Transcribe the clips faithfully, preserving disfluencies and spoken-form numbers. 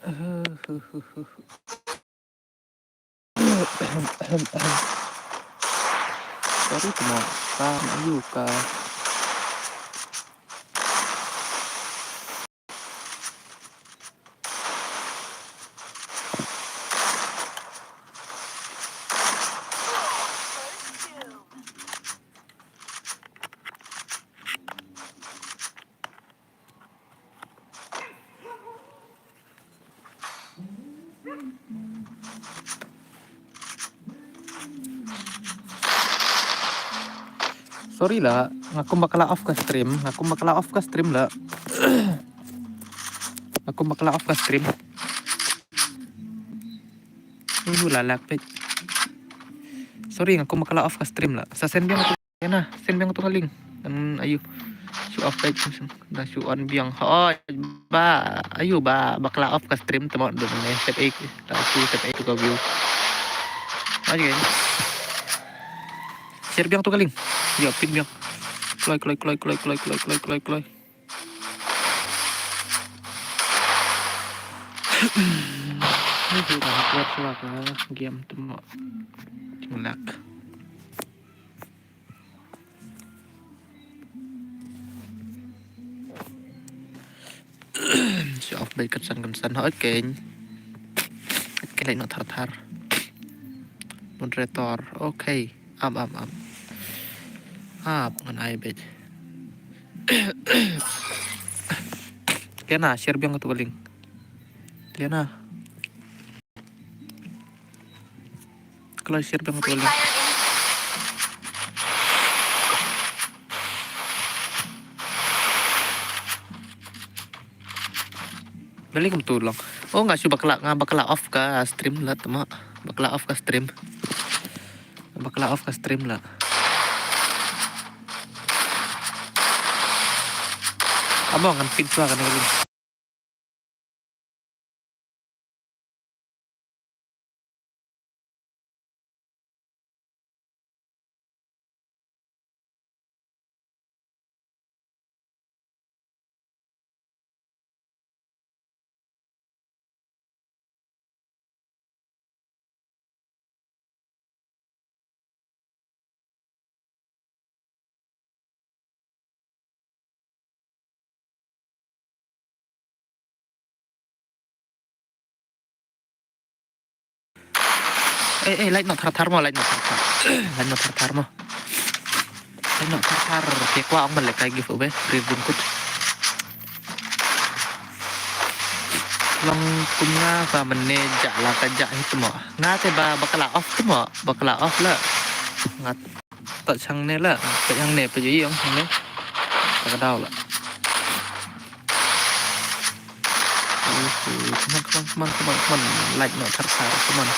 Sorry, kamo ka ma yu ka. Sorry la, nga kum bakla off ka stream, nga kum bakla off ka stream la. Nga kum bakla off ka stream. Yu la lak pet. Sorry, nga kum bakla off ka stream la. Sa send biang tu, na, send biang tu ka link. Kan ayu. Show off pet. Da shu on biang. Hoi, ba, ayu ba, bakla off ka stream, temo dum ne, sep ek, ta shu sep ek tu ka view. Ayo, share biang tu ka link. Yo, pin biang. Kloi, kloi, kloi, kloi, kloi, kloi, kloi, kloi, kloi. Ni tu ka hapwat shuwa ka game temo. Chinglak. Shu off bad kynsan kynsan ha, okay. Okay, lait noh thar thar. Moderator, okay. Ap, ap, ap. Ap, ngan ai bad. Liana, share biang tu ka link. Liana. Kalau share biang tu ka link. Balik kum tu long. Oh, nga shu bakla, nga bakla off ka stream la, temo. Bakla off ka stream. Bakla off ka stream la. Amo ngan pin shuwa kane ka link. Eh, eh, lait noh thar thar mo, lait noh thar thar. Lait noh thar thar mo. Lait noh thar thar, te kwah ong ban lehkai giveaway, rir jingkut. Long kum nga ba mynne jah la ka jah hi temo. Nga te ba bakla off temo, bakla off la. Nga Toh shangne la, peit hangne, peit ïa ong hangne. Ka daw la. Come on, come on, come on, come on, come on. Like noh thar thar, come on.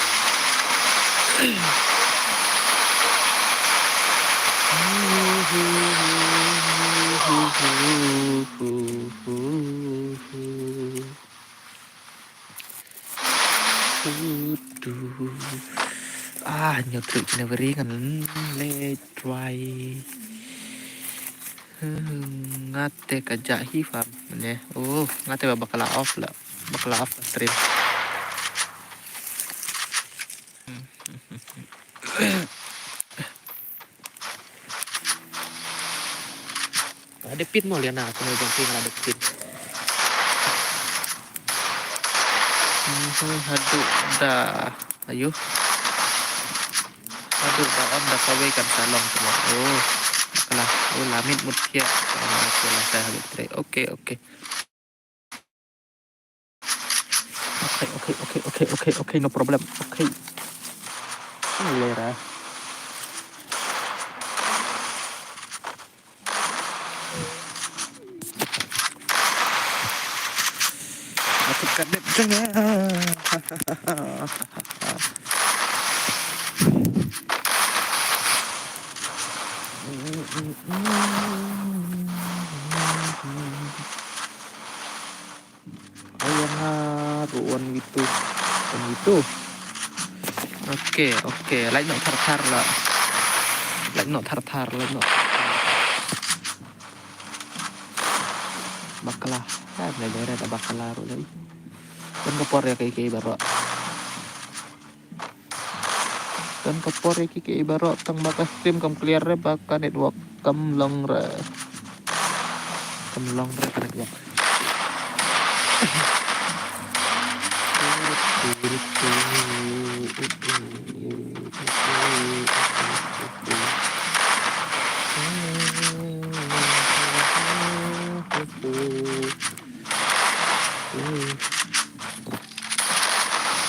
Ah, hynñiew tarik January ngan leit try. Hmm, nga te ka jah hi farm ne. Oh, nga te ba bakla off la. Bakla off ka stream. Ada pin mo, Liana, aku mau jump pin, ada pin. Hmm, haduh dah. Ayo. Haduh dah on dah kawei kan salong tu. Oh. Kalah. Oh, lamit mut kia. Kalah, kalah saya habis trade. Oke, oke. Okay, okay, okay, okay, okay, okay, no problem. Okay. Lera. Aku kadep tengah. Ayang ha, ruh one v two. One v two. Okay, okay. Like noh thar thar la. Like noh thar thar, like noh thar thar. Bakla. Ha, bela bela da bakla ruh lai. Don ka por ïa kiei kiei baroh. Don ka por ïa kiei kiei baroh, tang ba ka stream kam clear re, ba ka network kam long re. Kam long re ka network.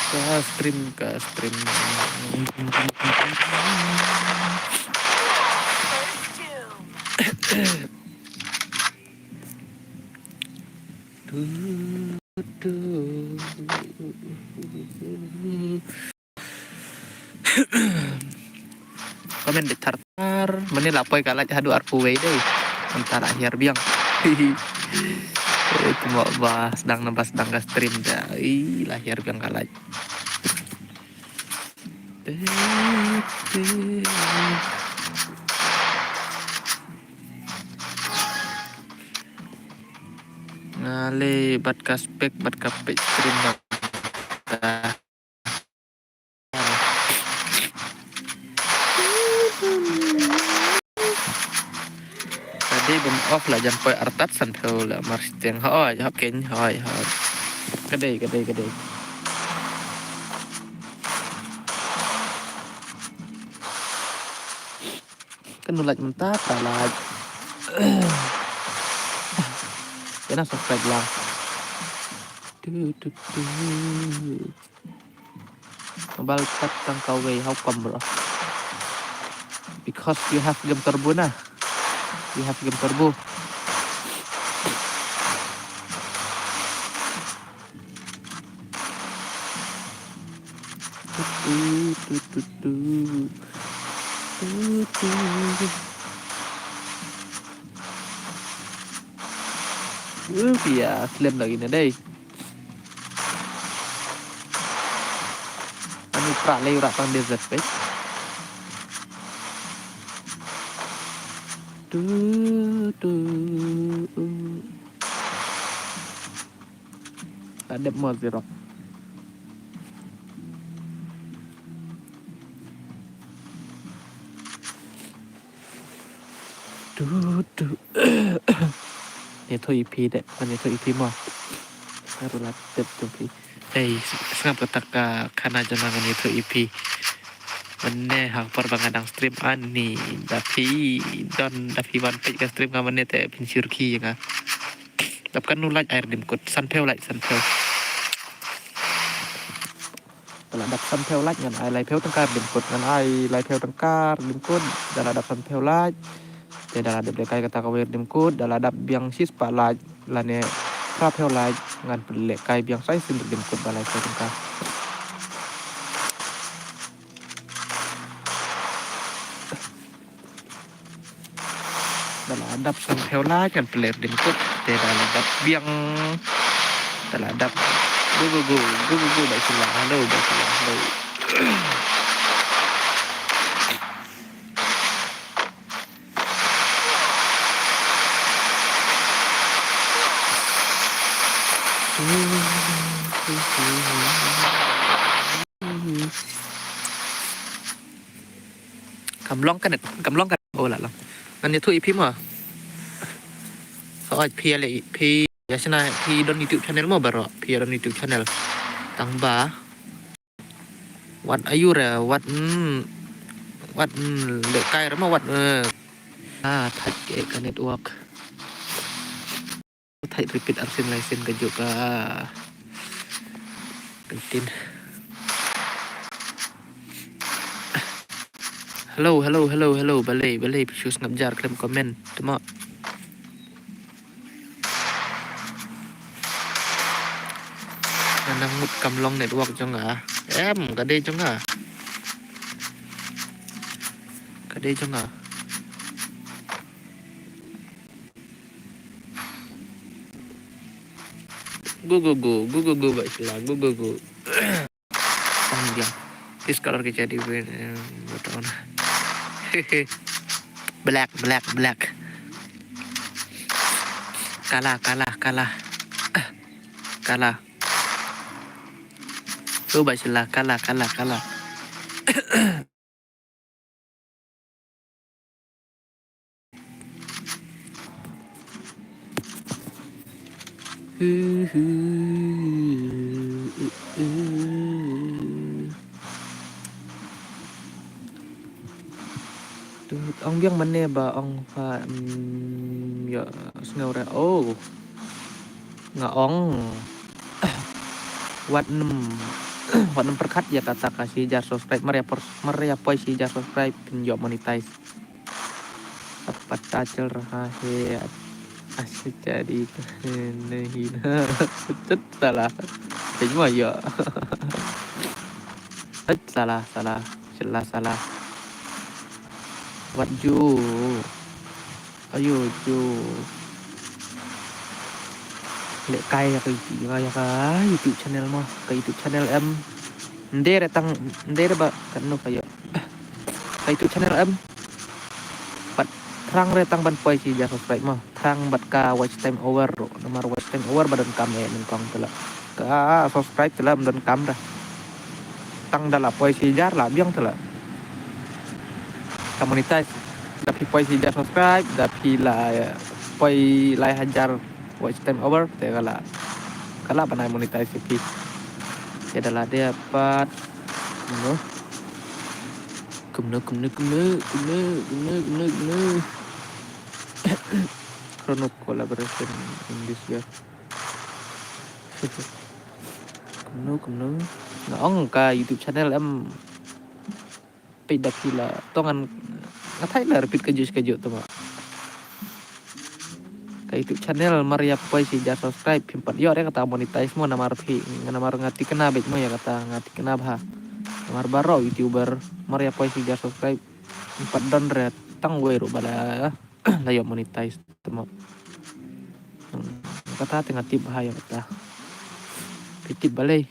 Ka stream, ka stream. Comment beit thar thar, mane la poi ka light haduh arphew wei dei. Mynta la hiar biang. Eh, tymmen ba sdang, na ba sdang ka stream da. Ih, la hiar biang ka light. Nga leh bad ka spek bad ka peit stream na. Ka dei ban off la jan poi artat san phew la mar siteng. Hoi, hoi, ken, hoi, hoi. Ka dei, ka dei, ka dei. Kan nu like mynta, ta like. Kena subscribe lang. Tu, tu, tu. Mobile pat tang kawei, how come, bro? Because you have game turbo na. You have game turbo. Tu, tu, tu, tu. Tu, tu. Uh, pia, slem lagi ni dei. Ani pra lei rak tang desert peit. Tu, tu. La dep mo zero. Tu, tu. Ni tu ipi de, ni tu ipi mo. Baru la dep tu pi. Hei, sngap kata ka khana jong nga ni tu ipi. Mane ha por ba nga dang stream ani da phi don da phi wan peit ka stream nga mane te phin syrkhei nga. Dap kan nu like ai redeem code san phew like san phew. Da la dap san phew like ngan ai lai phew tyngka redeem code, ngan ai lai phew tyngka redeem code da la dap san phew like. Te da la dep lehkai kata kawei redeem code, da la dap biang shispah like lane phra phew like ngan pynlehkai biang sa shisien redeem code ba lai phew tyngka. Da la dap san phew like ngan pynleh redeem code. Te da la dap biang. Da la dap. Go, go, go. Go, go, go. Bai sila. Hello, bai sila. Hello. Kam long ka net, kam long ka net. Oh, la long. Ngan ïathuh ïa phi mo. Hooid, phi ïa leh, phi ïa shna, phi don YouTube channel mo baroh, phi ïa don YouTube channel. Tang ba. Wat aiu re, wat, mm, wat, mm, lehkai re mo, wat, eh. Ah, thait ka network. Thait repeat arsien laisien ka juk ka. Kentin. Hello, hello, hello, hello. Balei, balei phi shu sngap jar khlem comment. Temo. Nga nang mut kam long network jong nga. Em, ka dei jong nga. Ka dei jong nga. Go, go, go, go, go, go, Bai Sila, go, go, go. Ong biang. This color ki jadi win, eh, what on. Black, black, black. Kalah, kalah, kalah. Ah, kalah. Tu ba sila kala kala kala. Tu ong biang mane ba ong pha, mm, ïa sngew re. Oh. Nga ong. Wat nem, wat nem pyrkhat ïa kata ka shi hajar subscribe, mar ïa poi shi hajar subscribe phin ïoh monetize. Pata chal raha hai, aisa jadi nahi na. Tut salah. Kajma ïa. Tut salah, salah. Salah, salah. Wat ju. Ayo ju. Leh kai ïa ka YouTube, ïa ka YouTube channel mo. Ka YouTube channel em. Ndere tang, ndere ba katno ka ïa. Ka YouTube channel em. Pat thrang re tang ban poi shi hajar subscribe mo. Thrang bad ka watch time over ruh. Namar watch time over ba donkam eh nyngkong te la. Ka subscribe te la ym donkam da. Tang da la poi shi hajar la biang te la. Ka monetize. Da phi poi shi hajar subscribe, da phi la poi lai hajar watch time over, te ka la, ka la ban ai monetize phi. Te da la dei pat. No. Kumno, kumno, kumno, kumno, kumno, kumno, kumno. Chrono collaboration in this year. Kumno, kumno. Nga ong ka YouTube channel em. Peit da phi la. To ngan, nga thait la repeat kajuh kajuh tu ma. Ka YouTube channel mar ïa poi shi hajar subscribe phim pat ïoh re kata monetize mo namar phi, namar nga thikna beit mo ïa kata, nga thikna bha. Namar baroh YouTuber mar ïa poi shi hajar subscribe phim pat don re tang wei ruh ba la, la ïoh monetize tu ma. Hmm, kata te nga tip bha ïa kata. Phi tip balei?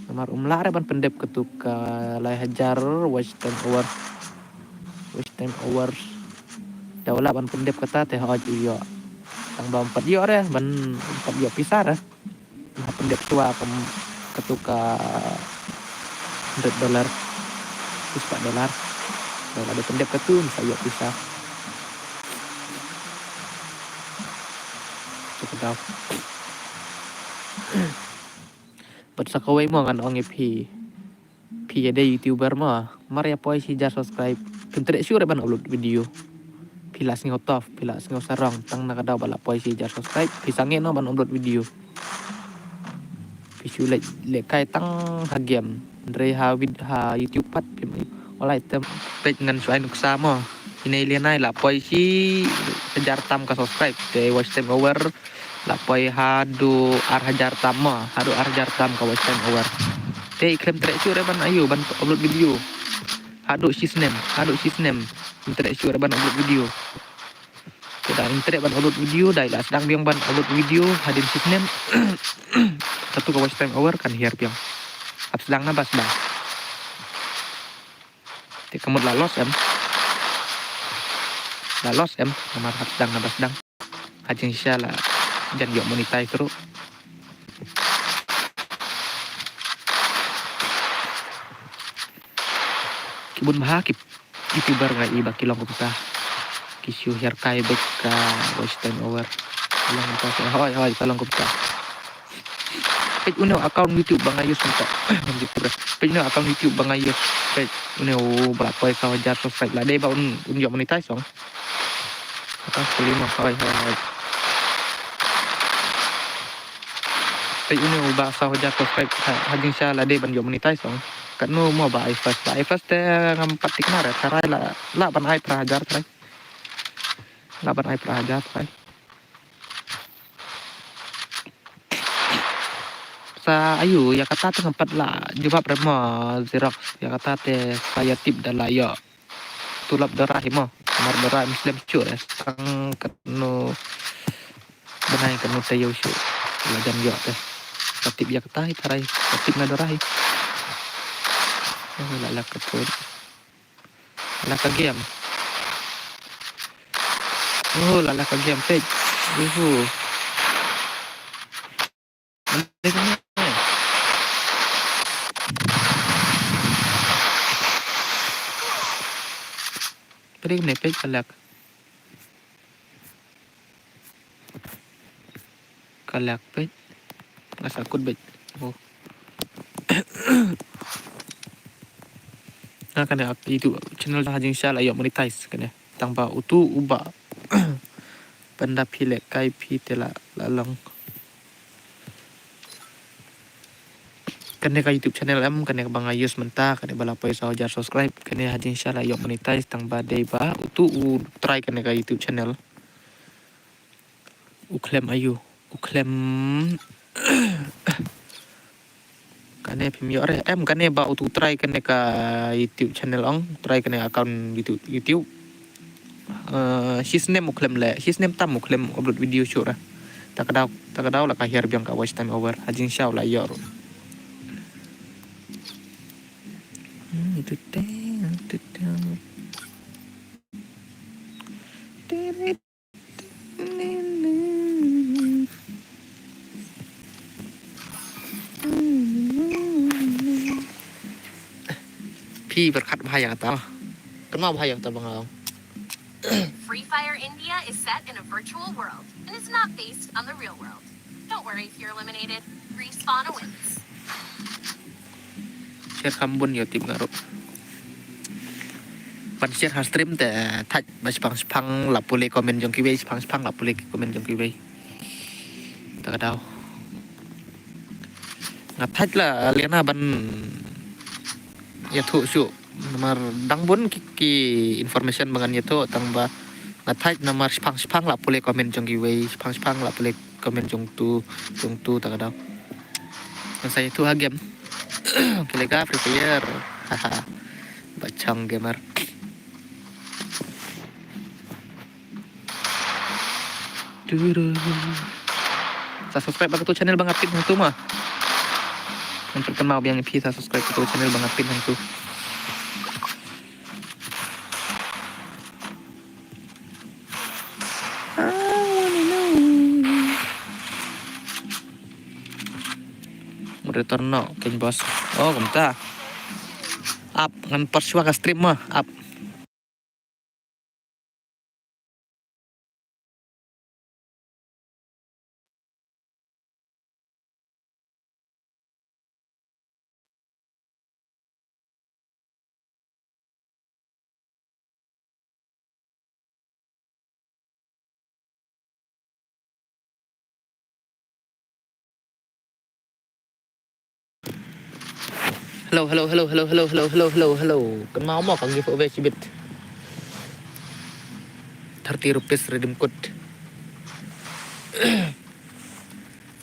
Namar um lah re ban pyndep katu ka lai hajar watch time over. Watch time over. Da u lah ban pyndep kata te hooid u ïoh. Tang ba um pat ïoh re, ban um pat ïoh pisa re. Nga pyndep shuwa kum katu ka hundred dollar. Pisa dollar. Da u lah ban pyndep katu, sa ïoh pisa. Check it out. Bad sa kawei mo ngan ong ïa phi. Phi ïa dei YouTuber mo. Mar ïa poi shi hajar subscribe. Phim treh shuh re ban upload video. Phi la sngew tough, phi la sngew sarong. Tang na ka daw ba la poi shi hajar subscribe. Phi sangeh noh ban upload video. Phi shu leh, leh kai tang ha game. Hynrei ha vid-, ha YouTube pat phim. All item. Peit ngan shu ai nuksa mo. Ine i Lianai la poi shi hajar tam ka subscribe. Te watch time over. La poi haduh ar hajar tam mo, haduh ar hajar tam ka watch time over. Te i khlem treh shuh re ban ayu ban upload video. Haduh shi snem, haduh shi snem. Im treh shuh re ban upload video. Te da im treh ban upload video, da i la sdang biang ban upload video, hadien shi snem. Katu ka watch time over kan hiar biang. Hap sdang na ba sdang. Te ka mut la loss em. La loss em, namar hap sdang na ba sdang. Ha jingshisha la jan ïoh monetize ruh. Ki bun bha ki YouTuber nga i ba ki long kumta. Ki shu hiar kai bad ka watch time over. Long kumta, hoi, hoi, ka long kumta. Peit une u account YouTube ba nga use mynta. Peit une u account YouTube ba nga use. Peit une u ba la poi saw hajar subscribe, la dei ba un, un ïoh monetize song. Account Skulimo, hoi, hoi, hoi. Peit une u ba saw hajar subscribe, ha, ha jingshisha la dei ban ïoh monetize song. Katno mo ba ai first, ba ai first te ngam pat thikna re, tharai la, la ban ai phra hajar tharai. La ban ai phra hajar tharai. Sa ayu, ïa kata te ngam pat la jubab re mo Xerox, ïa kata te sa ïa tip da la ïoh. Tulop Dora hi mo, mar Dora Muslim shuh re, sang katno bnai katno taïew shuh. La jan ïoh te. Sa tip ïa kata hi tharai, sa tip na Dora hi. Oh, la la ka phone. La ka game. Oh, la la ka game, peit. Uhu. Une peit ka lek. Ka lek peit. Nga sa kut beit. Oh. Nga kane ka YouTube channel ha jingshisha la ïoh monetize kane. Tang ba utu u bah. Pynda phi lehkai phi te la, la long. Kane ka YouTube channel em, kane kaba nga use mynta, kane ba la poi saw hajar subscribe, kane ha jingshisha la ïoh monetize tang ba dei ba utu u try kane ka YouTube channel. U khlem aïu, u khlem. Kane phim ïoh re em, kane ba utu try kane ka YouTube channel ong, try kane account YouTube, YouTube. Eh, shisnem u khlem leh, shisnem tam u khlem upload video shuh re. Ta ka daw, ta ka daw la ka hiar biang ka watch time over. Ha jingshisha u la ïoh ruh. Hmm, itu teng, itu teng. Phi pyrkhat bha ïa kata. Kynmaw bha ïa kata ba nga ong. Free Fire India is set in a virtual world and is not based on the real world. Don't worry if you're eliminated. Respawn awaits. Share kham bun ïa tip nga ruh. Ban share ha stream te thait ba shipang shipang la pule comment jong kiwei, shipang shipang la pule comment jong kiwei. Ta ka daw. Nga thait la liana ban ïathuh shuh. Namar dang bun ki, ki information ba ngan ïathuh tang ba nga thait namar shipang shipang la pule comment jong kiwei, shipang shipang la pule comment jong tu, jong tu ta ka daw. Ngan sa ïathuh ha game. Kile ka Free Fire. Haha. Bachang gamer. Duru. Sa subscribe ba katu channel ba nga pin hangtu ma. Ngan pynmau biang ïa phi sa subscribe katu channel ba nga pin hangtu. Moderator no, King Boss. Oh, kumta. Ap, ngan pyrshwa ka stream ma, ap. Hello, hello, hello. Kynmaw mo ka giveaway shibit. Thirty rupees redeem code.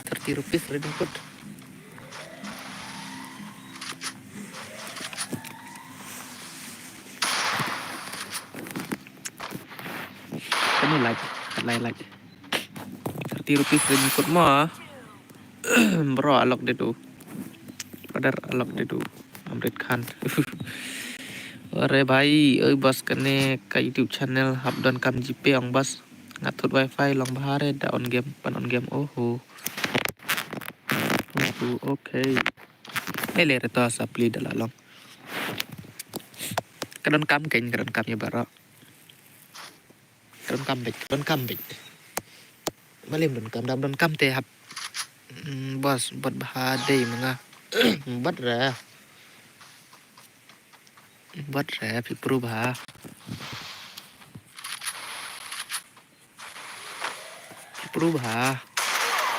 Thirty rupees redeem code. Kane like, kat lai like. Thirty rupees redeem code mo. Bro, alok de tu. Brother, alok de tu. Amrit Khan. Are bhai, oi boss, kane ka YouTube channel hap don kam GPay ong boss. Nga thut wifi long bha re da on game, pan on game. Oho. Oho, okay. Eh, le re to sa pli da la long. Ka don kam kein, ka don kam ïa baroh. Ka don kam beit, ka don kam beit. Malim don kam, dam don kam te hap. Hmm, boss, bad bha dei ma nga. Bad re. Bad re, phi pru bha. Phi pru bha.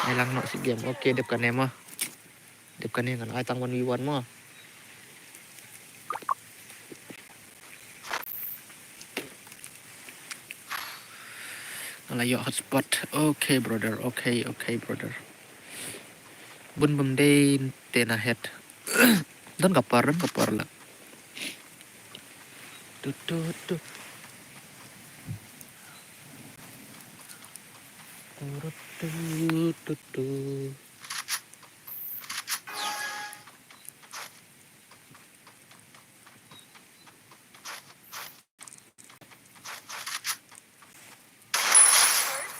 Ai lang noh shi game. Okay, dep kane mo. Dep kane ngan ai tang one v one mo. Ngan la ïoh hotspot. Okay, brother. Okay, okay, brother. Bun bym dei te na het. Don ka por, don ka por la. Tu, tu, tu. Tu, tu, tu, tu.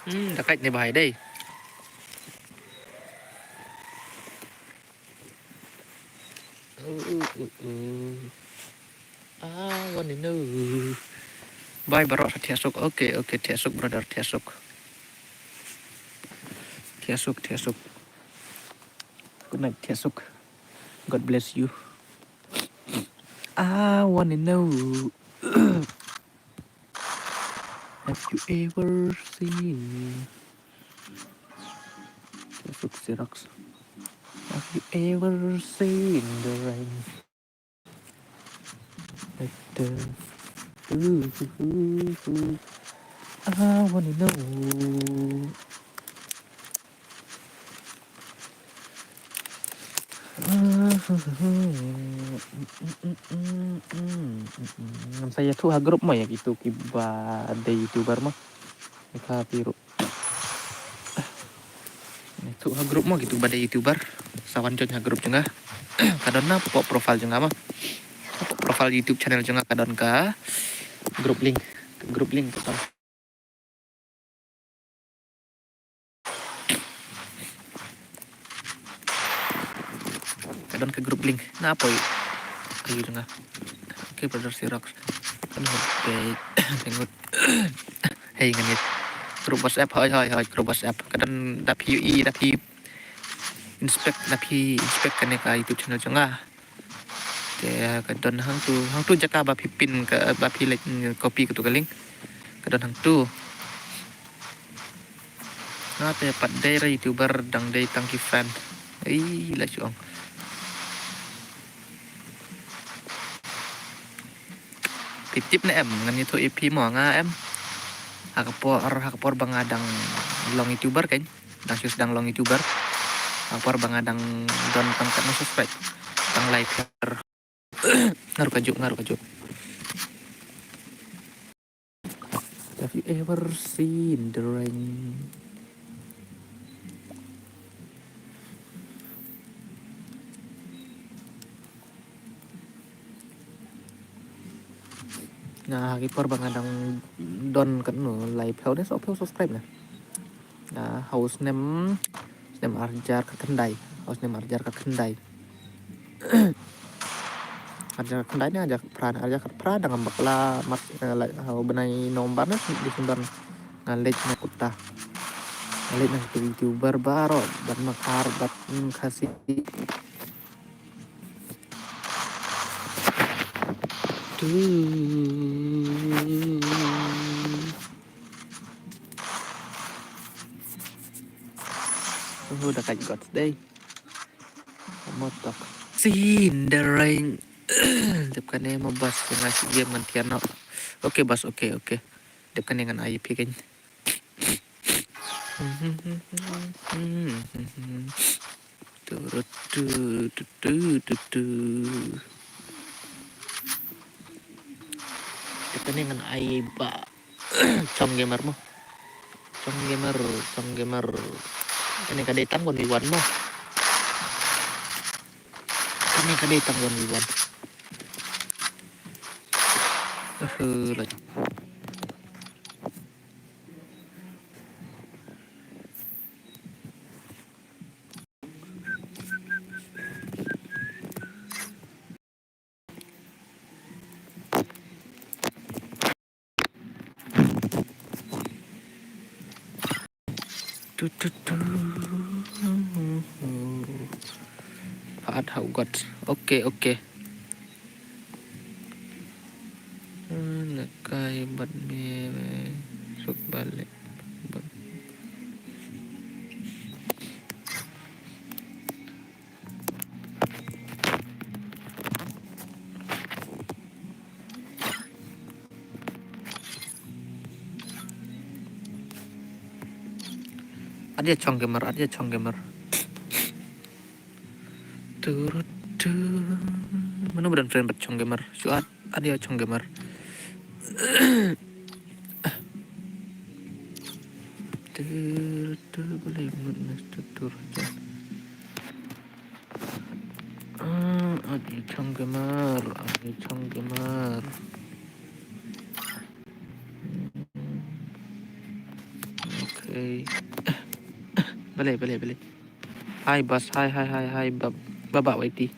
Hmm, da kait ne bhai dei. Uh, uh, uh, uh. I wanna know. Bye, bro, sa thiah suk. Okay, okay, thiah suk, brother, thiah suk. Thiah suk, thiah suk. Good night, thiah suk. God bless you. I wanna know. Have you ever seen? Thiah suk Xerox. Have you ever seen the rain? Like the, ooh, ooh, ooh, ooh. I wanna know. Ngam sa ïathuh ha group mo ïa kitu kiba dei YouTuber mo. Ïa ka biru. Ïathuh ha group mo kitu ba dei YouTuber. Sa wan join ha group jong nga. Ka don na pdeng profile jong nga mo. Profile YouTube channel jong nga ka don ka group link. Ka group link ka don. Ka don ka group link. Na poi. Ayu jong nga. Okay, brother Xerox. Kan hot page. Tengok. Hey, ngan ïa group WhatsApp, hoi, hoi, hoi, group WhatsApp. Ka don, da phi ïohi, da phi inspect, da phi inspect kane ka YouTube channel jong nga. Te ka don hangtu, hangtu jaka ba phi pin ka, ba phi leh, mm, copy katu ka link. Ka don hangtu. Nga te pat dei re YouTuber, dang dei tang ki friend. Ei, la shu ong. Phi tip ne em, ngan ïathuh ïa phi mo, nga em. Ha ka por, ha ka por ba nga dang long YouTuber kan. Dang shu sdang long YouTuber. Ha ka por ba nga dang don tang katno subscribe. Tang lai pher. Nga ruh kajuh, nga ruh kajuh. Have you ever seen the rain? Nga ha ki por ba nga dang don katno lai phew ne saw phew subscribe ne. Nga ha u snem, snem arhajar khatkhyndai, ha u snem arhajar khatkhyndai. Arhajar khatkhyndai ne arhajar khatphra, arhajar khatphra dang ngam bakla, March, eh, lai-, ha u bnai November ne December nga leit na kuta. Nga leit na kuta YouTuber baroh, bad Makar, bad, mm, Khasi. Tu. Oh, da kait got dei. Motok. Seen the rain. Dep kane mo bas, nga shu game ngan thiah noh. Okay bas, okay, okay. Dep kane ngan ai phi kan. Turut tu, tu, tu, tu, tu. Dep kane ngan ai ba Chong Gamer mo. Chong Gamer, Chong Gamer. Kane ka dei tang one v one mo. Kane ka dei tang one v one. Eh, lait. Tu, tu, tu. Phat hau got. Okay, okay. Lekai bad me, me suk balei. Adia Chong Gamer, adia Chong Gamer. Turut tu. Mano ba don friend bad Chong Gamer? Shu add, adia Chong Gamer. Turut tu, boleh mut nas tu turut. Ah, adia Chong Gamer, adia Chong Gamer. Okay. Boleh, boleh, boleh. Hai bas, hai, hai, hai, hai, bab, babak waiti.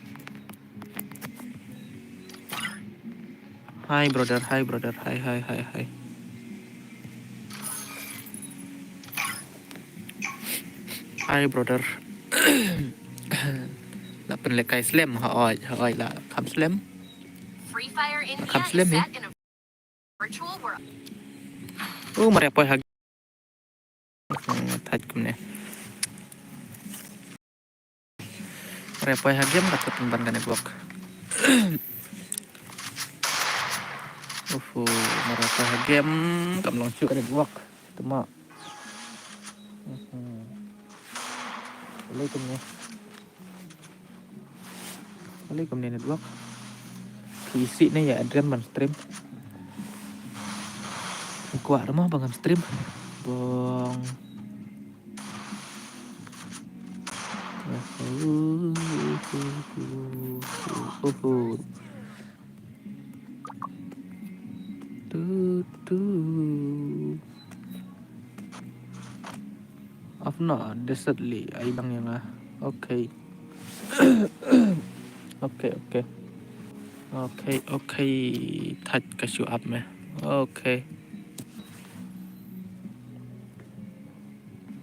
Hi brother, hi brother, hi, hi, hi, hi. Hi brother. La pynlehkai slem, hooid, hooid, la kham slem. Free Fire India Kham slem, is eh? set in a virtual world. Oh, mar ïa poi ha Hmm, thait kumne. Mar ïa poi ha game ka thut ban ka network. Uhu, mar ïa poi ha game kam long shuh ka network. Tuma. Mhm. Lei kumne. Kali kumne network. Phi isih ne ïa Adrian ban stream. Kwah ruh mo ba ngam stream. Bong. Uhu. Tu, tu. Afna, Desert Lee, ai bang ïa nga. Okay. Okay, okay. Okay, okay. Thait ka shu ap me. Okay.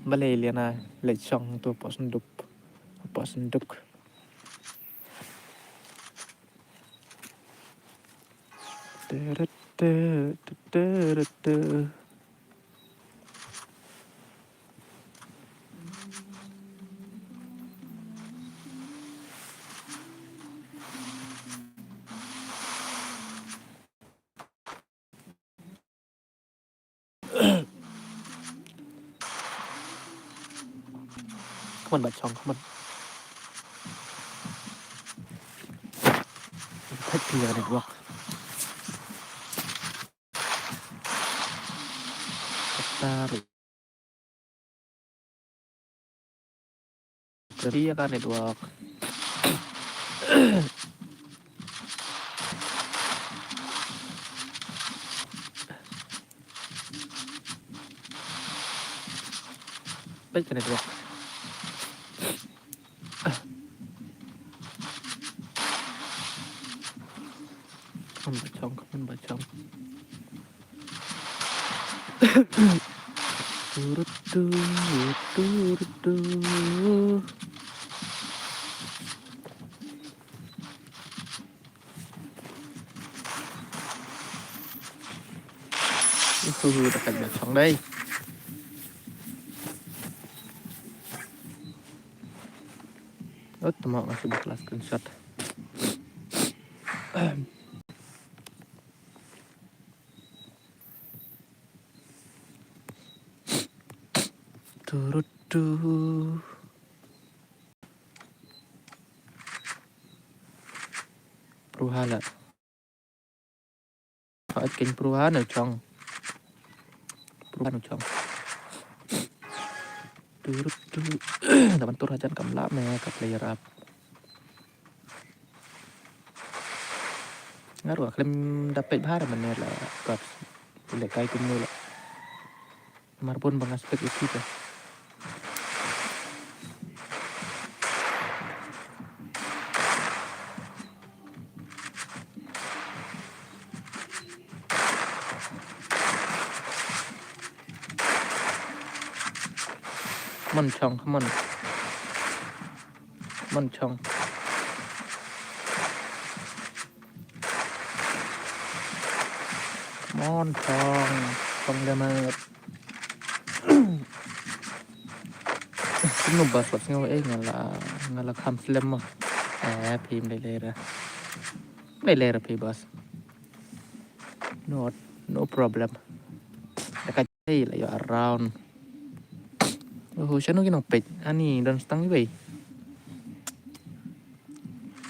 Balei Liana leit shong tu pos nduk. Pos nduk. Teret, teret, teret, teret. Come on, Bachong, come on. Thait phi ïa ka network. Kata ruh. Thait phi ïa ka network. Peit ka network. Come on, Bachong, come on, Bachong. Turutu, turutu. Uhu, da ka Bachong dei. Ot, tama nga shu buh la screenshot. Turutu. Pruhala. Hooid, kin pruha ne chong. Pruha ne chong. Turutu. Da ban tur hajan kam lah me ka player up. Nga ruh khlem da peit bha re mane la kap. Lehkai kumno la. Mar bun ba nga spek ïa ki te. Come on, Chong, come on. Come on, Chong. Come on, Chong. Chong Gamer. Kumno ba sot sngew eh nga la, nga la kham slem mo. Eh, phim lei lei ra. Lei lei ra phi boss. No, no problem. Hey, la ïoh around. Oh, shano ki nongpeit? Ani don stang iwei.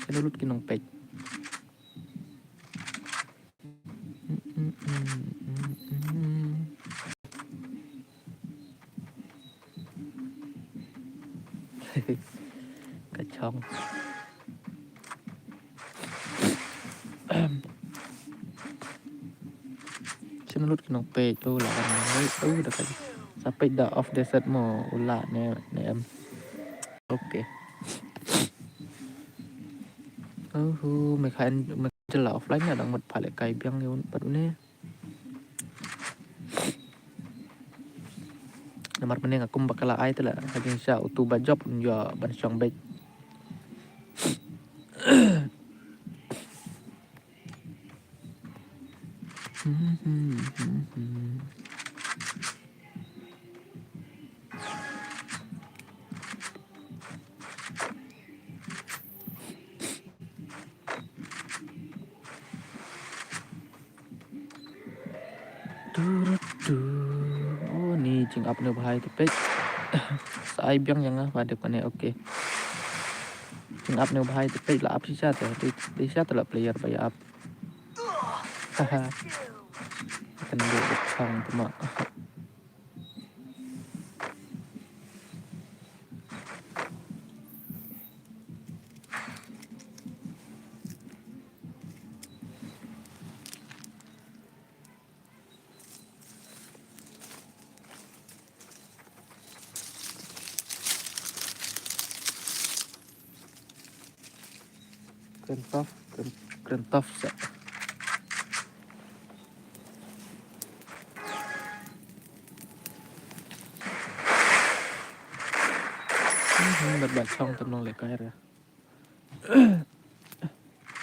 Shano lut ki nongpeit? Ka chong. Shano lut ki nongpeit, oh, la kan nongpeit, oh, da ka. Sa peit da off desert mo, u la ne, ne em. Okay. Oh, me khan, me Jylla offline nga dang mut pha lehkai biang ïa un bad une. Namar mynne nga kum ba ka la ai te la ha jingshisha utu ba jop un ïoh ban shong beit. Turut tu. Oh, ni jingap ne u bhai te peit. Sa ai biang ïa nga ba dep kane, okay. Jingap ne u bhai te peit, la ap shisha te, dei, dei shisha te la player ba ïa ap. Haha. Kan dei dep chang te ma. Kren tough, kren, kren tough sa. Hmm, bad ba chong tam long lehkai re.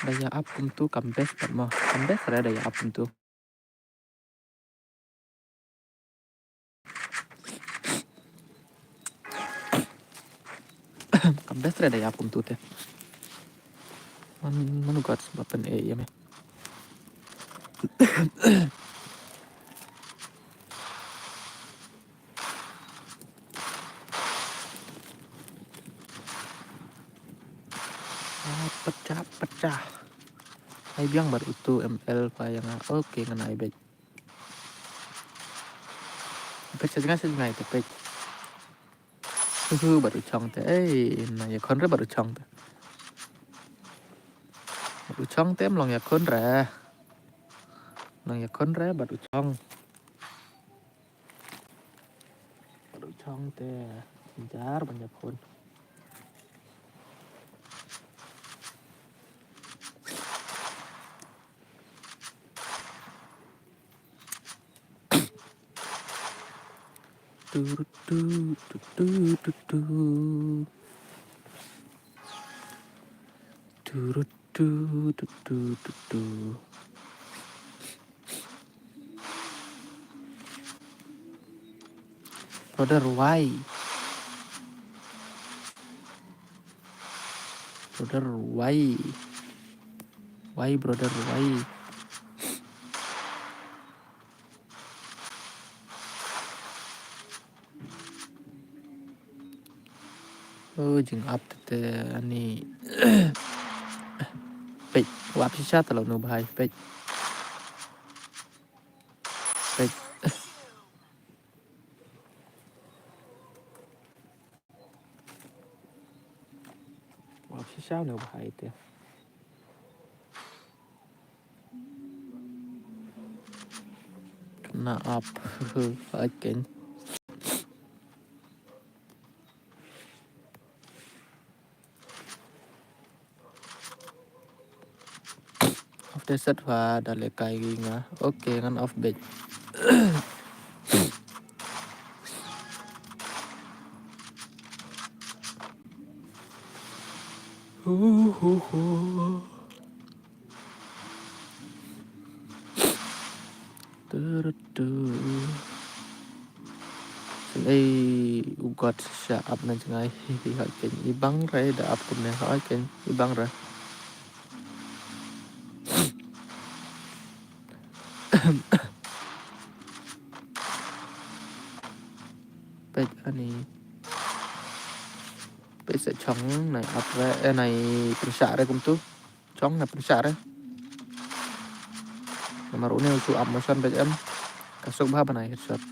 Da ïa ap kumtu kam best pat mo. Kam best re da ïa ap kumtu. Kam best re da ïa ap kumtu te. Man, man u God ba pyn-e ïa me. Ah, pecah, pecah. Ai biang bad utu M L pa ïa nga. Okay, ngan ai beit. Peit sa jngai, sa jngai te peit. Hu hu, bad u chong te. Ei, nang ïakhun re bad u chong te. Bad u chong te em long ïakhun re. Nang ïakhun re bad u chong. Bad u chong te. Jar ban ïakhun. Turut tu, tu, tu, tu, tu. Turut tu, tu, tu, tu, tu. Brother, why? Brother, why? Why, brother, why? Oh, jingap te, te ani. Peit, u ap shisha te la u bhai, peit. Peit. U ap shisha u bhai te. Kane ap. Hooid keiñ. Off te set, wa da lehkai ïa nga. Okay, ngan off beit. Hu, hu, hu. Turutu. Ei, u God shisha ap na jngai. Hi, hi, hooid keiñ. I bang re da ap kumne, hooid keiñ. I bang re. Peit ani. Peit sa chong nai ap re, eh, nai pynshah re kumtu. Chong nai pynshah re. Namar une u shu ap motion beit em. Ka suk bha ban ai headshot.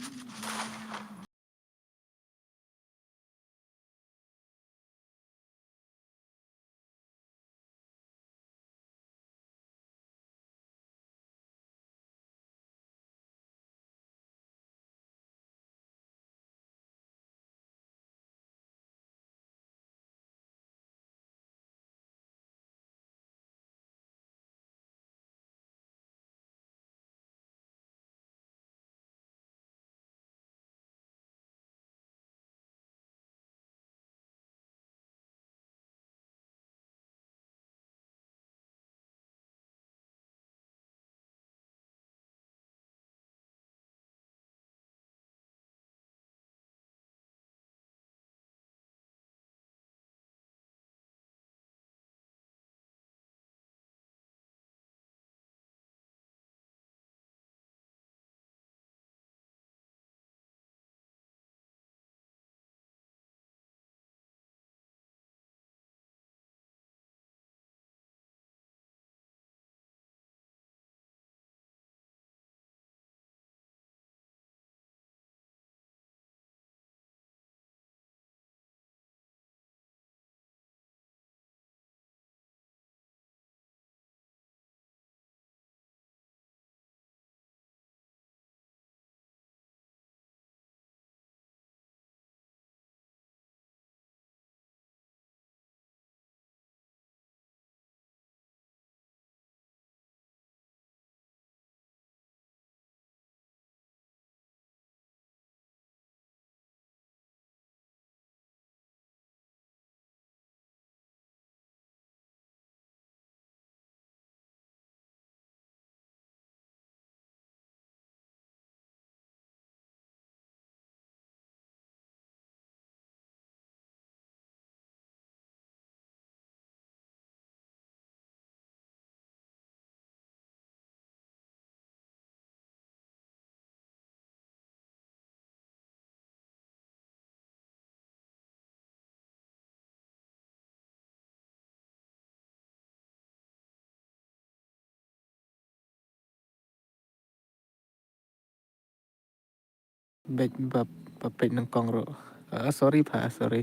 Bek ba, ba pek nang kong ro. Ah, sorry pa, sorry.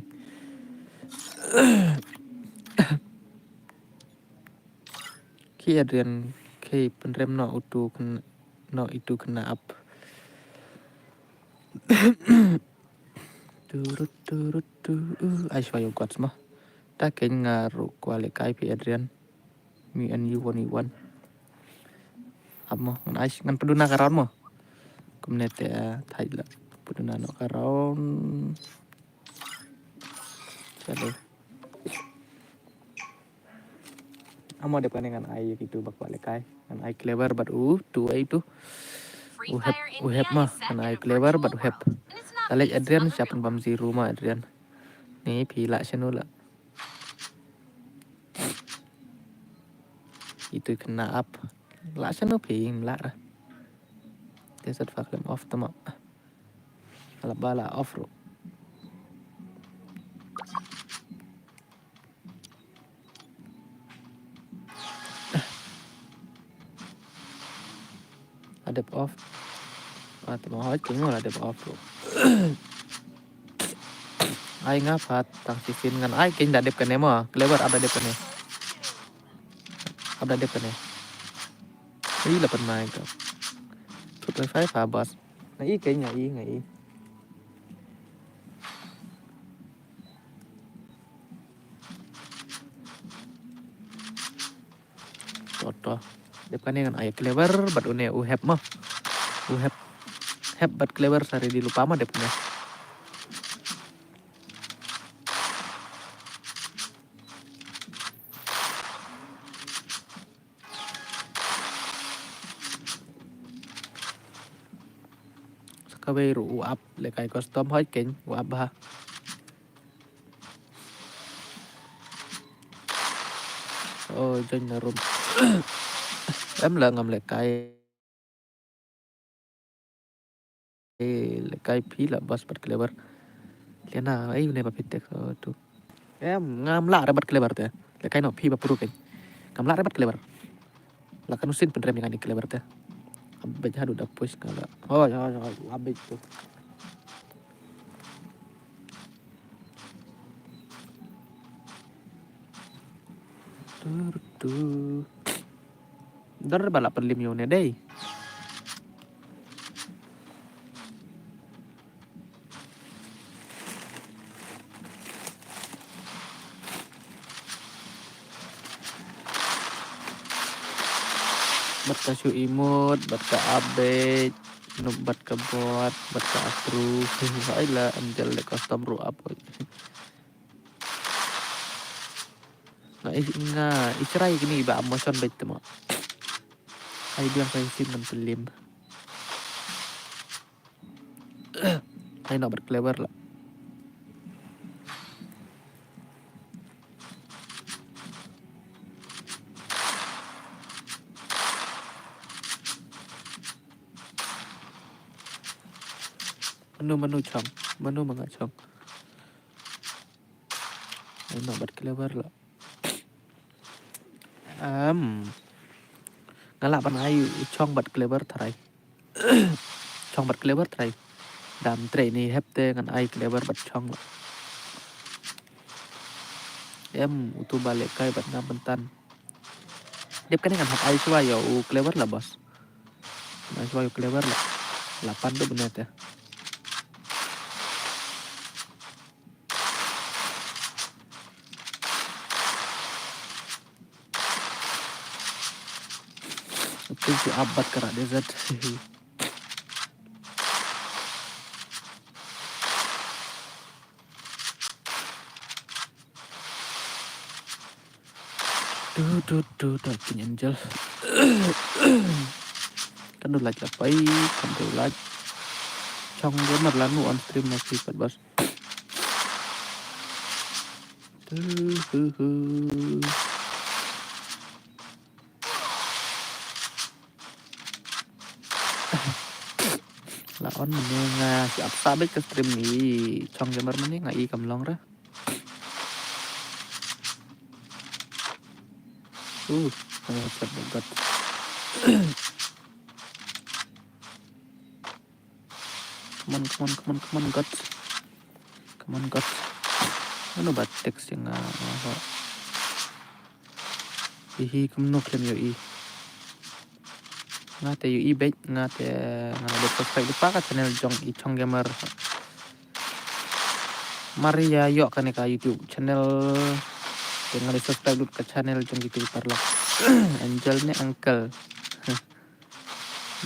Ki Adrian, ki pynrem no utu kena, no itu kena ap. Turut, turut, tu. Uh, ai shwa yo gods mo. Ta ken nga ru kwa le kai pi Adrian. Me and you one v one. Ap mo, ngan ai, ngan pduna ka round mo. Kumne te, ah, thai la. Pduna no ka round. Chalo. Amo dep kane ngan ai kitu ba kwah le kai. Ngan ai clever bad u, tu ai tu. U hep, u hep ma, ngan ai clever bad u hep. Talek Adrian siapa bam zero ma Adrian. Ni phi lah senu lah. Itu kena ap. Lah senu phi lah. Dia sat fa klem off tama. Alaba la off ro. Adep off. At mo hoi kin mo la dep off ro. Ai nga pat tang sisin ngan ai kin da dep kane mo. Clever ada dep kane. Ada dep kane. Ih, lapan mai ka. Tut wifi pa bas. Nga i kin nga i nga i. Toto. Dep kane ngan ai clever bad une u hep ma. U hep. Hep bad clever sari di lupa ma dep kane. Sa kawei ruh u ap le kai custom hoi ken u ap bha. Oh, join the room. Em la ngam le kai. Eh, le kai phi la bas bad clever. Lena ai ne ba phi tek tu. Em, ngam lah re bad clever te. Le kai no phi ba puru kai. Ngam lah re bad clever. La kanu sin pynrem ïa kane clever te. Abej haduh da push kala. Oh, ya, ya, abej tu. Tur tu. Dar ba la pynlim ïa une dei. Bad ka shu imut, bad ka update, nup bad ka bot, bad ka approve. Hai la Angel le custom ru up. Nga i, nga i chrai kini ba motion bad temo. Ai biang sa isin ngan pelim. Ai no bad clever la. Manu manu chong, manu manga chong. Ai no bad clever la. Em. Nga lah ban ai u chong bad clever tharai. Chong bad clever tharai. Dam trei ni hep te ngan ai clever bad chong la. Em, utu ba leh kai bad nga bentan. Dep kane ngan hap ai shuwa ïa u clever la bos. Ngan ai shuwa ïa u clever la. Lapan tu bener te. Thank you abat kara desert. Tu tu tu tu King Angel. Kan du like la pai, kan du like. Chong gamer lanu on stream masih pat bos. Tu hu hu. La on mane nga si ap sabit ka stream ni Chong Gamer mane nga i kam long ra. Uh, oh, set the gut. Come on, come on, come on, come on, guts. Come on, guts. Mano ba text ïa nga, nga hok. Hi hi, kumno khlem ïohi. Nga te ïohi beit, nga te nga la dep subscribe lypa ka channel jong i Chong Gamer. Mar ïa ïoh kane ka YouTube channel. Te nga la subscribe lut ka channel jong i tu paralok. Angel ne Uncle.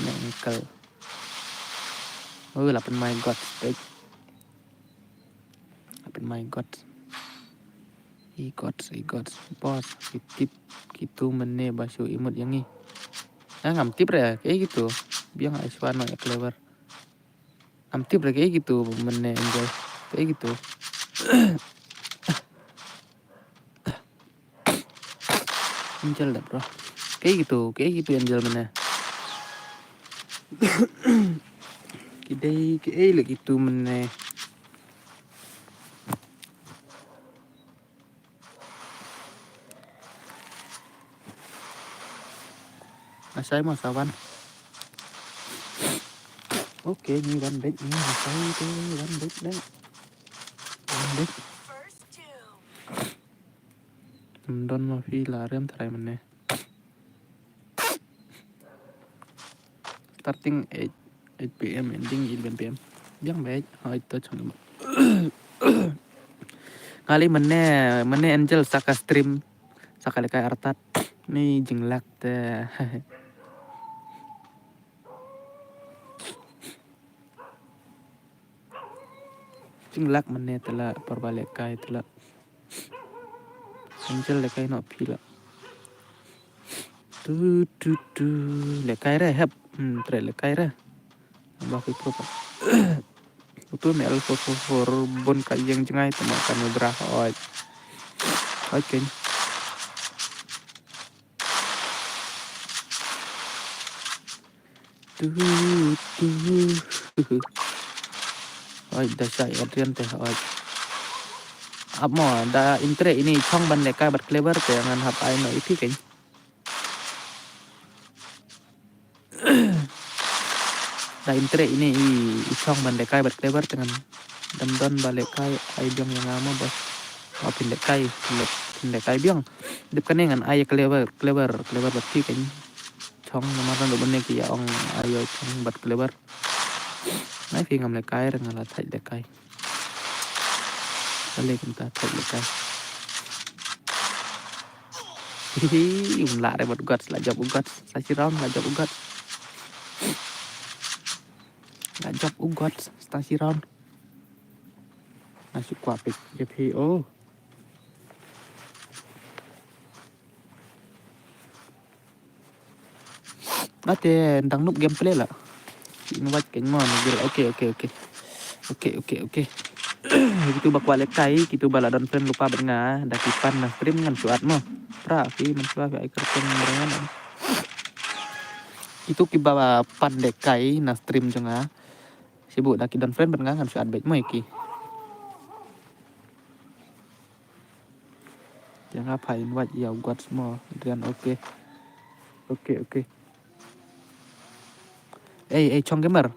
Ne Uncle. Oh, la pynmai guts beit. La pynmai guts. I guts, i guts. Boss, ki tip kitu mynne ba shu imut ïa ngi. Nga ngam tip re, kaei kitu. Biang ai shwa noh ïa Clever. Ngam tip re kaei kitu mynne Angel. Kaei kitu. Angel da bro. Kaei kitu, kaei kitu Angel mynne. Ki dei kaei leh kitu mynne. Nga shai mo sa wan. Ok, ngi wan beit, ngi shai te wan beit da. Wan beit. Ym don ma phi la rem trai mynne. Starting eight, eight P M, ending eleven P M. Biang beit, hoi to chong. Nga lei mynne, mynne Angel sa ka stream, sa ka lehkai artat. Ni jinglah te. Jinglah mynne te la por ba lehkai te la. Angel lehkai noh phi la. Tu tu tu. Lehkai re hep. Hmm, tre lehkai re. Ba phi pro pa. Utu ne L four four four bun ka ïeng jngai te ma ka ne bra oi. Oi ken. Tu tu. Oi, da shai Adrian te oi. Ap mo, da intre ini chong ban lehkai bad Clever te ngan hap ai no iti ken. Da intre ini i, i chong ban lehkai bad Clever te ngan. Dam don ba lehkai ai biang ïa nga mo bas. Ba phin lehkai, phin leh-, phin lehkai biang. Dep kane ngan ai Clever, Clever, Clever bad ki ken. Chong namar don do bane ki ïa ong ai ïa chong bad Clever. Nai phi ngam lehkai re nga la thait lehkai. Kale kumta thait lehkai. Hihi, um lah re bad u guts, la jop u guts. Sa shi round la jop u guts. La jop u guts, sa shi round. Nga shu kwah pick J P O. Nga te dang noob gameplay la. Invite kein mo, Nigel. Okay, okay, okay. Okay, okay, okay. Kitu ba kwah lehkai, kitu ba la don friend lypa bad nga, da ki pan na stream ngan shu add mo. Pra, ki man shu ai kyrteng bad nga. Kitu kiba pan lehkai na stream jong nga. Shu buh da ki don friend bad nga ngan shu add beit mo ïa ki. Te nga phah invite ïa u guts mo, Adrian, okay. Okay, okay. Ei, ei, Chong Gamer.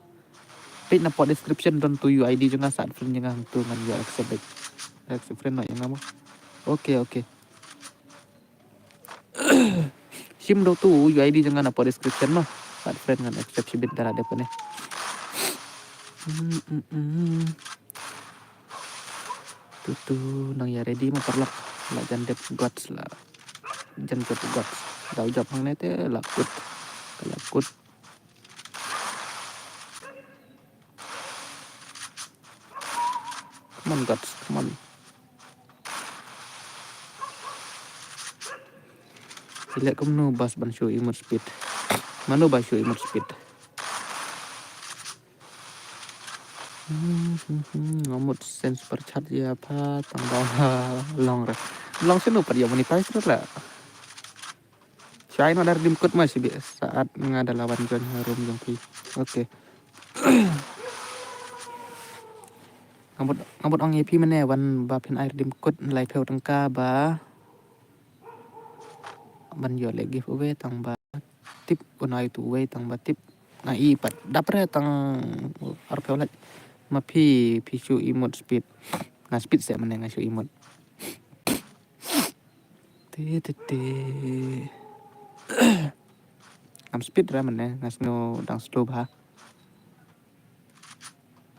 Peit na pod description don tu U I D jong nga, sa add friend jong nga hangtu ngan ïoh accept beit. Accept friend noh ïa nga mo. Okay, okay. Shim do tu U I D jong nga na pod description mo. Sa add friend ngan accept shibit da la dep ne. Hmm, hmm, hmm. Tu tu nang ïa ready mo paralok. La jan dep guts la. Jan dep guts. Da u jop hangne te la kut. Ka la kut. Come on, guts, come on. Ki leh kumno bas ban shu imut speed. Mano ba shu imut speed. Hmm, hmm, hmm, nga mut send super chat ïa pha tang ba long re. Long shano pat ïa monetize re la. Shai noh da redeem code ma shi bit sa at nga da la wan join ha room jong phi. Okay. Nga mut, nga mut ong ïa phi mynne wan ba phin ai redeem code laiphew tyngka ba ban ïoh leh giveaway tang ba tip, un ai tu wei tang ba tip. Nga i pat dap re tang arphew lak. Ma phi, phi shu imut speed. Nga speed se mane nga shu imut. Te te te. Ngam speed re mane nga sngew dang slow bha.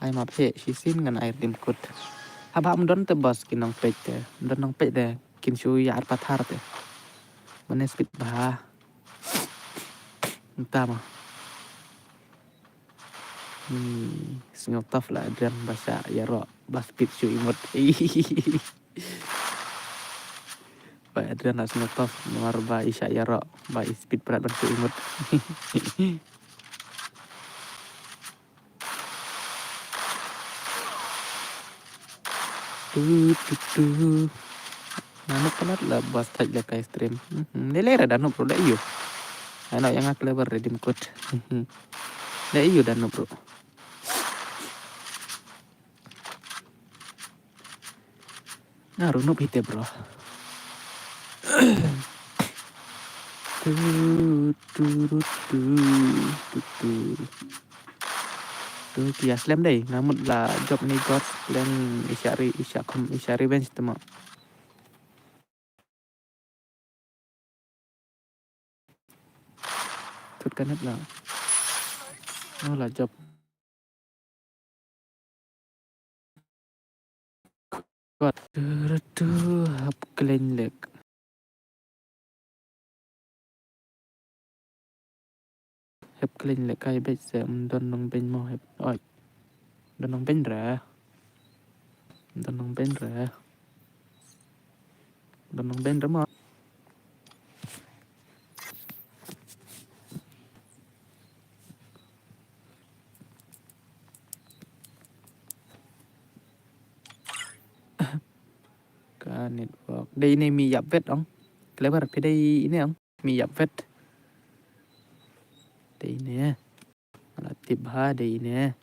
Ai ma phi shisien ngan ai redeem code. Haba ym don te boss ki nongpeit te. Ym don nongpeit te. Kin shu ïa ar pathar te. Mane speed bha. Nta ma. Hmm, sngew tough la Adrian ba shah ïaroh ba speed shu imut. Ba Adrian la sngew tough namar ba i shah ïaroh ba i speed palat ban shu imut. Tu tu tu. Nanu palat la bas thait le kai stream. Mhm. Le le ra danu pro le yu. Ano yang aku lebar redeem code. Mhm. Le yu danu pro. Nga runup hite bro. Tu tu tu tu tu. Tu ki ya slem dei nga mut la job ni god plan isha ri isha khum isha revenge tuma. Tut kanet la. Oh la job. Kuat. Tu hap klein lek. Hep klein lek kai bej se um don nong ben mo hep. Oi. Don nong ben ra. Don nong ben ra. Don nong ben ra mo. Ka network. Dei ne mi yap vet ong. Clever phi dei ne ong. Mi yap vet. Dei ne. Ala tip ha dei ne.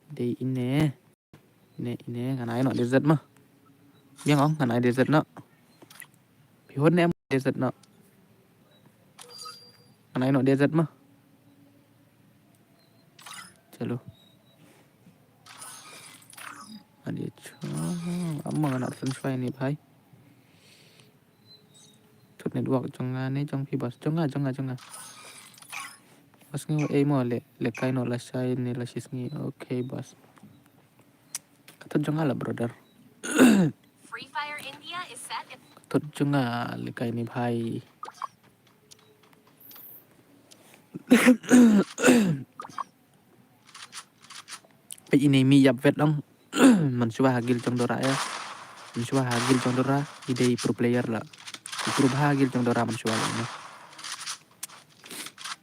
Dei ne. Ine, ine, ngan ai noh desert ma. Biang ong, ngan ai desert noh. Phi hun ne em desert noh. Ngan ai noh desert ma. Chalo. Adi chwa. Amma ngan ai shuwa ni bhai. Thut network jong nga ne jong phi boss. Jong nga, jong nga, jong nga. Boss ngi ei mo le, le kai no la shai ne la shisngi. Okay boss. Ka thut jong nga la brother. Free Fire India is set. Ka thut jong nga le kai ni bhai. Peit ine mi yap vet long. Mynshuwa ha guild jong Dora ya. Mynshuwa ha guild jong Dora i dei pro player la. I pro bha ha guild jong Dora mynshuwa la ine.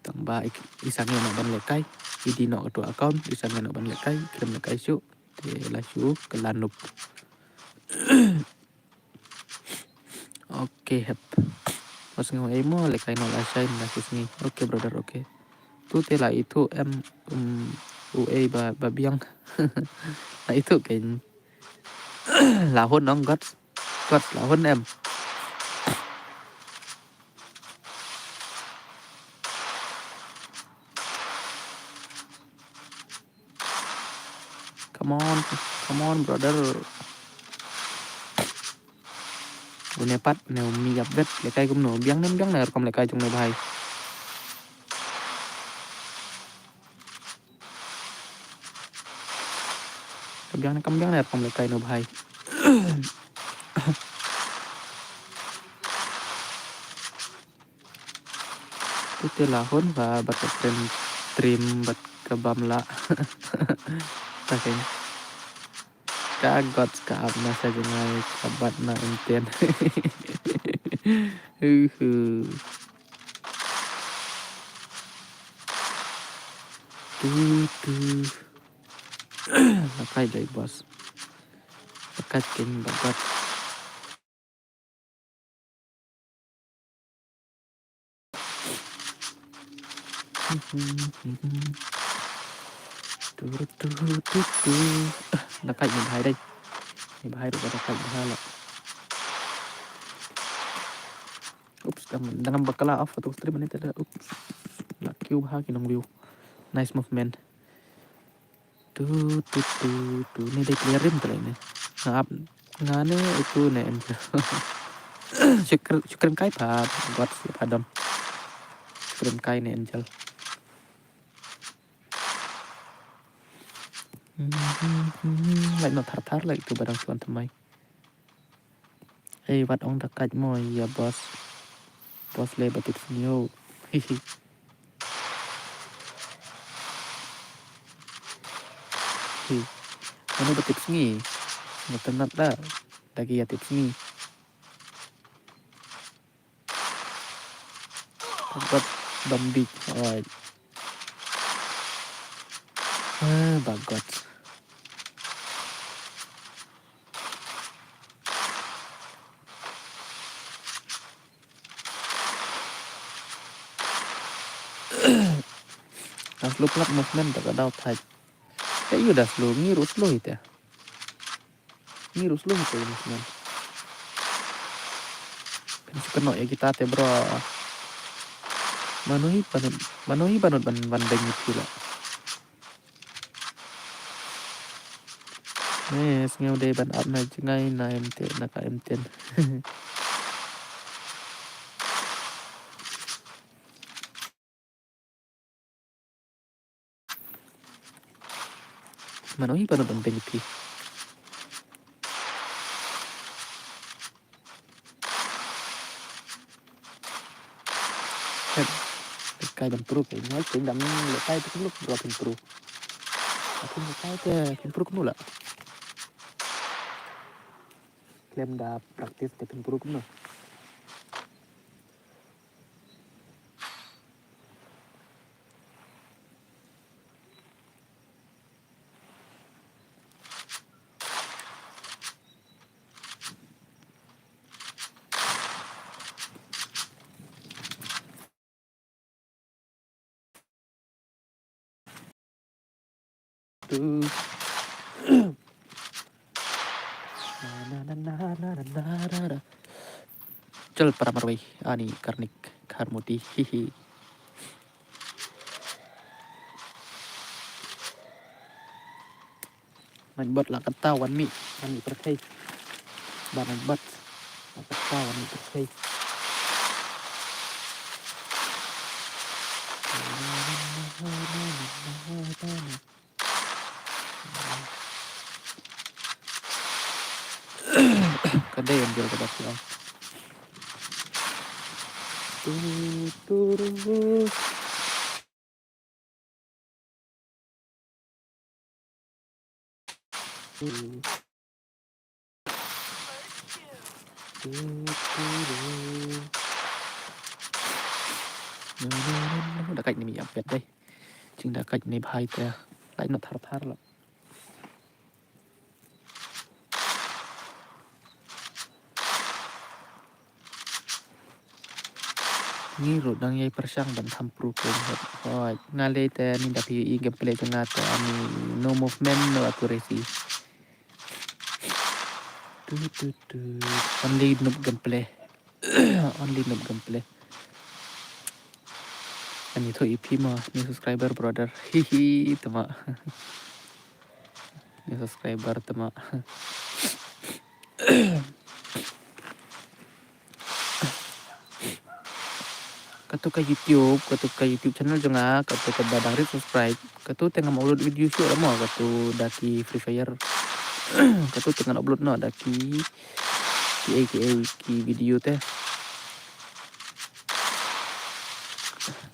Tang ba i, i sangeh noh ban lehkai. I die noh kato account, i sangeh noh ban lehkai, khlem lehkai shuh. Te la shu ka la noob. Okay, hep. Boss ngi ei mo lehkai noh la shai la shisngi. Okay brother, okay. Tu te la ithuh em, um, u ei ba, ba biang. La ithuh kein. La hun nong gods. Gods la hun em. Come on, come on, brother. Une pat ne umi yap vet lehkai kumno biang ne biang ne rukom lehkai jong ne bhai. Ka biang ne kam biang ne rukom lehkai no bhai. Ute la hun ba bat ka trim trim bat ka bam la. Ta keng. Ka got ka ap na sa jngai ka bat na enten. Uhu. Tu tu. Nakai dai boss. Nakai king ba got. Tur, tur, tur, tur. Ah, nakai ni bhai dai. Ni bhai ruh nakai bha la. Oops, dang, dang bakla off tu stream ni tada. Oops. La kiew bha ki nong view. Nice movement. Tu, tu, tu, tu. Ni dei player rim tu lah ni. Nga ap. Nga ne itu ne Angel. Shukr-, shukran kai pa God si pa dom. Shukran kai ne Angel. Like no thar thar like tu ba dang shuan thymmai. Ei, wat ong da kait mo ïa boss. Boss le ba tip sngi o. Hi hi. Hi. Mano ba tip sngi? Nga tynat da. Da ki ïa tip sngi. Bagot bambi. Oi. Ah, bagot. Ka slow plat movement da ka daw thait. Te ïu da slow, ngi ruh slow ite. Ngi ruh slow ite movement. Phin shu kynnoh ïa kita te bro. Mano hi panud, mano hi panud ban, ban beng ïa phi la. Ne, sngew dei ban ap na jngai na M ten, na ka M ten. Mano hi panud ban beng ïa phi. Hep. Kai ban pro kai. Ngai kai dam le kai tu nuk bro phin pro. Aku le kai te phin pro kunu la. Klem da practice te phin pro kunu. Tu. Na, na, na. Chal para marwei, ani karnik, kharmuti, hihi. Ngan bot la kata wan mi, wan mi perkhei. Ba ngan bot la kata wan mi perkhei. Ka dei Angel ka bot la. Tu, tu, tu. Da kait ne mi ïa pet dei. Jing da kait ne bhai te. Lai no thar thar la. Ngi ruh dang ïai pyrshang ban tham pro kane. Hooid, nga lei te ni da phi ïohi gameplay jong nga te ani no movement, no accuracy. Tu, tu, tu. Only noob gameplay. Only noob gameplay. Ani thoh ïa phi ma, new subscriber brother. Hihi, tama. New subscriber tama. Katu ka YouTube, katu ka YouTube channel jong nga, katu kaba dang rit subscribe, katu te ngam upload video shuh mo, katu da ki Free Fire. Katu te ngan upload noh da ki, ki A K A ki video te.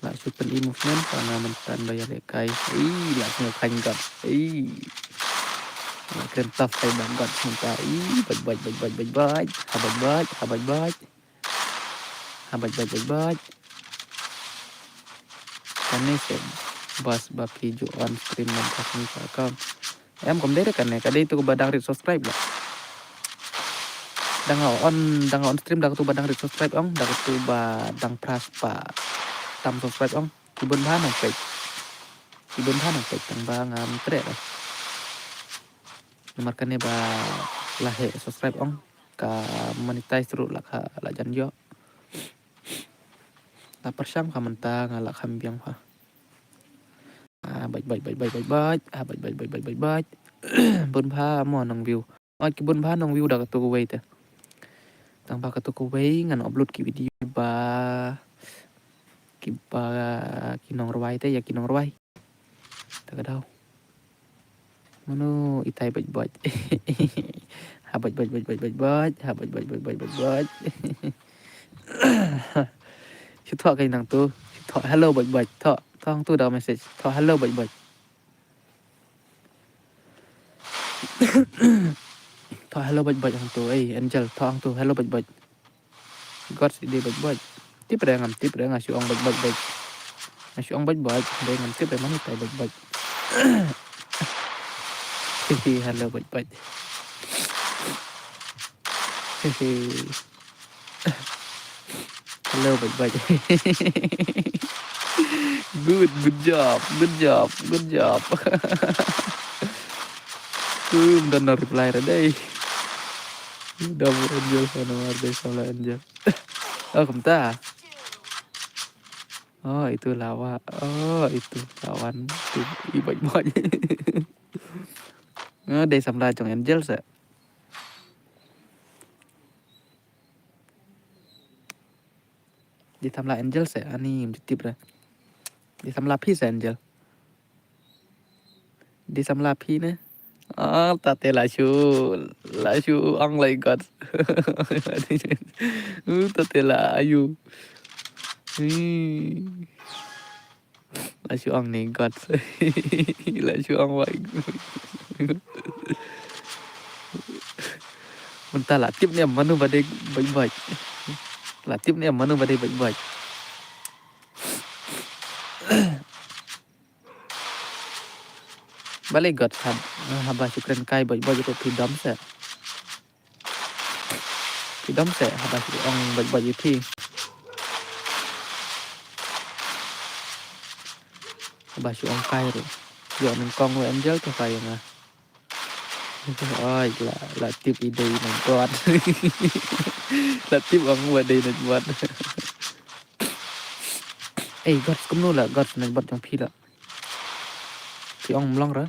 La shu pyn-i movement, ka nga mynta ba ïalehkai. Ei, la shu khain gat. Ei. La kren tough kai ba gat mynta. Ei, bait, bait, bait, bait, bait, bait. Ha bait, bait, ha bait, bait. Ha bait, bait, bait, bait. Kane se bas ba phi ju on stream man ka ni ka account. Em, kam dei re kane, ka dei tu ba dang rit subscribe la. Dang on, dang on stream da katu ba dang rit subscribe ong, da katu ba dang phra spah tam subscribe ong. Ki bun bha nang peit. Ki bun bha nang peit tang ba ngam treh re. Namar kane ba la heh subscribe ong, ka monetize ruh la kha la jan ïoh. La pyrshang ka mynta nga la kham biang pha. Ah, bait, bait, bait, bait, bait, bait. Ah, bait, bait, bait, bait, bait, bait. Bun bha mo nong view. Oh, ki bun bha nong view da katu kawei te. Tang ba katu kawei ngan upload ki video ba, ki ba, ki nongrwai te, ïa ki nongrwai. Ta ka daw. Mano itai bait bait. Ha bait bait bait bait bait bait. Ha bait bait bait bait bait bait. Shu thoh kai nangtu. Shu thoh hello bait bait. Thoh, thoh hangtu da message. Thoh hello bait bait. Thoh hello bait bait hangtu. Ei, Angel, thoh hangtu hello bait bait. Gods dei bait bait. Tip re ngam tip re, nga shu ong bait bait bait. Nga shu ong bait bait, dei ngam tip re mano itai bait bait. Hihi, hello bait bait. Hihi. Hello bait bait. Good, good job, good job, good job. Ym don na reply re dei. Dom Angel, sana mar dei samla Angel. Oh, kumta. Oh, itu lawa. Oh, itu lawan. Itu i bait bait. Oh, dei samla jong Angel sa. Dei samla Angel sa, ani ym ju tip re. Dei samla phi sa Angel. Dei samla phi ne. Ah, tate la shu, la shu ong lai got. Uh, tate la ayu. Hmm. La shu ong ni got. La shu ong wai. Mynta la tip ne mano ba dei bait bait. La tip ne mano ba dei bait bait. Balei got hab, haba shu kren kai bait bait ruh phi dom se. Phi dom se haba shu ong bait bait ïa phi. Haba shu ong kai ruh. Ïoh nyngkong u Angel te kai ïa nga. Oi, la, la tip i dei na bot. La tip ong ba dei na bot. Ei, got kumno la, got na bot jong phi la. Phi ong mlong ra.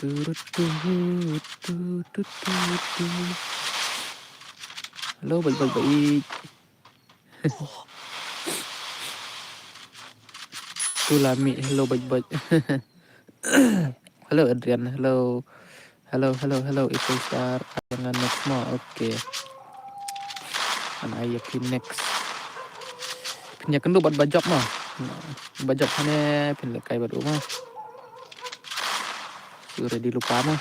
Turut, turut, turut, turut, turut. Hello, bait bait bait. Tu la mi, hello, bait bait. Hello, Adrian. Hello. Hello, hello, hello, April Star. Ai ïa nga next mo. Okay. Ngan ai ïa phi next. Phin ïa kynduh bad ba jop mo. Ba jop hangne phin lehkai bad u mo. Shu ready lypa mo.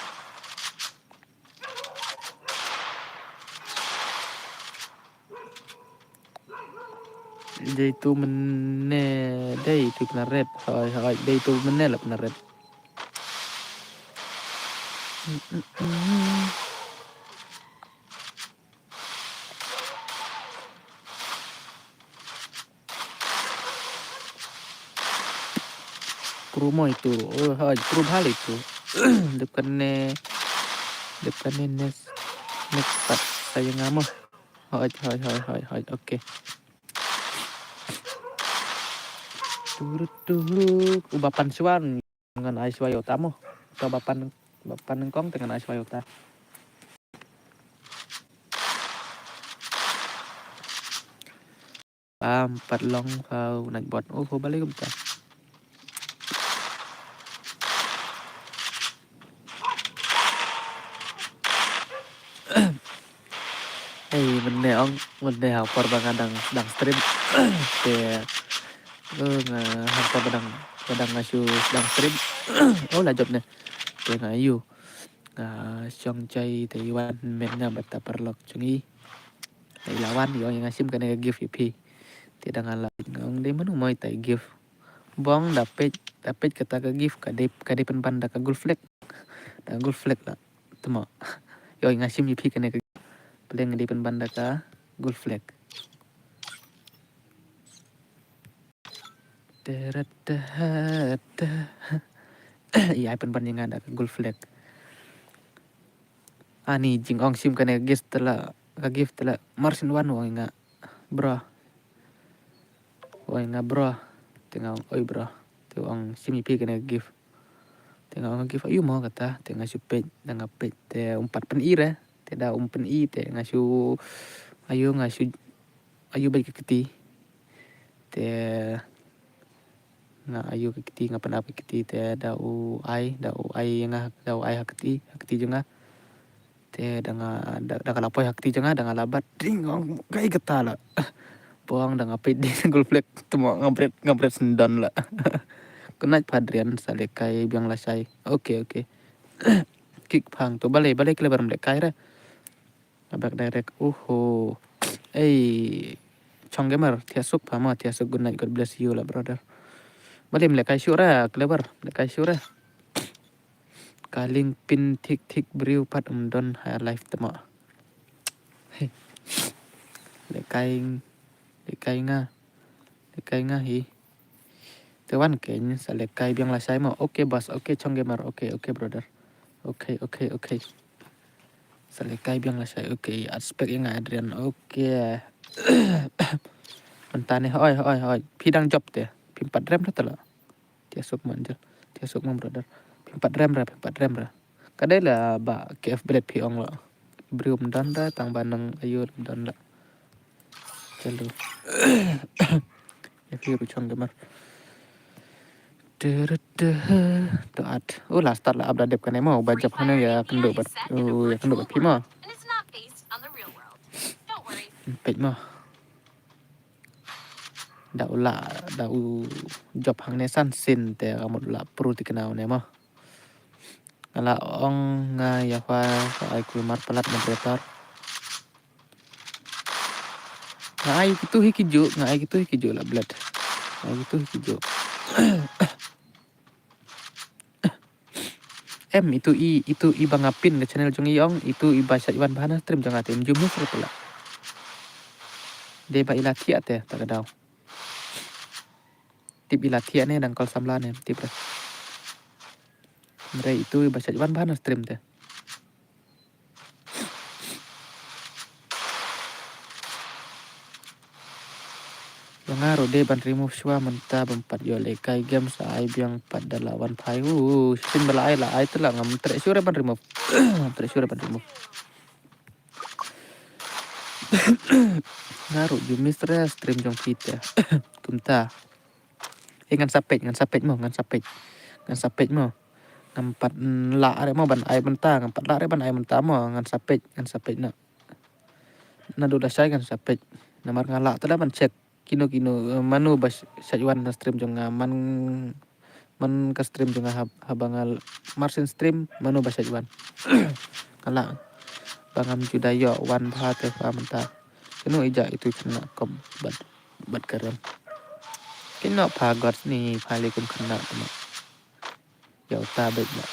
Dei tu mynne, dei tu pynret. Hoi, hoi, dei tu mynne la pynret. Pro mo itu. Oh, hoi, pro bha itu. Dep kane, dep kane next, next part sa ïa nga mo. Hoi, hoi, hoi, hoi, hoi, okay. Turut, turut. U ba pan shuwa ngan ai shuwa ïa uta mo. Uta ba pan, ba pan nyngkong te ngan ai shuwa ïa uta. Pam pat long pha u nat bot. Oh, ho balei kumta. Ei, mynne ong, mynne ha por ba nga dang, dang stream. Te, eh, nga ha por ba dang, ba dang nga shu dang stream. Oh, la jop ne. Te nga ïoh. Nga shong jai te i wan men nga bad ta paralok jong i. Te i la wan i ong ïa nga shim kane ka gift ïa phi. Te da nga la nga ong dei mano mo ita i gift. Bong da peit, da peit kata ka gift ka dei, ka dei pynban da ka gold flag. Da ka gold flag la. Te mo. I ong ïa nga shim ïa phi kane ka gift. Pynban dei pynban da ka gold flag. Teret, teret, teret. Ïa, ai pynban ïa nga da ka gold flag. Ani jingong shim kane ka gift la, ka gift la. Marsin wan ong nga bro. Ong nga bro. Te nga ong oi bro. Te ong shim ïa phi kane ka gift. Te nga ong ka gift aïu mo kata. Te nga shu peit, da nga peit te um pat pyn-i re. Te da um pyn-i te nga shu aïu nga shu aïu bad ka kti. Te nga aïu ka kti, nga pyn-ap ka kti te da u ai, da u ai ïa nga, da u ai ha kti, ha kti jong nga. Te da nga da, da ka la poi ha kti jong nga, da nga la bat ding ong kai kata la. Pong da nga peit ding single flag te mo nga bret, nga bret sendon la. Kynait Padrian sa lehkai biang lashai. Okay, okay. Kick phang to balei, balei kle bar ym lehkai re. Abek direct. Uhu. Ei. Chong Gamer, thiah suk pha mo, thiah suk, good night, God bless you la brother. Balei ym lehkai shuh re, clever, lehkai shuh re. Ka link pin thik thik briew pat ym don ha live te mo. Hei. Lehkai, lehkai nga. Lehkai nga hi. Te wan kein sa lehkai biang lashai mo. Okay boss, okay Chong Gamer, okay, okay brother. Okay, okay, okay. Sa lehkai biang lashai, okay. Aspect ïa nga Adrian, okay. Mynta ne hoi, hoi, hoi. Phi dang jop te. Phim pat rem re te la. Thiah suk mo Angel. Thiah suk mo brother. Phim pat rem re, phim pat rem re. Ka dei la ba K F Blade phi ong la. Briew ym don re, tang ba nang aïu ym don re. Chalo. Ïa phi ruh Chong Gamer. Teret, to at. Oh, la start la ap da dep kane mo, ba jop hangne ïa kynduh bad, oh, ïa kynduh bad phi mo. Peit mo. Da u la, da u jop hangne san sien te ka mut u la pro tikna une mo. Nga la ong nga ïa pha ka ai kulmar palat moderator. Nga ai kitu hi kijuh, nga ai kitu hi kijuh la Blade. Nga ai kitu hi kijuh. Em, itu i, itu i ba nga pin ka channel jong i ong, itu i ba shait wan bha na stream jong nga te, em ju move re pula. Dei ba i la thiah te, ta ka daw. Tip i la thiah ne, dang call samla ne, tip re. Hynrei itu i ba shait wan bha na stream te. Ïa nga ruh dei ban remove shuwa mynta bym pat ïoh lehkai game sa ai biang pat da la wan phai. Uh, shisien ba la ai la ai te la ngam treh shuh re ban remove. Ngam treh shuh re ban remove. Nga ruh ju miss re stream jong phi te. Kumta. Eh, ngan sa peit, ngan sa peit mo, ngan sa peit. Ngan sa peit mo. Ngam pat, mm, lah re mo ban ai mynta, ngam pat lah re ban ai mynta mo, ngan sa peit, ngan sa peit noh. Naduh lashai ngan sa peit. Namar nga lah te lah ban check. Kino kino, eh, mano ba sh-, shait wan na stream jong nga, man, man ka stream jong nga hab-, haba nga l-, mar sien stream, mano ba shait wan. Nga lah. Ba ngam ju da ïoh wan bha te pha mynta. Kano i jah itu khynnah kop bad, bad ka rem. Khynnah pha got ni pha lei kum khynnah te mo. Ïa uta beit ba.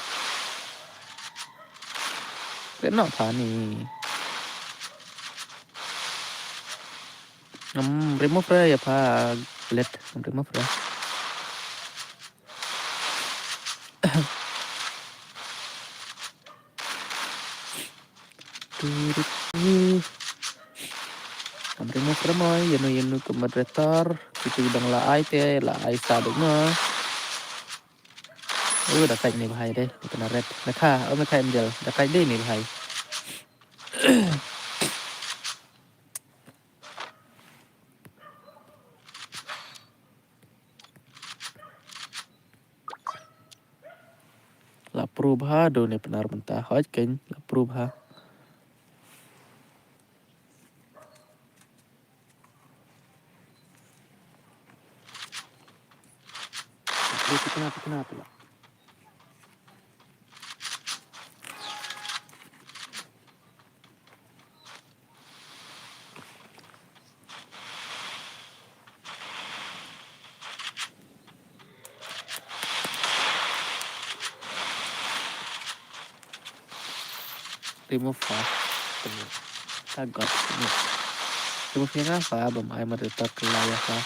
Khynnah pha ni. Ngam remove re ïa pha Blade, ngam remove re. Turut. Ngam remove re mo, ïano ïano ka moderator. Kitu dang la ai te, la ai sa dei mo. Oh, da kait ni bhai dei, ni kena red. Mekha, oh mekha Angel, da kait dei ni bhai. La pro bha do ne Pnar mynta. Hoi kein, la pro bha. Pro tikna tikna pula. Remove pha. Remove. Ka got remove. Remove ïa nga pha, bym ai moderator kylla ïa pha.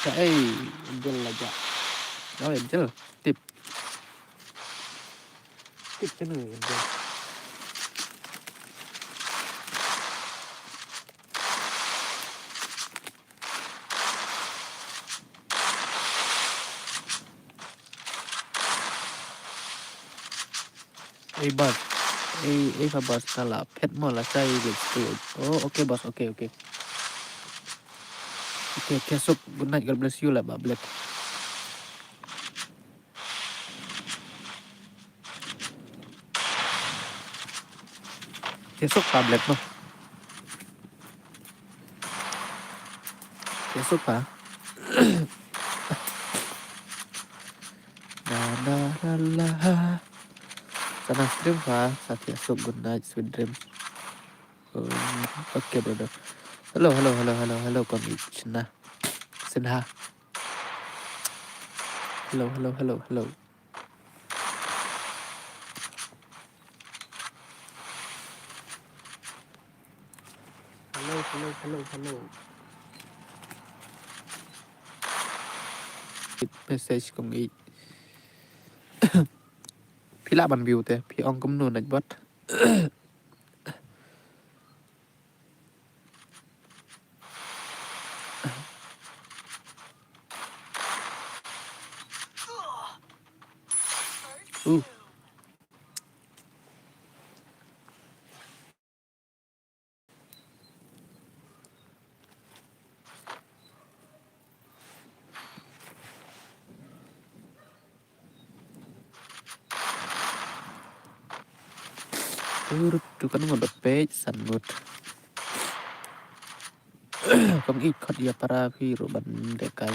Ka ei, Angel la ja. Oh, Angel. Tip. Tip kano Angel. Ei boss. Ei, ei pha boss, ka la phet mo la chai. Oh, okay boss, okay, okay. Okay, okay, Suk, good night, God bless you lah, Bah Black. Te Suk pha Black mo. Te Suk pha. La la la la. Sa nang stream pha, sa Te Suk, good night, sweet dreams. Um, okay, brother. Hello, hello, hello, hello, hello, Kong Ich. Nah. Sinha. Hello, hello, hello, hello. Hello, hello, hello, hello. Message Kong Ich. Phi lah ban view te, phi ong kumno na bot. Uh. Turut tu kan ngot page san ngut. Kong Ich khot ïa para phi ruh ban deh kai.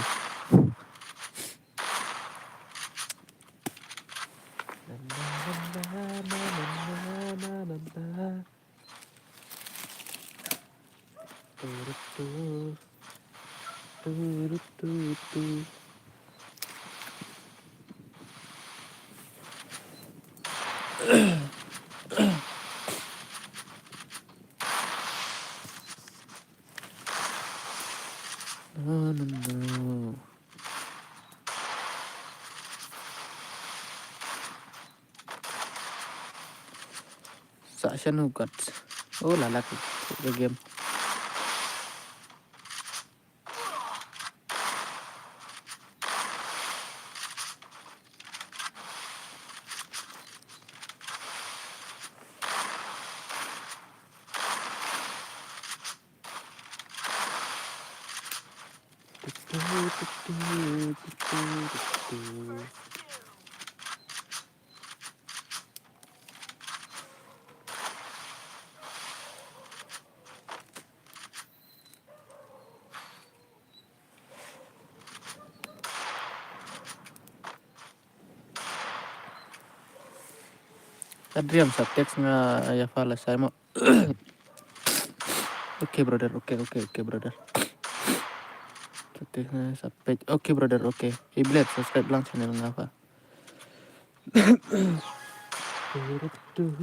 No, no, no. Sa shano kat. Oh, la la ka, ka game. Adrian sa text nga ïa pha la sai mo. Okay, brother. Okay, okay, okay, brother. Sa text nga sa page. Okay, brother. Okay. Iblet subscribe lang channel nga pha. Turututu.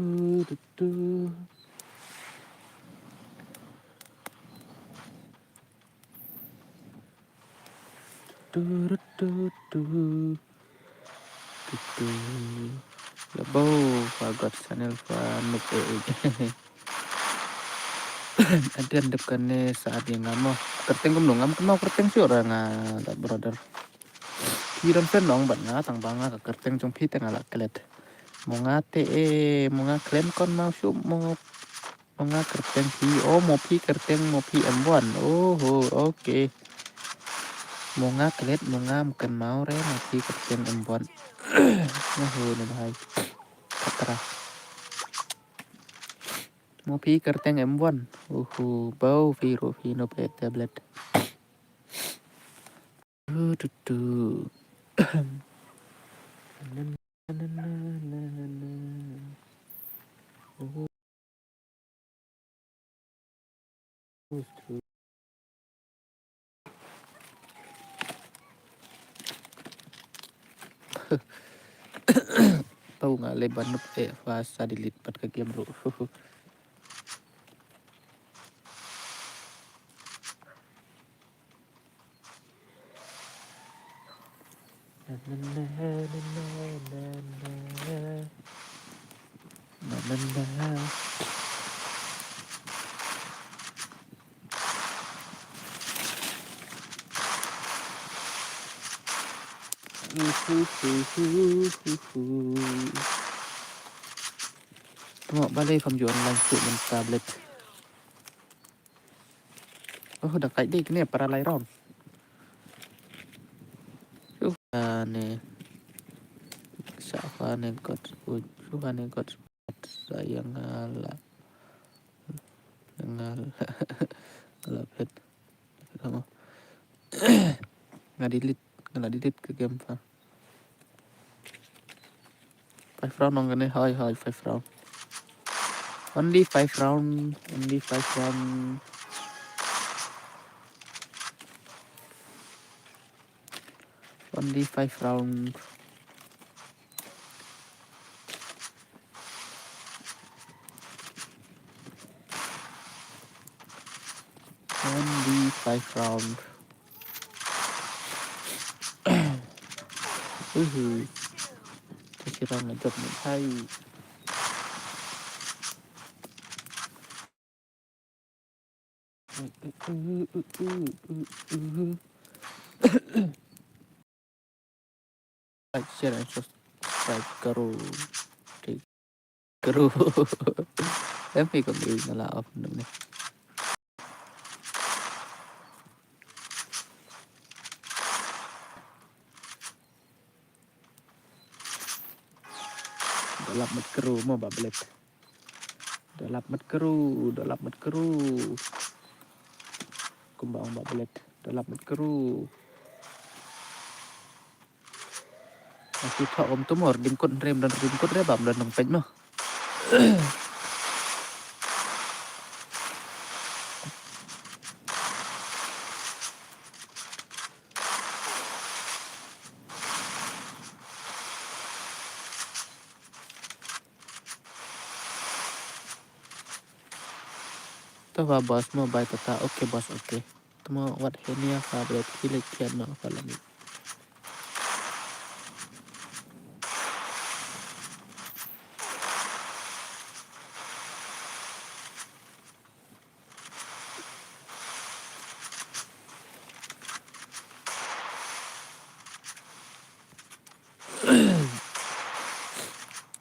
Tutu. Lebo, pha got channel pha nuk eh. Aden dep kane sa adi ngam mo. Kyrteng kumno ngam kynmaw kyrteng shuh ra nga da brother. Phi don friend nong bad nga tang ba nga ka kyrteng jong phi te nga la klet. Mo nga te eh, mo nga khlem kynmaw shuh mo. Mo nga kyrteng phi, oh, mo phi kyrteng mo phi M one. Oho, okay. Mo nga klet, mo ngam kynmaw re, mo phi kyrteng M one. Oho, ne bhai. Khatra. Mo phi kyrteng M one. Oho, bau phi ro phi no pe tablet. Tu, tu, tu. Na, na, na, na, na. Oh. It's true. Tau nga le ban nup eh, pha sa delete pat ka game ruh. Na, na, na. Uhuhuhuhuhu. Tengok balei pham ju online tu mynta Blade. Oh, da kait dei kane para lai round. Shu ha ne. Shu ha ne got. Shu ha ne got. Sayang ala. Ngal. Ala phet. Phet mo. Nga delete, nga la delete ka game pa. Five round nong kane, hoi, hoi, five round. Only five round, only five round. Only five round. Only five round. Uhu. Sirang ngejok ni hai. Like, share and subscribe karo. Karo. Em, pi kong ui ngala off nung ni. Dolap mat karo mo ba Blade. Dolap mat karo, dolap mat karo. Kumba ong ba Blade, dolap mat karo. Aku thok om tumor, dim kot rem dan dim kot rem bam dan nang pej mo. To ba boss mo bai tata, okay boss, okay. Tamo wat henia ka bret kilik kian no ka lami.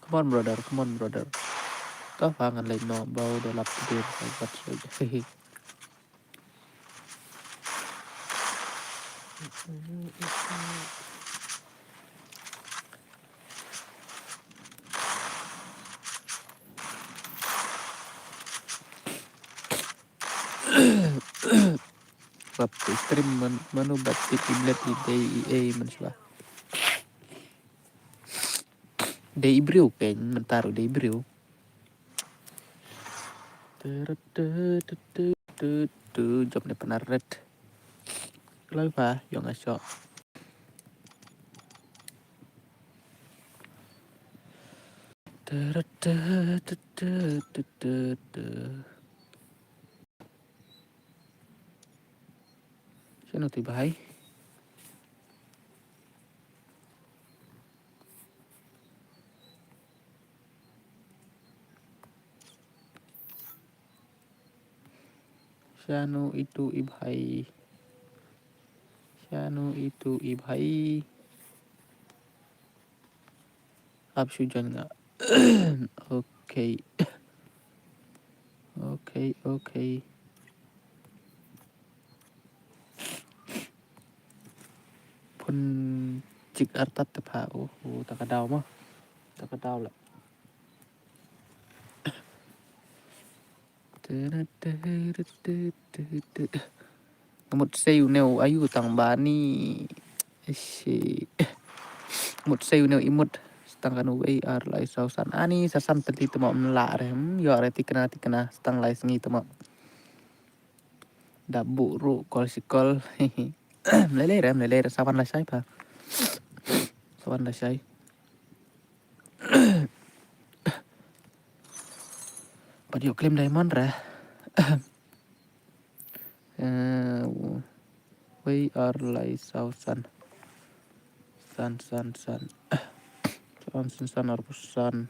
Come on, brother. Come on, brother. Toh, hangan lai no bau dolap tidur. Hehehe. Bad stream man, mano bad tip i Blade i dei i ei man shwa. Dei i briew kein, mynta ruh dei i briew. Jop ne pynarret. Kloi pha, ïong a shoh. Shano te bhai? Shano itu i bhai? Shano itu i bhai? Ap shu join nga. Okay. Okay, okay. Pun chik artat te pha. Oh, oh, ta ka daw mo. Ta ka daw la. Nga mut sei une u ayu tang bani. Shi. Mut sei une u imut. Stang kano wei ar lai saw san. Ani sa san teli temo mla re. Hmm, ïoh re tikna tikna. Stang lai sngi temo. Da buh ruh kol shi kol. Mlelei re, mlelei re. Sawan la shai pa. Sawan la shai. Pat ïoh claim diamond re. Eh, wei ar lai saw san. San, san, san. San, san, san, arphew san.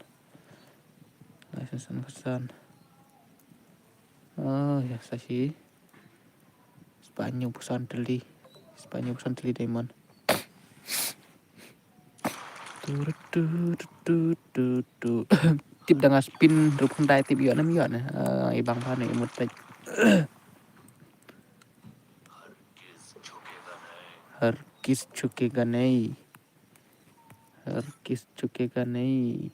Lai san, san, san. Oh, ïa, sa shi. Spah hynñiewphew san tylli. Spah hynñiewphew san tylli diamond. Tu, tu, tu. Tip da nga spin ruh khyndai tip ïoh ne ym ïoh ne. Ah, i bang pha ne i mut peit. Har kis chuke ganei. Har kis chuke ganei.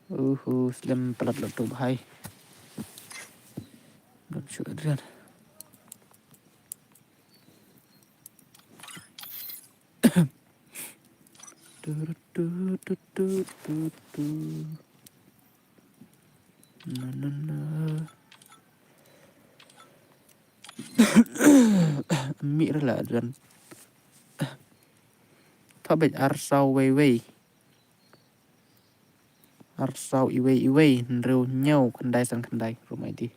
Uhu, slem palat lo tu bhai. Don shu Adrian. Tu, tu, tu, tu, tu, tu. Na, na, na. Mih rala dan. Tha bej ar saw wei wei. Ar saw iwei iwei, hynriew hynñiew khyndai san khyndai, rumai di.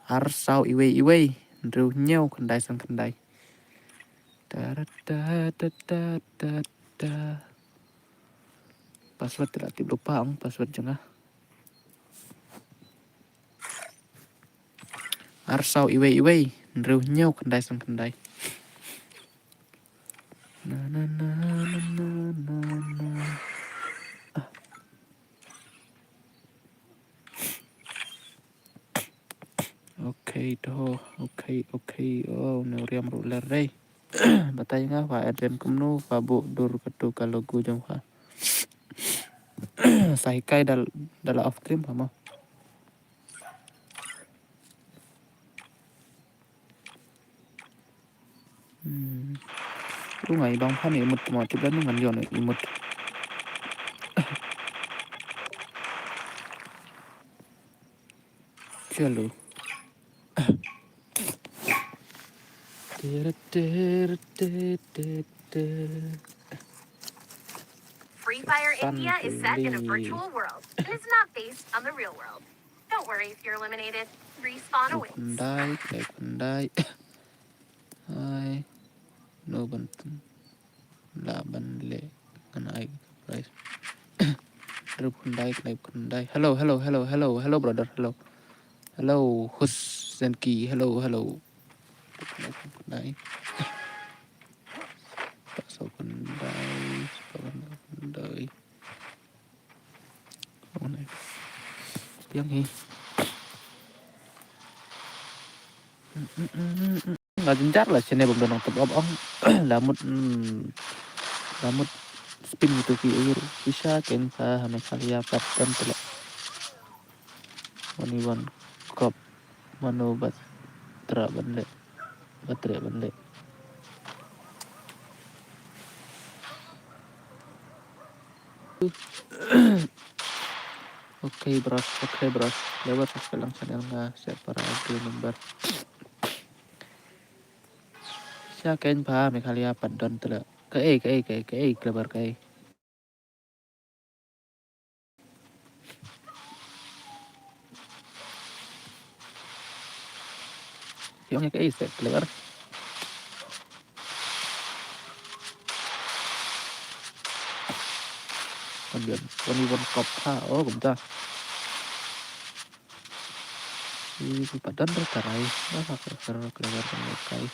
Ar saw iwei iwei, hynriew hynñiew khyndai san khyndai. Ta ra ta ta ta ta ta. Password te la tip lupa ong password jong nga. Ar saw iwei iwei, hynriew hynñiew khyndai san khyndai. Na, na, na. Ah. Okay, to. Okay, okay. Oh, ne u riam ruh ler dei. Batai nga pha Adrian kumno pha buh dur katu ka logo jong pha. Sa hikai dal, dal off stream pha mo. Hmm. Ru ngai bang pha ne imut mo tip dan ngan ïoh ne imut. Chalo. Tere, tere, tere, tere, tere. Free Fire India is set in a virtual world. It is not based on the real world. Don't worry if you're eliminated. Respawn awaits. Khyndai, khyndai. Ai. No ban tun. La ban leh ngan ai ka prize. Rup khyndai, khyndai, khyndai. Hello, hello, hello, hello, hello, brother, hello. Hello, Hus Zenki, hello, hello. Rup khyndai, khyndai. Spah saw khyndai, spah khyndai, khyndai. Yang hi. Nga jynjar la shane bym don nongtep ong. La mut, mm, la mut spin gitu ki air. Shisha ken pha ha Meghalaya pat don tele. One one kop mano bat tra ban le. Bat tre ban le. Okay, bros. Okay, bros. Lewat sa lang channel nga, siap para game member. Shisha ken pha Meghalaya pat don tele. Kaei, kaei, kaei, kaei, clever kaei. Ïong ïa kaei set clever. Kan biang, kan biang kop ha, oh, kumta. Ih, ki padan dah tarai. Dah lah, clever, clever, clever, kai.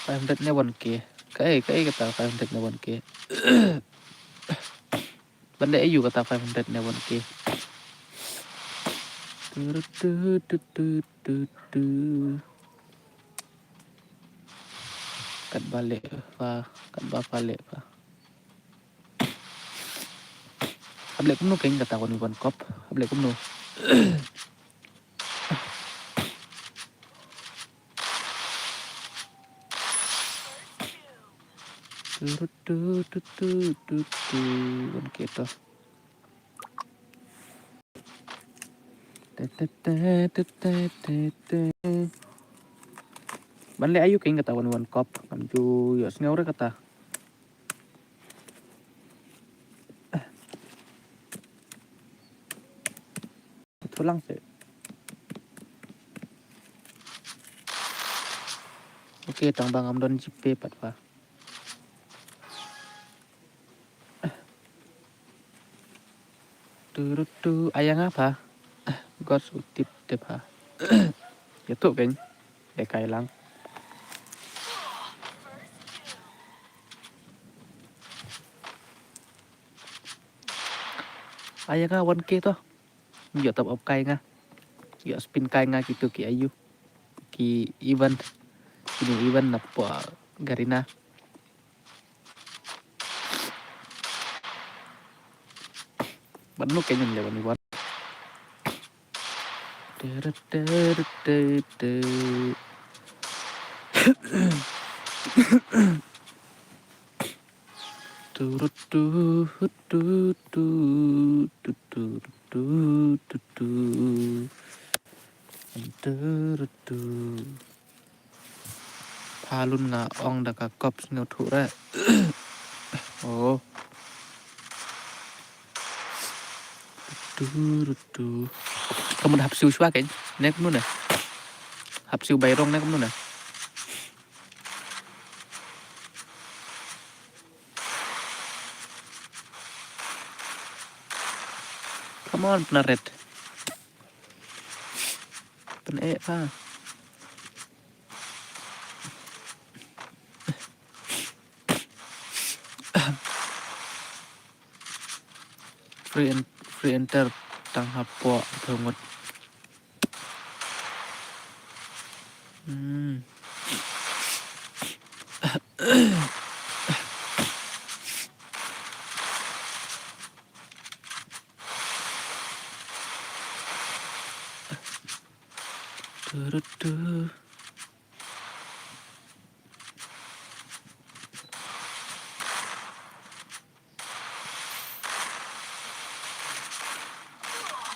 Five hundred ne one K. Kaei, kaei kata five hundred ne one K. Ban leh aïu kata five hundred ne one K. Tu, tu, tu, tu, tu, tu. Katba leh pha, katba pha leh pha. Hap leh kumno keiñ kata one v one kop. Hap leh kumno. Tu, tu, tu, tu, tu, tu. One K to. Te, te, te, te, te, te, te. Ban leh aïu kein kata one v one cop. Ngam ju ïohsngew re kata. Thulang se. Ok, tang ba ngam don GPay pat pha. Turut tu, ai ïa nga pha. Gos u tip te pha. Ïa tu kein. Dei kai lang. Ai ïa nga one K to. Ïoh top up kai nga. Ïoh spin kai nga kitu ki aïu. Ki event. Kini event na pdeng Garena. Ban nu kein leh one v one. Teret, teret, teret, teret. Turut tu, tu, tu, tu, tu, tu, tu, tu, tu. Turut tu. Pha lun nga ong da ka kop sngewthuh re. Oh. Turut tu. Ka mut hap siew shuwa kein. Ne kumno ne? Hap siew bai rong ne kumno ne? Come on, Pnaret. Pyneh pha. Free en-, free enter tang hapoh thungut. Hmm. Turut tu.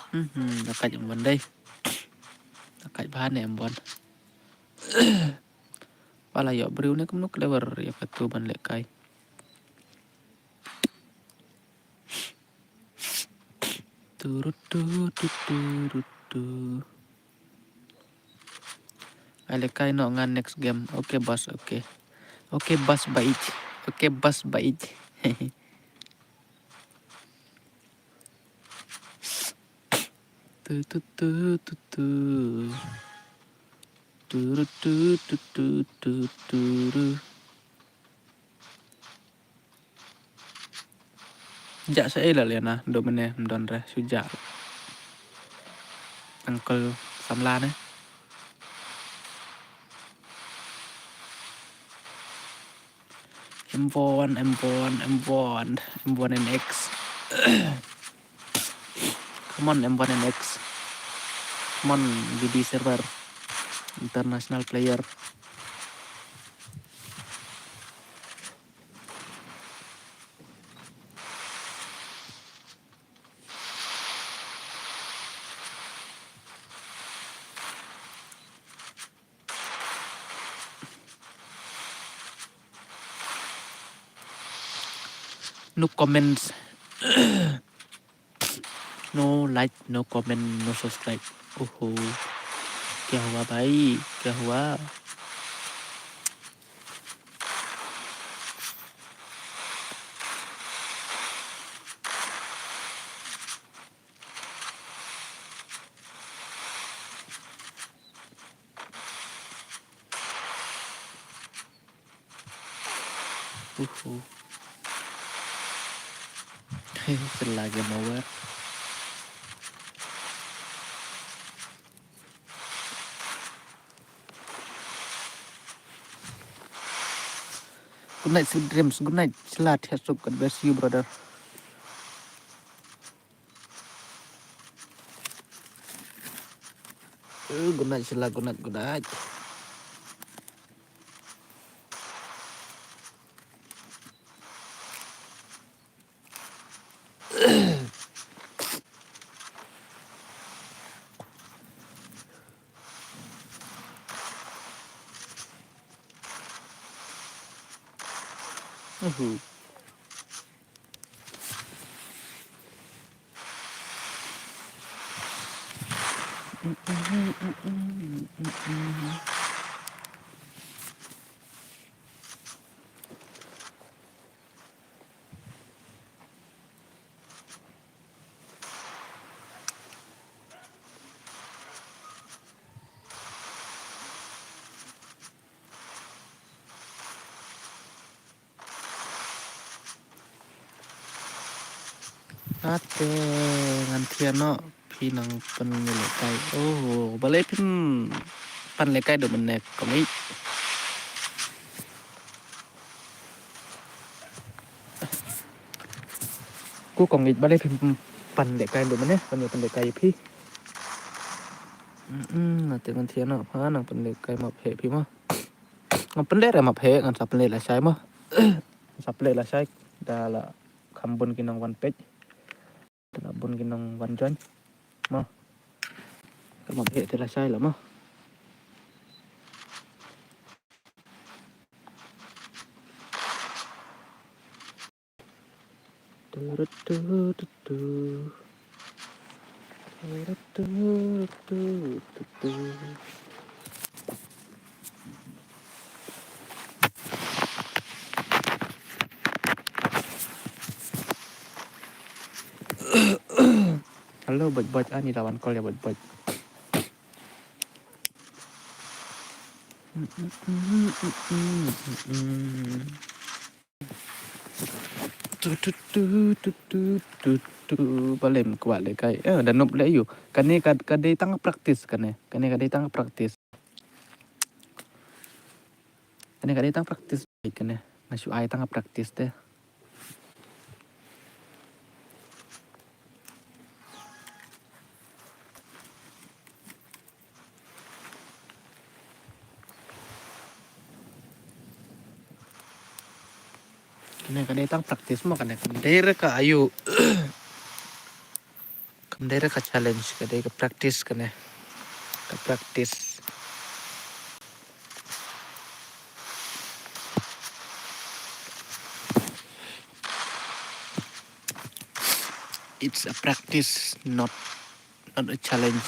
Hmm, hmm, da kait em wan dei. Da kait bha ne em wan. Pala ïoh briew ne kumno clever ïa katu ban leh kai. Turut tu, tu, turut tu. Ai leh kai noh nga next game. Okay, boss, okay. Okay, boss, bye. Okay, boss, bye. Tu, tu, tu, tu, tu. Turut tu, tu, tu, tu, tu, tu. Jah sa ei la lena, do mene mdon re, shu jah. Uncle samla ne. M one, M one, M one, M one N X. Come on, M one N X. Come on, B D server. International player. No comments. No like, no comment, no subscribe. Oho. Kya hua bhai? Kya hua? Uhu. Hey, sila game over. Good night, sweet dreams. Good night, Sila Thiasuk. God bless you, brother. Uh, good night, Sila. Good night, good night. Ate ngan thiah noh, phi nang pynlehkai. Oh, balei phin pynlehkai da mynne kong ïeit. Ko kong ïeit, balei phin pynlehkai da mynne, phin pynlehkai phi. Hmm, ate ngan thiah noh, pha nang pynlehkai map heh phi mo. Ngan pynleh re map heh, ngan sa pynleh lashai mo. Ngan sa pynleh lashai, da la kham bun ki nongwan peit. Da la bun ki nongwan join. Mo. Ka map heh te lashai la mo. Hello, Boj Boj. Ani da wan call ïa Boj Boj. Tu, tu, tu, tu, tu, tu, tu. Balei ym kwah lehkai? Eh, da nop leh ïa u. Kane ka, ka dei tang practice kane. Kane ka dei tang practice. Kane ka dei tang practice kane. Nga shu ai tang practice te. Kane ka dei tang practice mo, kane ka dei re ka ayu. Kam dei re ka challenge, ka dei ka practice kane. Ka practice. It's a practice, not, not a challenge.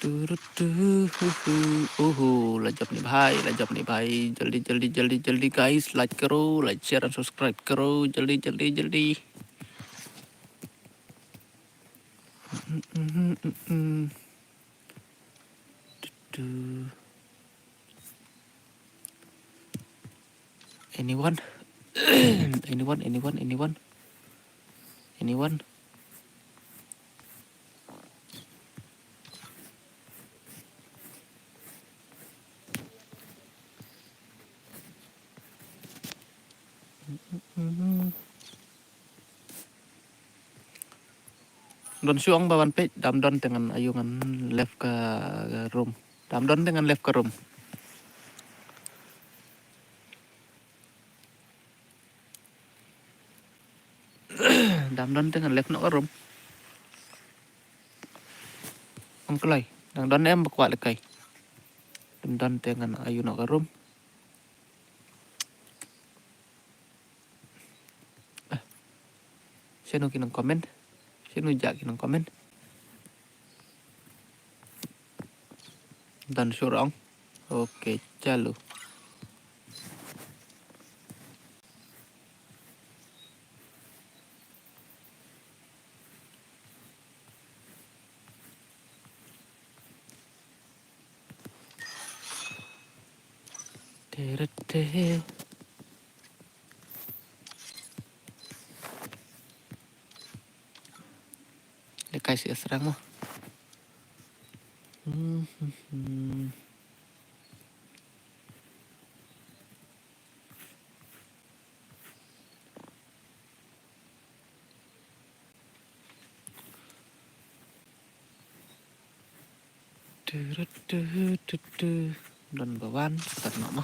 Turut tu, hu, hu. Oho, la jop ni bhai, la jop ni bhai. Jaldi, jaldi, jaldi, jaldi, guys. Like karo, like, share and subscribe karo. Jaldi, jaldi, jaldi. Mm, mm, mm, mm. Tu, tu. Anyone? Anyone, anyone, anyone? Anyone? Don shu ong ba wan peit, dam don te ngan ayu ngan left ka room. Dam don te ngan left ka room. Dam don te ngan left noh ka room. Ong kloi, dang don em ba kwah lehkai. Dam don te ngan ayu noh ka room. Ah. Shano ki nang comment? Shano ja ki nang comment? Done shuh ong. Okay, chalu. Te re te. Lehkai shi srang mo. Hmm, hmm, hmm. Tu, tu, tu, tu, tu. Don ba wan, start noh mo.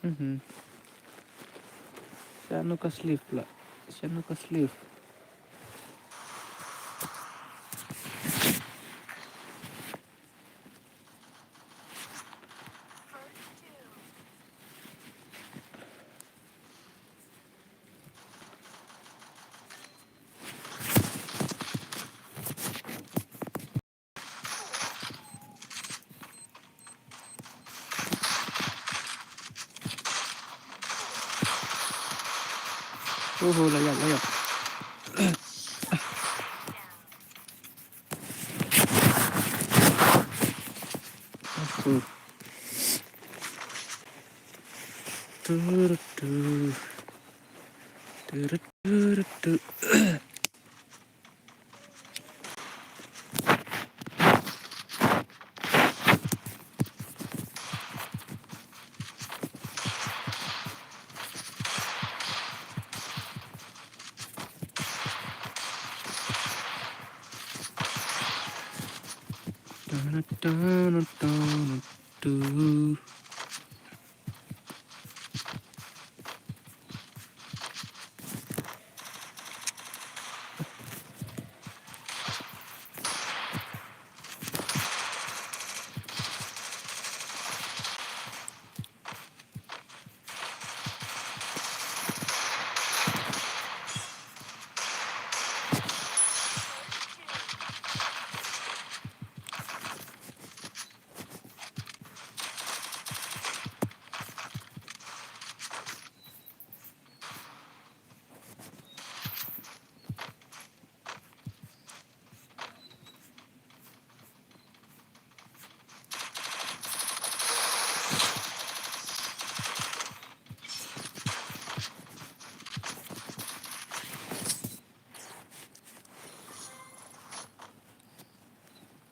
Mhm. Shano ka sleeve la? Shano ka sleeve? Uhu, la ïap, la ïap. Uhu. Turutu. Turutu.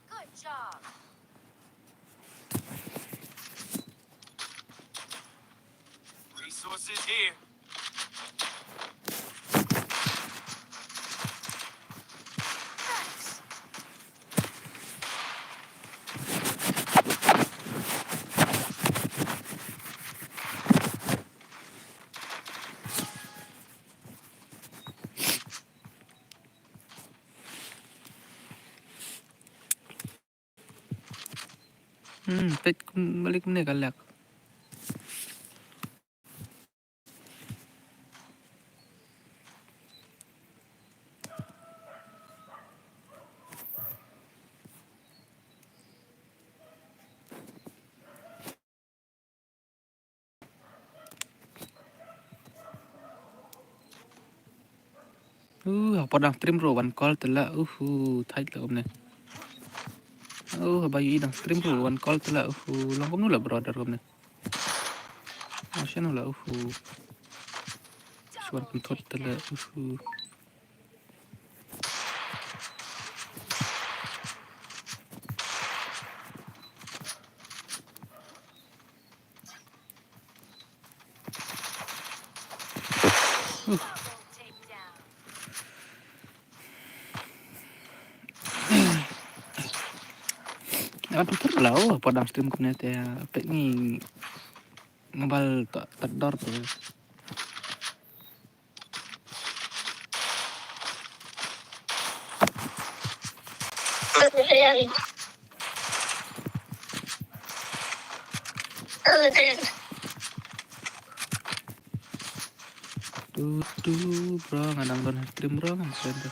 Good job. Resources here. Thanks. Hmm, peit kum-, balik kumne ka lag. Uh, hapdeng stream ruh wan call te la. Uhu, thait la kumne. Uh, haba ïohi dang stream ruh wan call te la. Uhu, long kumno la brother kumne. Oh, shano la, uhu. Shuwa pynthut te la, uhu. Nga pynthut la, oh, hapdeng stream kumne te, peit ngi mobile ta, ta dor te. Tu, tu, bro, nga dang don stream, bro, ngan send.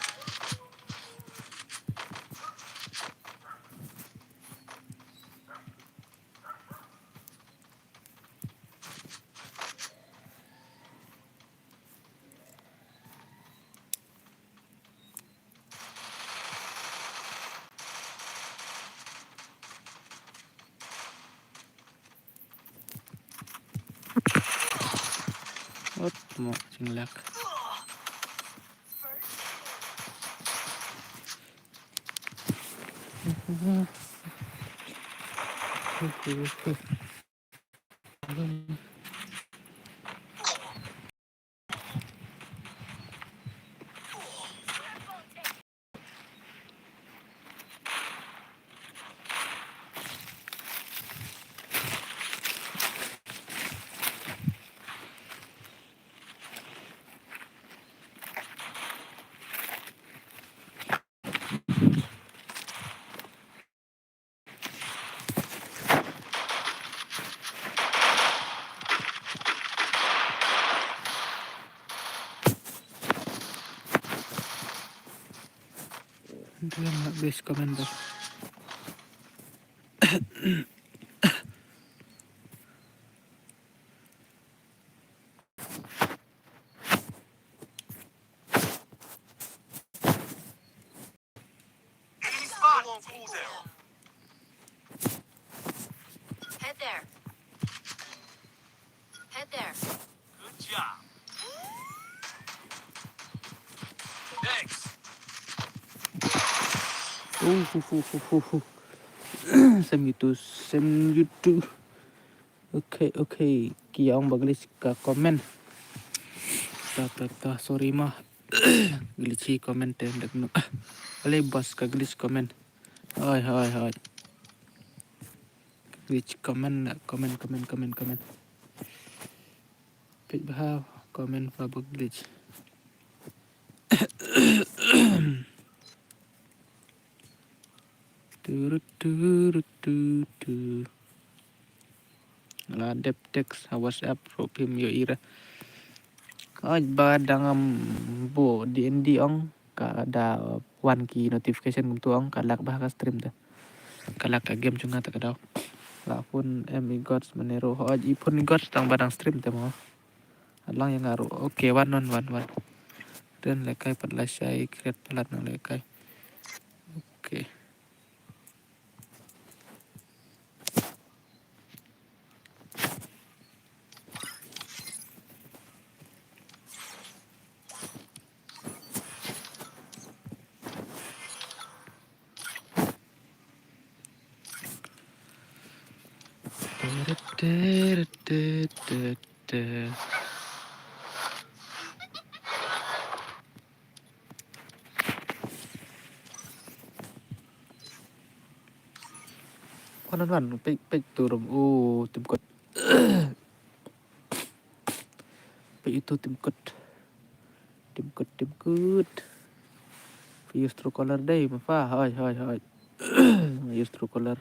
Ot mo, jinglag. Dia nak base commander. Head there. Head there. Good job. Thanks. Uh, uh, uh, uh, uh, uh. Same you too, same you too. Okay, okay. Ki ong ba glitch ka comment. Ta, ta, ta, sorry ma. Glitch hi comment te dak nu. Ale bas ka glitch comment. Hai, hai, hai. Glitch comment, comment, comment, comment, comment. Page bha comment ba ba glitch. Turut, turut, tu, tu. La dep text ha WhatsApp ro phim ïohi re. Ka ba dang am bo D and D ong ka da wan ki notification kumtu ong ka lak bha ka stream te. Ka lak ka game jong nga te ka daw. La phone em i gods manero hoj i phone i gods tang ba dang stream te mo. Lang ïa nga ruh. Okay, wan, wan, wan, wan. Ren lekai pat la shai, create palat nang lekai. Okay. Wan, wan, wan, peit, peit tu rum. Oh, tim kot. Peit itu tim kot. Tim kot, tim kot. Peit use Truecaller dei, ma fa. Hai, hai, hai. Use Truecaller.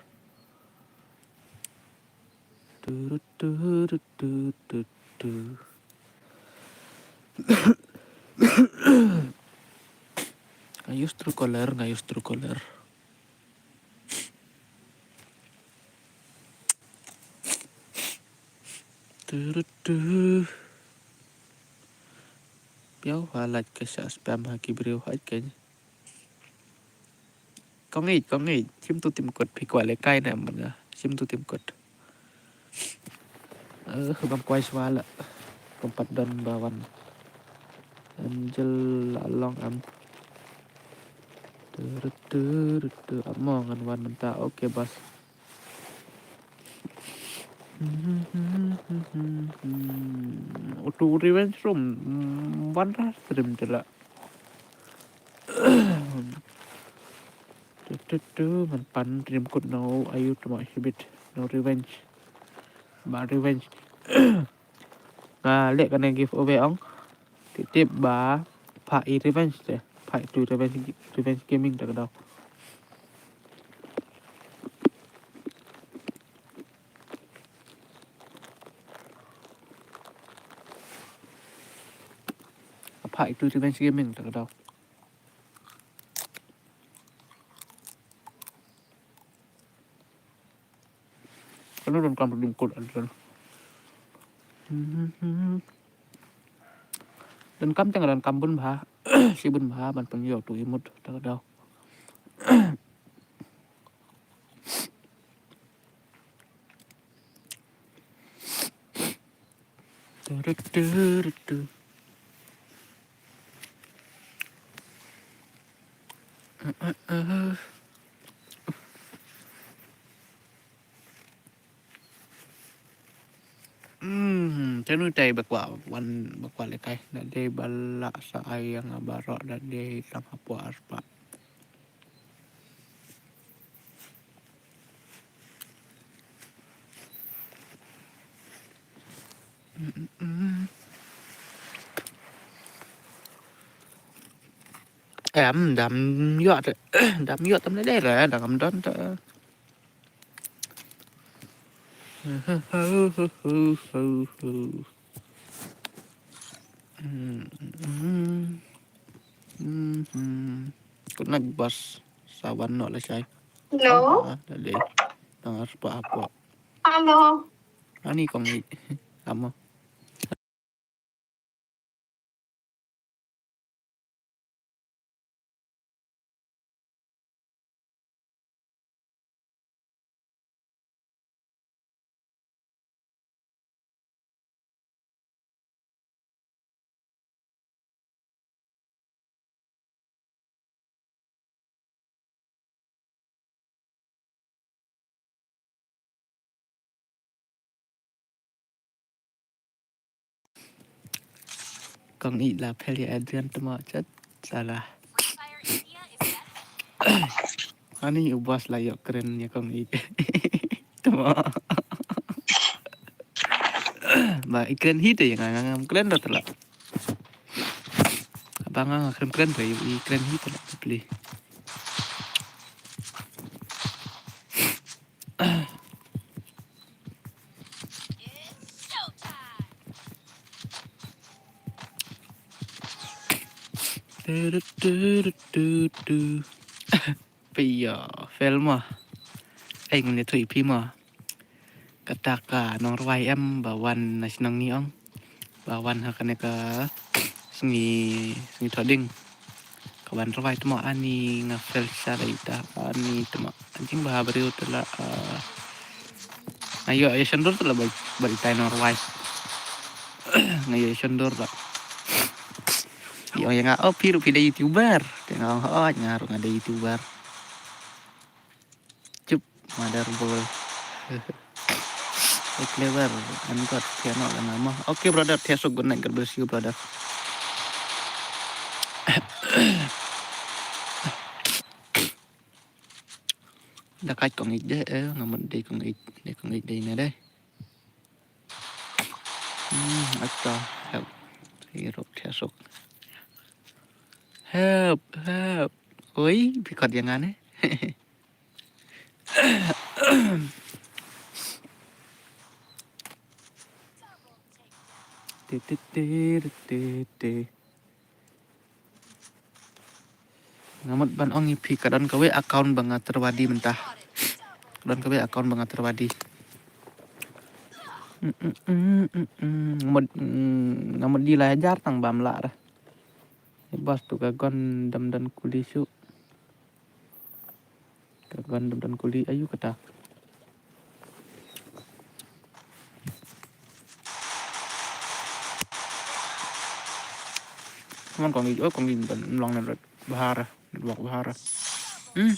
Turut, turut, turut, turut. Nga use Truecaller, nga use Truecaller. Turut, turut. Piaw ha lait ka sha spam ha ki briew ha ken. Kong eit, kong eit. Shim tu tim kot phi kwah lekai ne em nga. Shim tu tim kot. Eh, bam kwai swa la. Kum pat don ba wan. Angel la long am. Turut, turut, turut. Amo ngan wan mynta. Okay, bas. Utu revenge room. Wan ra stream te la. Tu, tu, tu, man pan dream kut no ayu tu ma shibit. No revenge. Ba revenge. Nga leh kane giveaway ong. Tip tip ba pha i revenge te. Pha i tu revenge, revenge gaming te ka daw. Pha i tu revenge gaming te ka daw. Kano donkam donkam kut adon. Donkam teng donkam bun bha. Si bun bha ban pynïoh tu imut ta ka daw. Turut, turut, tu. Uh, uh, uh. Te nu tai ba kwah wan ba kwah lehkai. Da dei ba lah sa ai ïa nga baroh da dei tang hapoh arpah. Em, dam ïoh te, dam ïoh tam ne dei re, dam don te. Good night, boss. Sa wan noh lashai. Hello. Ah, da dei. Tang arpah hapoh. Hello. Ani kong i. Amo. Kong i la phel ïa Adrian tma chat salah. Ani u boss la ïoh kren ïa kong i. Tma. Ba i kren hi te ïa nga ngam kren da tla. Ba nga nga kren kren te i kren hi tla pli. Pia film ma. Ai ngam ïathuh ïa phi ma. Kata ka nongrwai em ba wan na shnong ni ong. Ba wan ha kane ka sngi sngi thoh ding. Ka wan rwai tma ani nga fel sha da ita ani tma. Jing ba ha briew tla, ah, nga ïoh ïa shandur tla ba ba itai nongrwai. Nga ïoh ïa shandur tla. Ïoh ïa nga, oh phi ruh phi dei YouTuber. Te nga ong, oh nga ruh nga dei YouTuber. Chup, mother ball. Hey, clever. An got piano la nama. Okay brother, thiah suk, good night, God bless you brother. Da kait kong ij deh, eh, nga mut dei kong ij, dei kong ij dei ne dei. Hmm, ata, help. Hi ruh thiah suk. Help, help. Oi, phi kot ïa nga ne. Te, te, te, te, te. Nga mut ban ong ïa phi ka don kawei account ba nga tyrwa di mynta. Ka don kawei account ba nga tyrwa di. Mm, mm, mm, mm, mm. Nga mut, mm, nga mut di lai hajar tang bam lah dah. Bas tu ka gon dam don kuli shu. Ka gon dam don kuli ayu kata. Come on, kong ij, oh, kong ij ban long network bahara, network bahara. Hmm.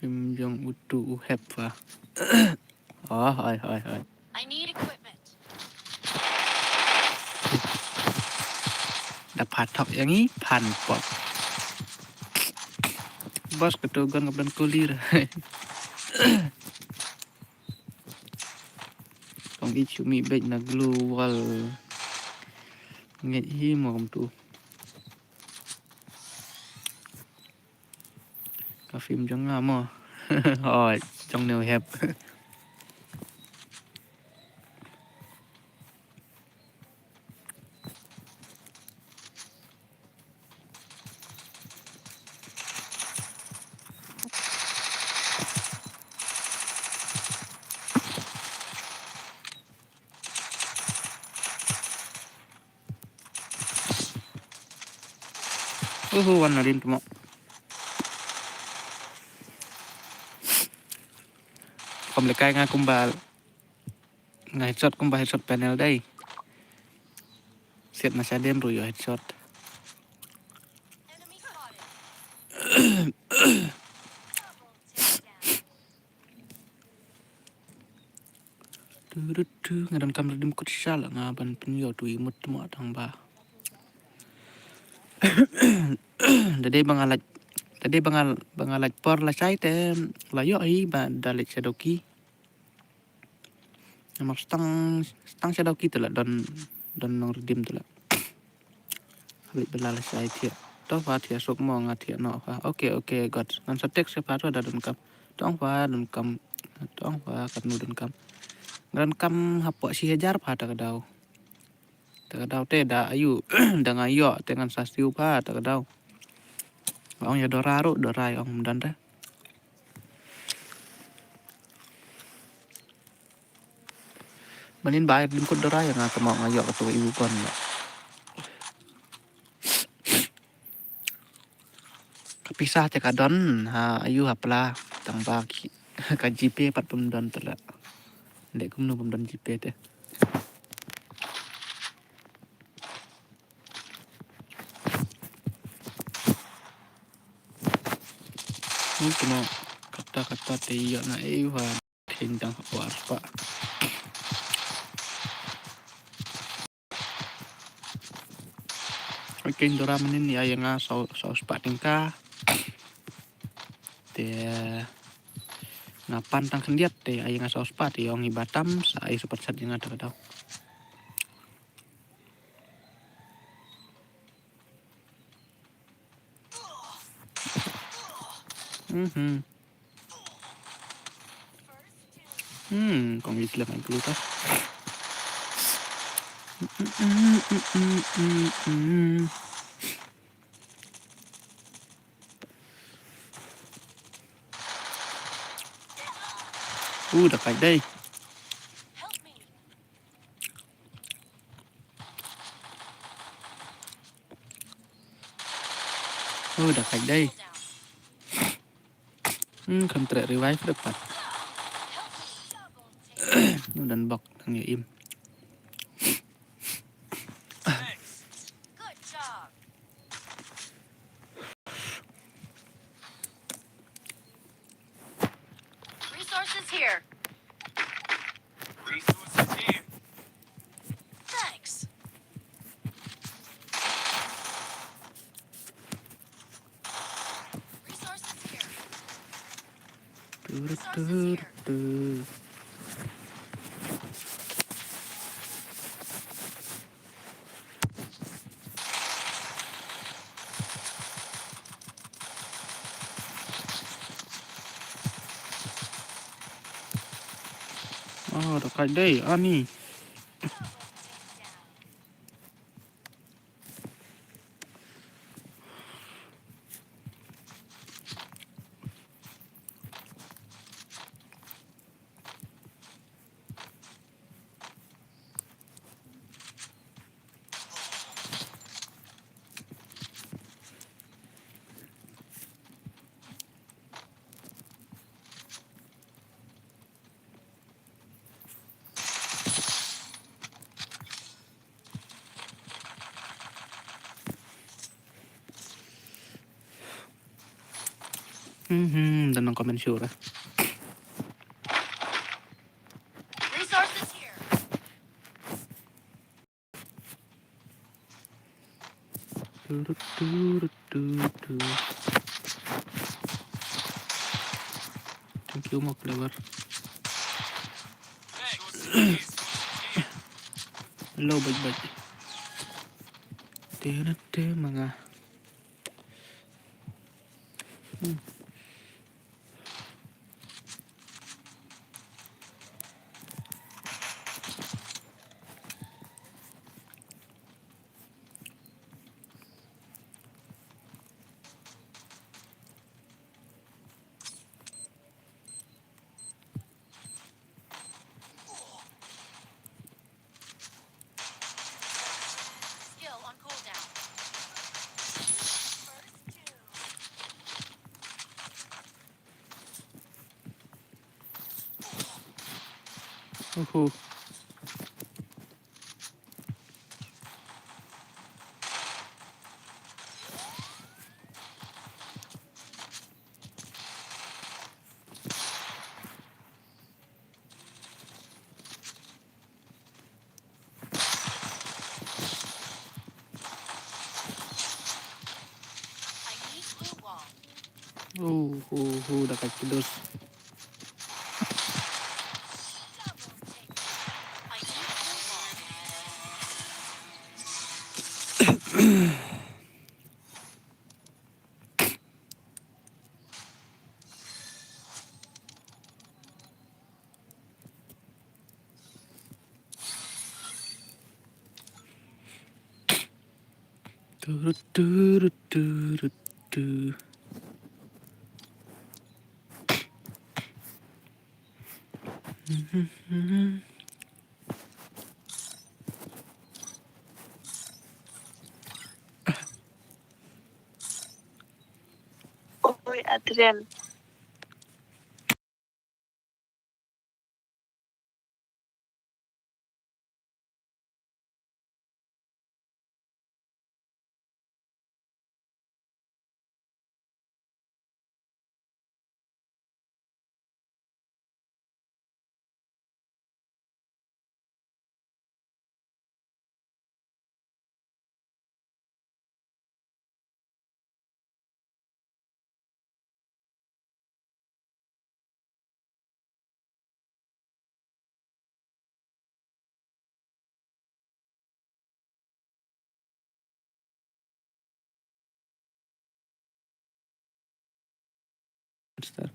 Phim jong utu u hep va. Oh, hoi, hoi, hoi. I need equipment. Da pha thok ïa ngi phan pop. Bos ka tu gon ka ban kulir. Kong ij shu mih beit na glue wall. Ngeit hi mo kumtu. Ka phim jong nga mo. Hoi, jong neu hep. Uhu, wan nadin tuma. Kom lekai nga kumba nga headshot kumba headshot panel dai. Siat na shadem ruh ïoh headshot. Enemy spotted. Tu, tu, tu, nga donkam redeem code shisha la nga ban pynïoh tu emote mo tang ba. Da dei ba nga lait, da dei ba nga, ba nga lait por lashai te la ïoh hi ba da leit shadow key. Namar stang, stang shadow key te la don, don nong redeem te la. Habit bela lashai thiah. To pha thiah suk mo nga thiah noh pha. Okay, okay, got. Ngan sa text pha to da donkam. Tong pha donkam. Tong pha katno donkam. Nga donkam hapoh shi hajar pha ta ka daw. Ta ka daw te da ayu da nga ïoh te ngan sa siew pha ta ka daw. Ong ïa Dora ruh, Dora ong ym don te. Manin bai dim kut Dora ïa nga ka mo nga ïoh ka tu iu kon ïa. Ka pisa te ka don ha ayu ha pla tang ba ki ka GPay pat pum don te la. Dek kumno pum don GPay te. Ni kena kata-kata te ïoh na eh wa. Keng tang hapoh arspah. Keng Dora manin ïa ïa nga saw, saw spah tyngka. Te nga pan tang khyndiat te ïa ïa nga saw spah te ïong i batam sa ai super chat ïa nga ta ka daw. Mhm. Hmm, kong i slem ai kluta. Uh, da kai dei. Oh, da kai dei. Hmm, kan trek revive da pat. Nu dan bok nang ïa im. Resources here. Resources here. Thanks. Resources here. Tur, tur, tur. Oh, da kai dei ani. Mhm, dan nang comment sure. Resources here. Thank you, Mok Lover. Hello, bye bye. Tena te manga. Hmm. Skill on cooldown. Uhu. Oh, oh, oh, da ka kidus. Turut, turut, turut, tu. Oi, Adrian. Star.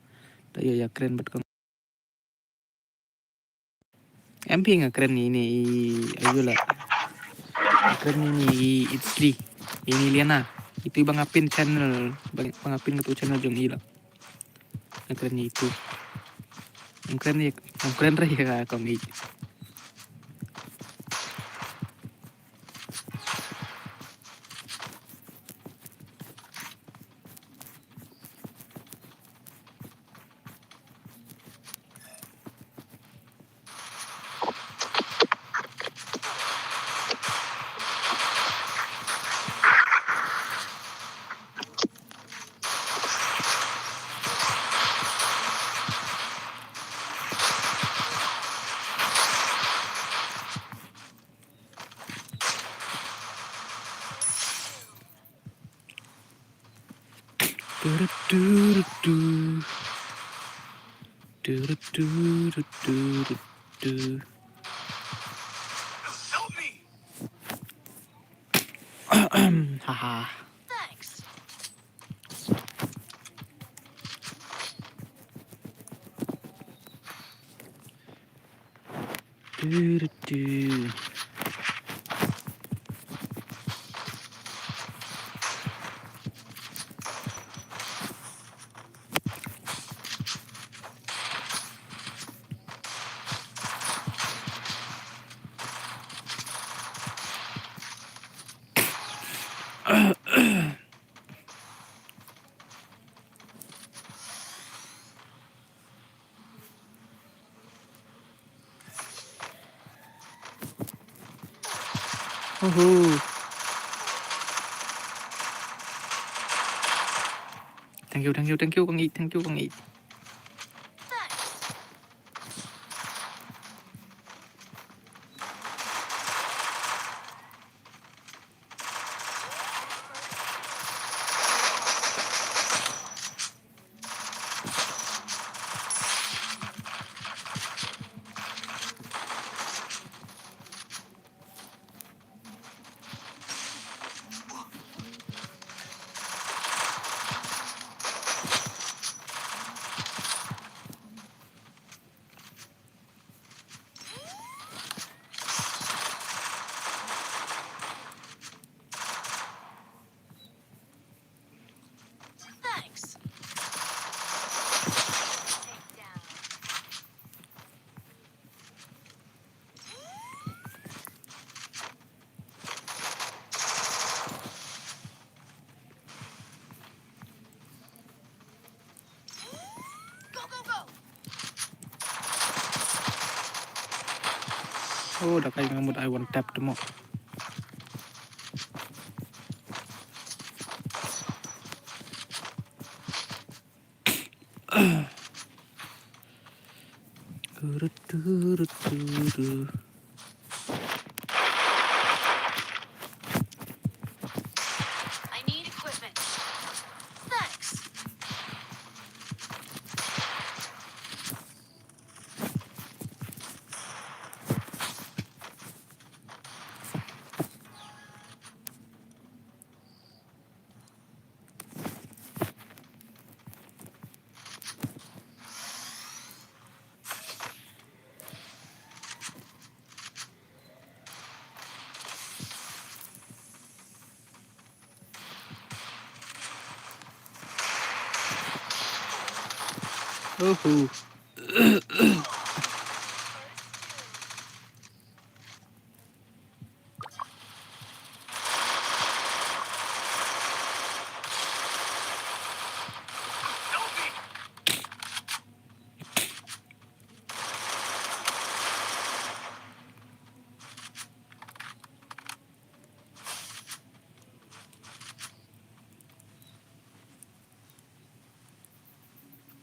Ta ïa ïa kren bad kong. Em phi nga kren ïa ine i ayu la. Nga kren ïa ine i Itsley. Ïa ine i Liana. Itu ba nga pin channel, ba nga pin katu channel jong i la. Nga kren ïa itu. Em kren ïa, em kren ra ïa kong i. Turuturutu. Turuturuturutu. Haha. Turutu. Uhu. Thank you, thank you, thank you, Kong Ih, thank you, Kong Ih. Thanks. Oh, da kai ngamut ai one tap tu mo. I need equipment. Thanks. Uhu.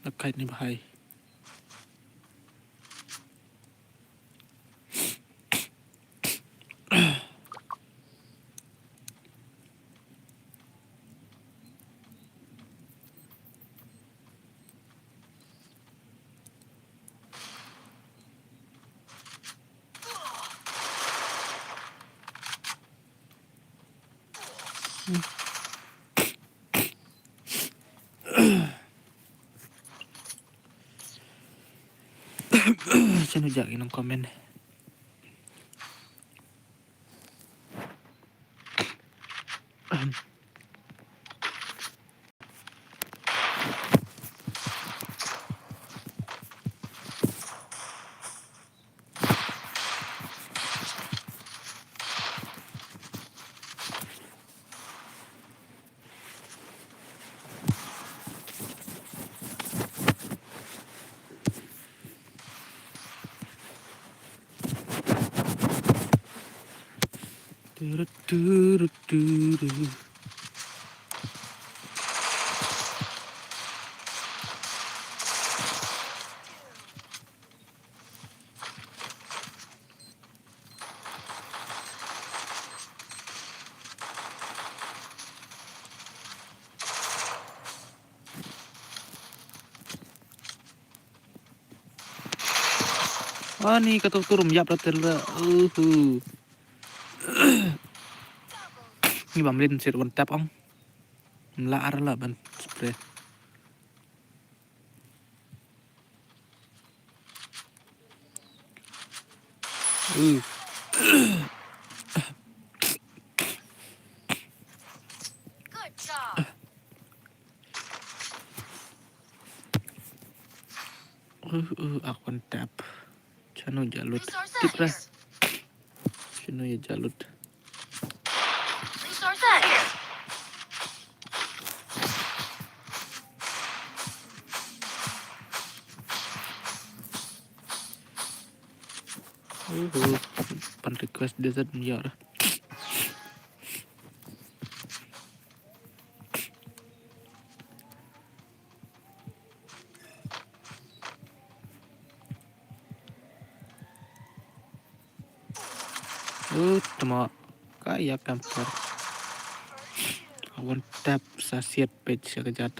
La kait ni bhai. Shen u jak inong comment. Turu, turu, turu. Ani ka tu turum yap ratel la. Uhu. Ni bam lin sir one tap ong. Mla ar la ban spray. Uh. Good job. Uh, uh, ak one tap. Chano jalut. Resources. Tip ra. Here. Chano ya jalut. Resources here. Uh, uh. Pan request desert ya. Uh, tama. Ka ya camper. One tap sa siat page sa kejat.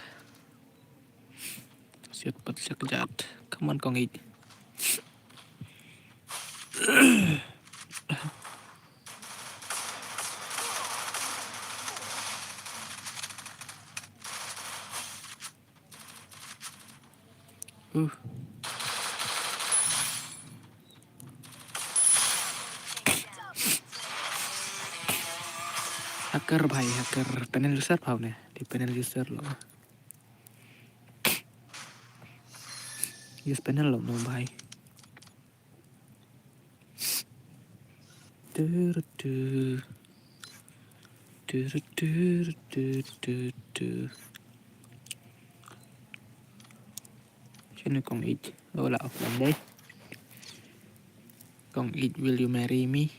Siat pat sa kejat. Come on, kong ij. Uh. Hacker bhai, hacker. Panel user phaw ne. Di panel user lo. Use panel lo no bhai. Du, du, du. Du, du, du, du, du, du. Sini kong ij. Oh, la offline deh. Kong ij, will you marry me?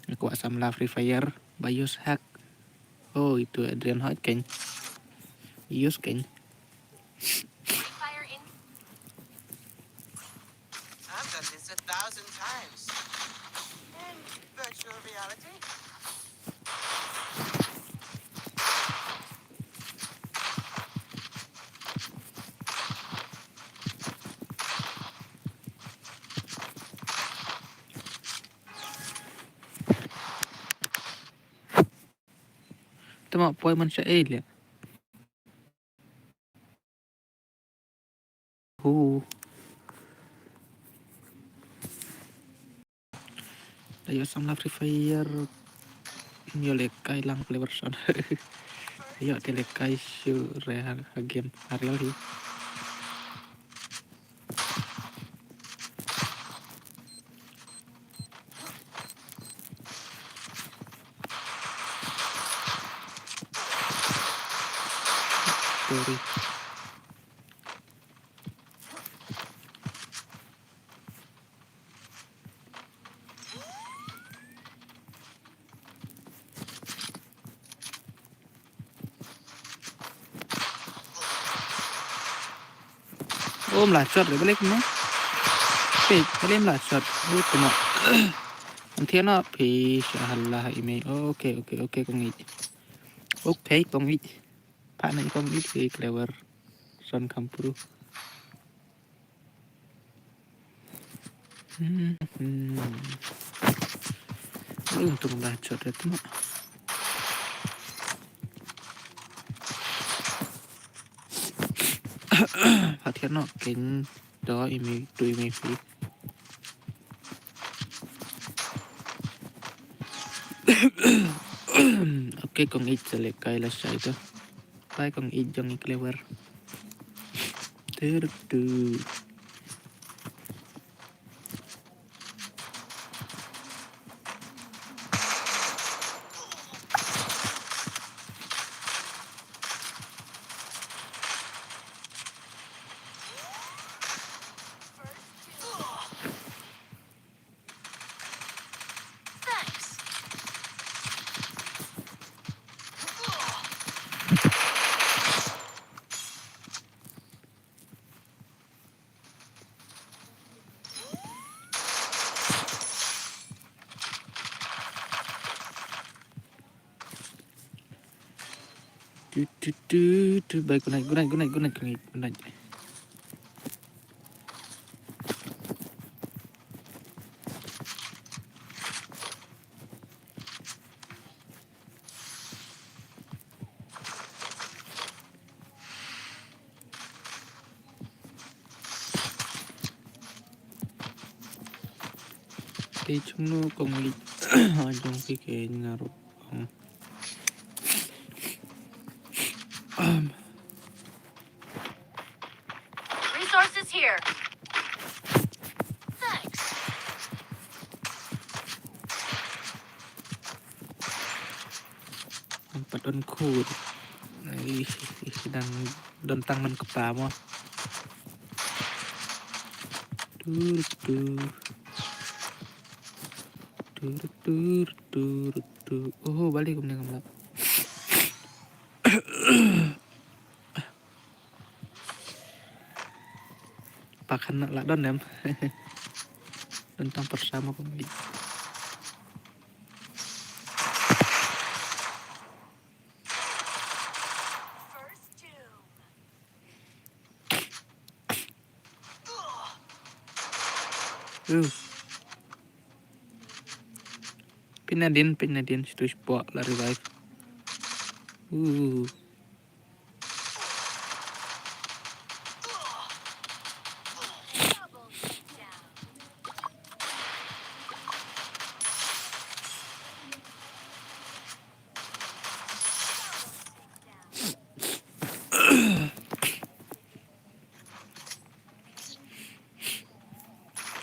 Aku asam la Free Fire. Bios hack. Oh, itu Adrian Hot kan. Bios kan. I've done this a thousand times. And virtual reality? Tama poi man sha ei le. Hu. Ayo samla Free Fire. Yo le kai lang play version. Ïoh te leh kai shuh re ha, ha game ha real hi. Sorry. Ôm la shot re balik mo. Peit, balik la shot. Ôm tu mo. An thiah noh phi sha hala ha email. Okay, okay, okay, kong ïeit. Okay, kong ïeit. Phah na kong ïeit phi clever. Son kham pru. Hmm, hmm. Ui, untung ba chot ïa tu mo. Pha thiah noh kein to email, to email phi. Okay, kong ïeit sa leh kai lashai to. Bye kong ïeit jong i clever. Ter tu. Tu, tu, tu, tu. Bye, good night, good night, good night, good night, good night, good night. Te chungnu kong ïeit jong phi kein nga ruh. Um. Resources here. Thanks. Pat don khun. Ih, ih, ih, dang don tang man kpa mo. Tur, tur. Tur, tur, tur, tur. Oh, balik kumne ngam lap. Pakhan na la don em. Don tang pyrsa mo kumne. Uh. Pynadin, pynadin, situ spot la revive. Uh.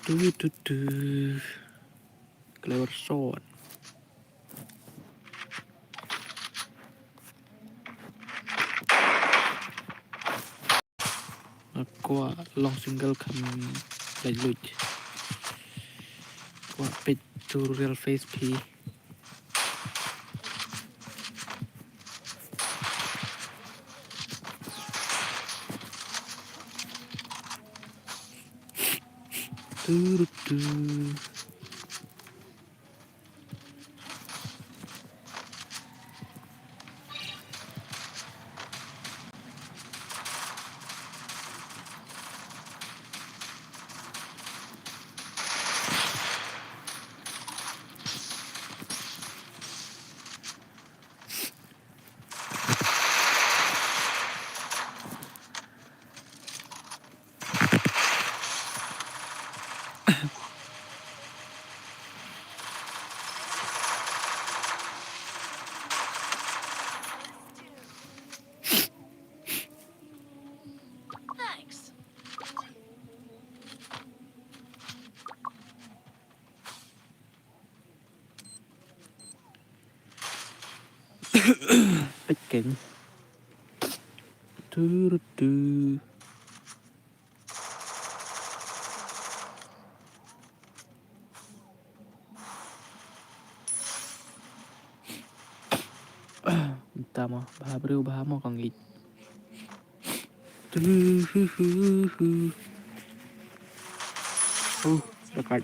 Tu, tu, tu. Clever shot. Kwah long single kham lait luid. Kwah peit tu real face phi. Turutu. Peit kein. Tu, tu, tu. Mynta mo bha briew bha mo kong ïeit. Tu, hu, hu, hu. Uh, dekat.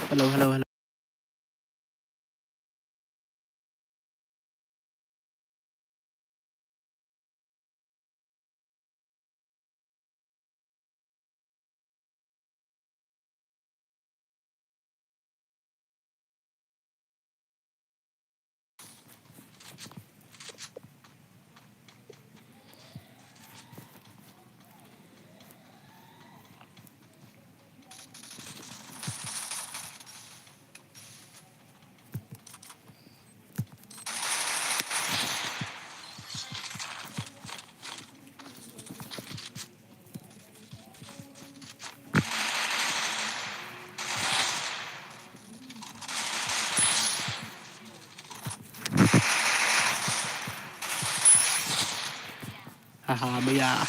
Hello, hello, hello. Haha, baya.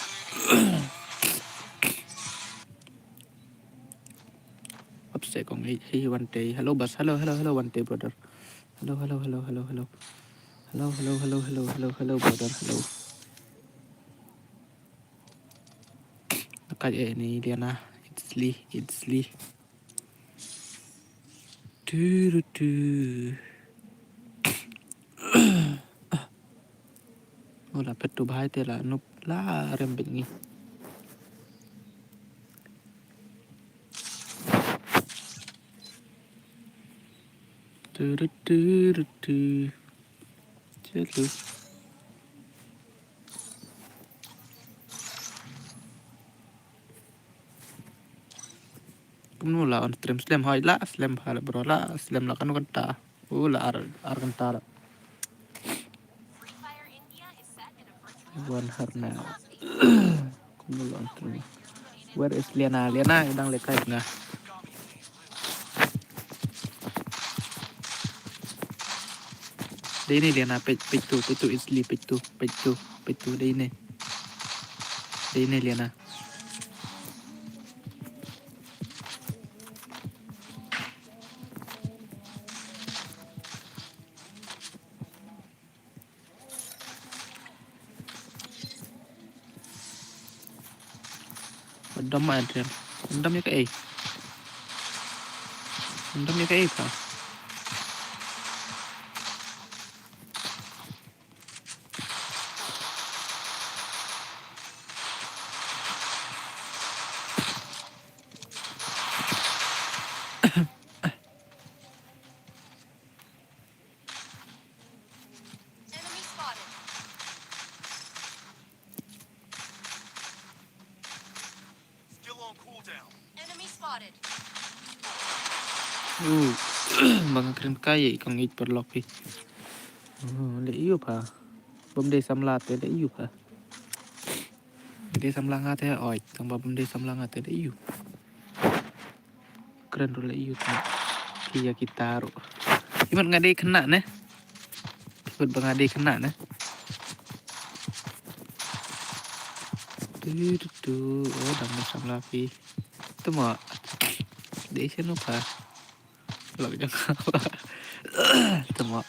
Upset kong, hey, hey, Wante. Hello, boss. Hello, hello, hello, Wante, brother. Hello, hello, hello, hello, hello. Hello, hello, hello, hello, hello, hello, brother. Hello. Nakat eh ni Liana. It's Lee, it's Lee. Tu, tu, tu. Oh, la peit tu bhai te la nup la rem bit ngi. Tu, tu, tu, tu, tu. Chelus. Kumno la on stream slem hoi la slem bha la bro la slem la kano kynta. U la ar, ar kynta la. Wan har na. Kumno la on stream. Where is Liana? Liana dang lehkai nga. Dei ne Liana, peit, peit tu, peit tu, it's Lee, peit tu, peit tu, peit tu, dei ne. Dei ne Liana. Ba dom ma Adrian. Dom ïa kaei? Dom ïa kaei pa? Enemy spotted. Still on cooldown. Enemy spotted. Uh, ba nga kren kai ïa i kong ïeit paralok phi. Uh, leh ïu pha. Bym dei samla te leh ïu pha. Dei samla nga te oi, tang ba bym dei samla nga te leh ïu. Kren ruh leh ïu te. Ki ïa kita ruh. Imat nga dei khynnah ne. Imat ba nga dei khynnah ne. Tu tu tu. Oh, dang dei samla phi. Tu mo. Dei sien mo pha. Lok jong. Tu mo.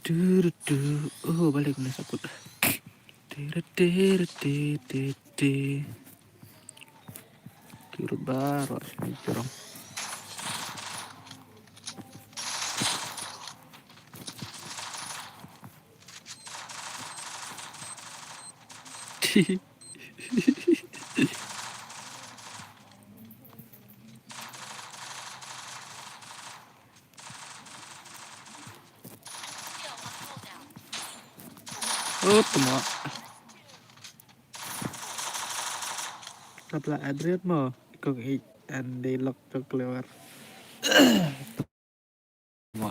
Tu tu tu. Oh, balik ne sakut. Ti ri ti ri ti ti ti. Ki ruh baroh sha ki jrong. Oh, tama. Tabla Adrian mo, kong ïeit an dei lok jong clever. Mo.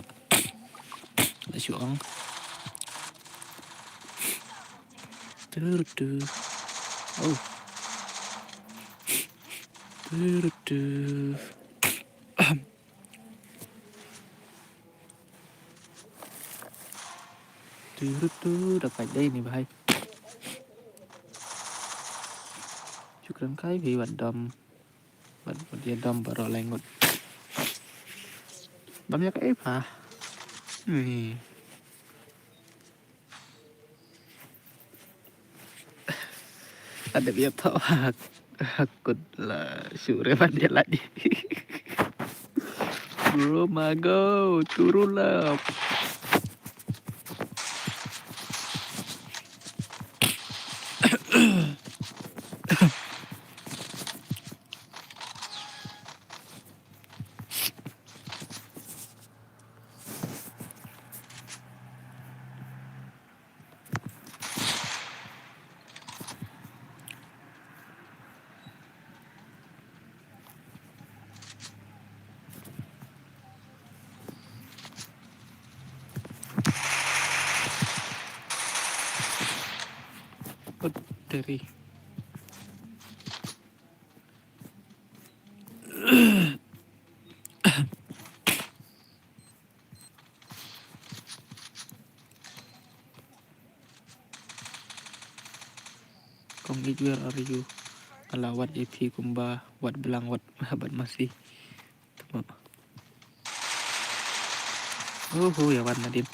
La shu ong. Tur, tur. Oh. Tur, tur. Tur, tur, da kai dei ni, bhai. Shukran kai, bhai, wat dom. Wat, wat ïa dom baroh lai ngut. Dom ïa kaei, bha? Ni. Lada ïa thoh ha, ha kut la shu re ban ïa ladi. Bro Mago, turun lah. Puteri. Kong Ij, where are you? Ala wat ïa phi kumba wat blang wat bad masi. Tuma. Uhu, ïa wan nadien.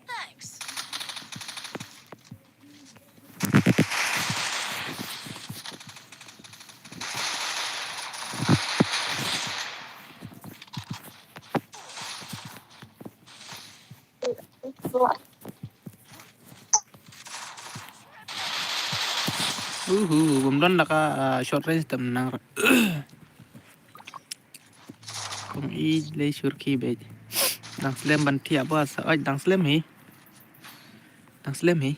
Thanks. Uhu, bym don da ka, ah, short range tam nang. Kong Ij lei shurki beit. Dang slem ban thiah ba sa oj dang slem hi. Dang slem hi.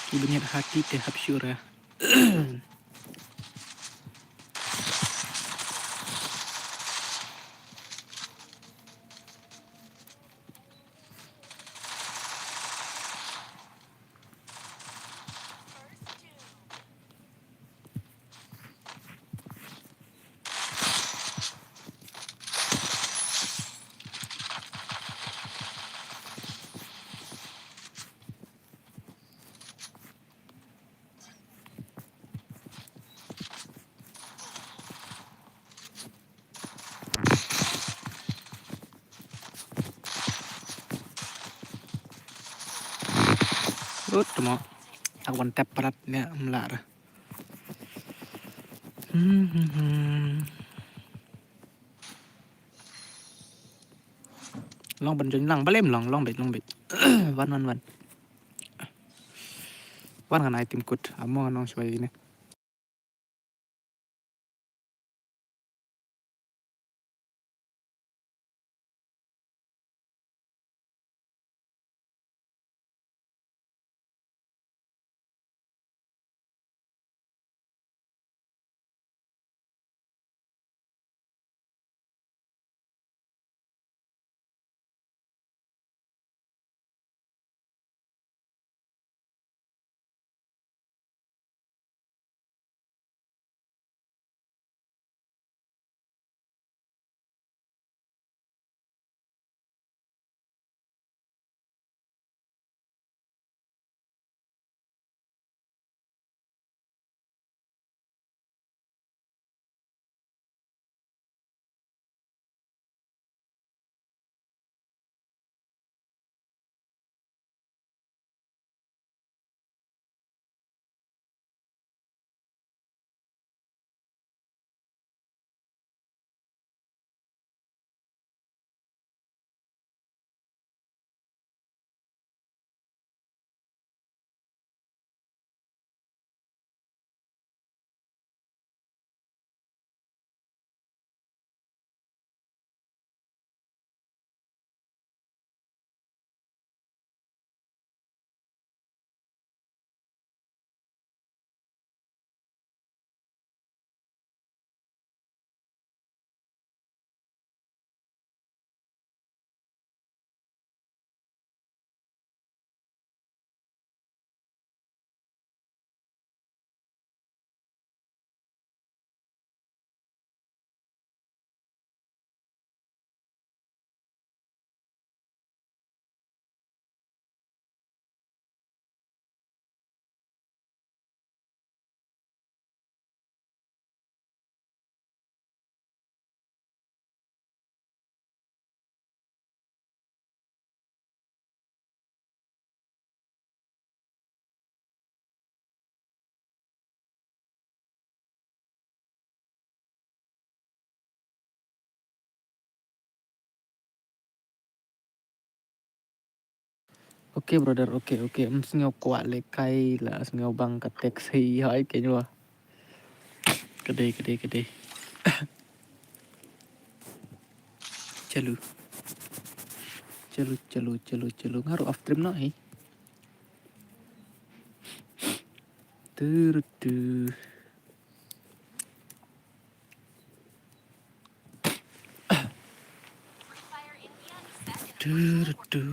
Ki bniat hati te hap sure. Ut mo. Ak wan tep parat ne mlar. Hmm, hmm, hmm. Long ban join lang, balem long, long bit, long bit. Wan, wan, wan. Wan ngan ai tim kut, amo ngan ong shwai ne. Okay brother, okay, okay. Em sngew kwah lehkai la sngew bang ka text hi hai kein wa. Ka dei, ka dei, ka dei. Chalu. Chalu, chalu, chalu, chalu. Nga ruh off stream noh hi. Tu, tu. Tu, tu.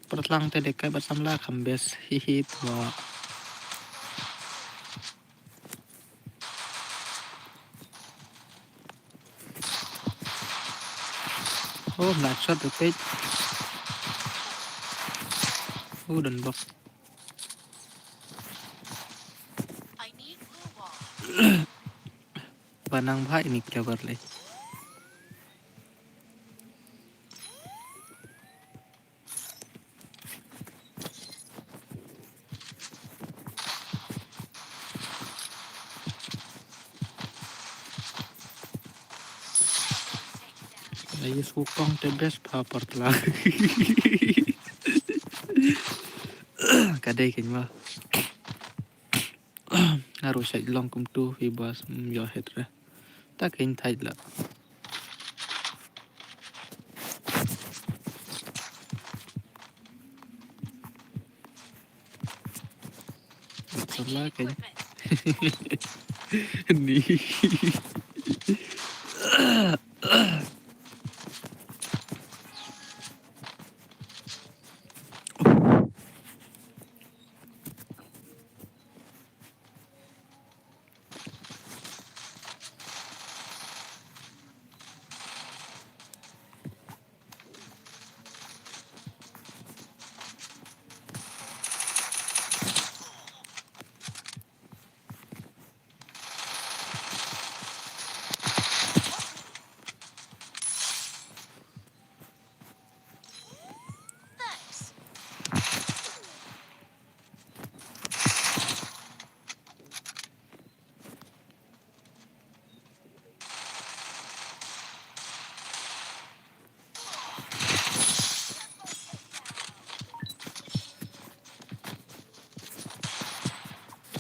Pyrthlang te dei kai bad samla kham best. Hi hi, twa. Oh, nice shot, repeat. Oh, don bok. Ba nang bha ini clever lei. Ai, sukong te best pa par tla. Ka dei kein wa. Nga ruh shait long kumtu hi bas, mm, ïoh het re. Ta kein thait la. Samla kein. Ni.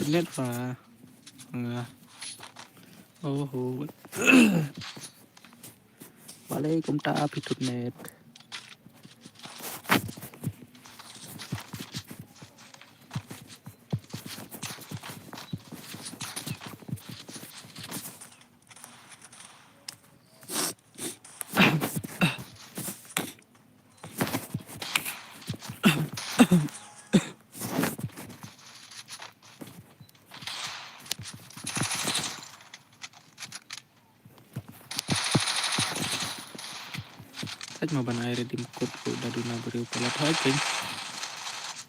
Net pa. Nga. Oh, oh. Walaikum ta api tut net. Thait ma ban ai ready mukut ruh da duna briew palat hoi pin.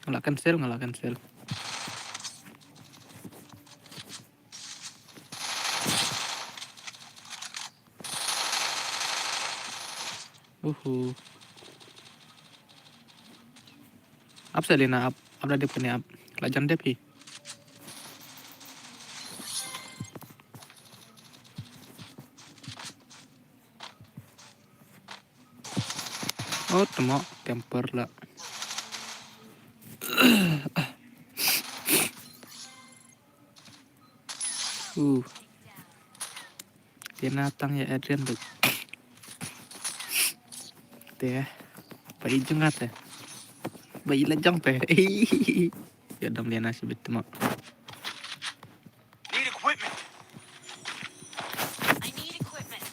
Nga la cancel, nga la cancel. Uhu. Ap sa Lena, ap, ap da dep kane ap. La jan dep hi. Oh, temo, camper la. Uh. Te na tang ïa Adrian bad. Te. Ba i jong nga te. Ba i la jong te. Ïa dam Lena shibit mo. Need equipment. I need equipment.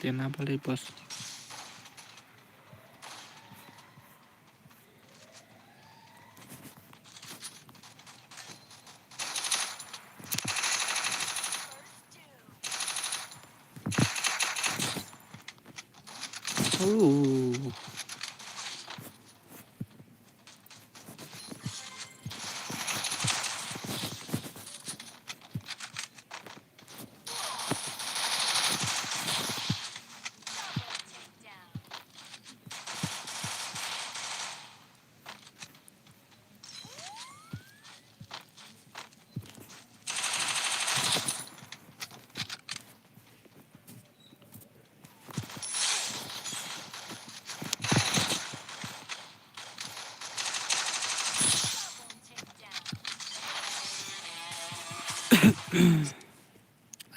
Ïa na balei, boss? Oh.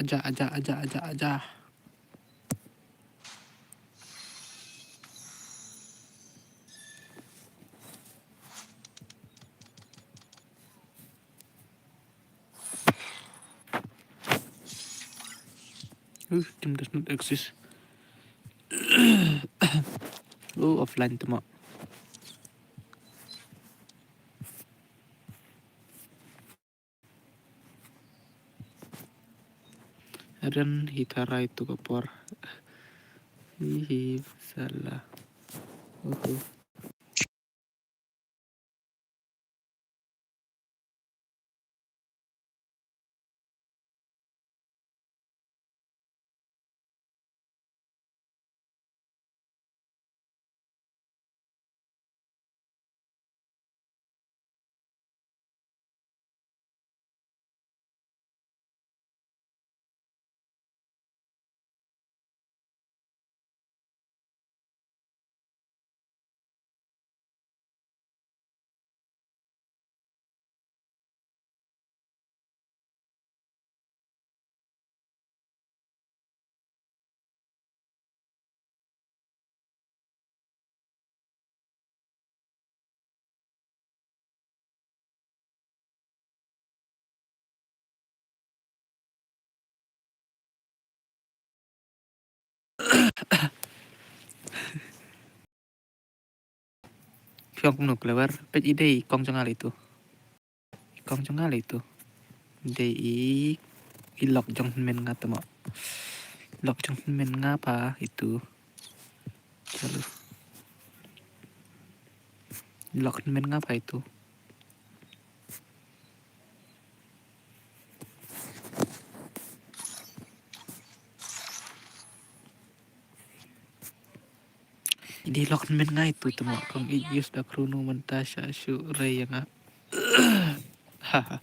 Aja, aja, aja, aja, aja. Uh, team does not exist. Oh, offline tu mo. Ren hi tharai tu ka por. Hi hi sala. Oto. Phi ong kumno clever? Peit i dei i kong jong nga la itu. I kong jong nga la itu. I dei i, i lok jong hynmen nga te mo. Lok jong hynmen nga pa itu. Chalo. I lok hynmen nga pa itu. I dei i lok hynmen nga itu te mo, kong i use da khruno mynta sha shu rei ïa nga. Haha.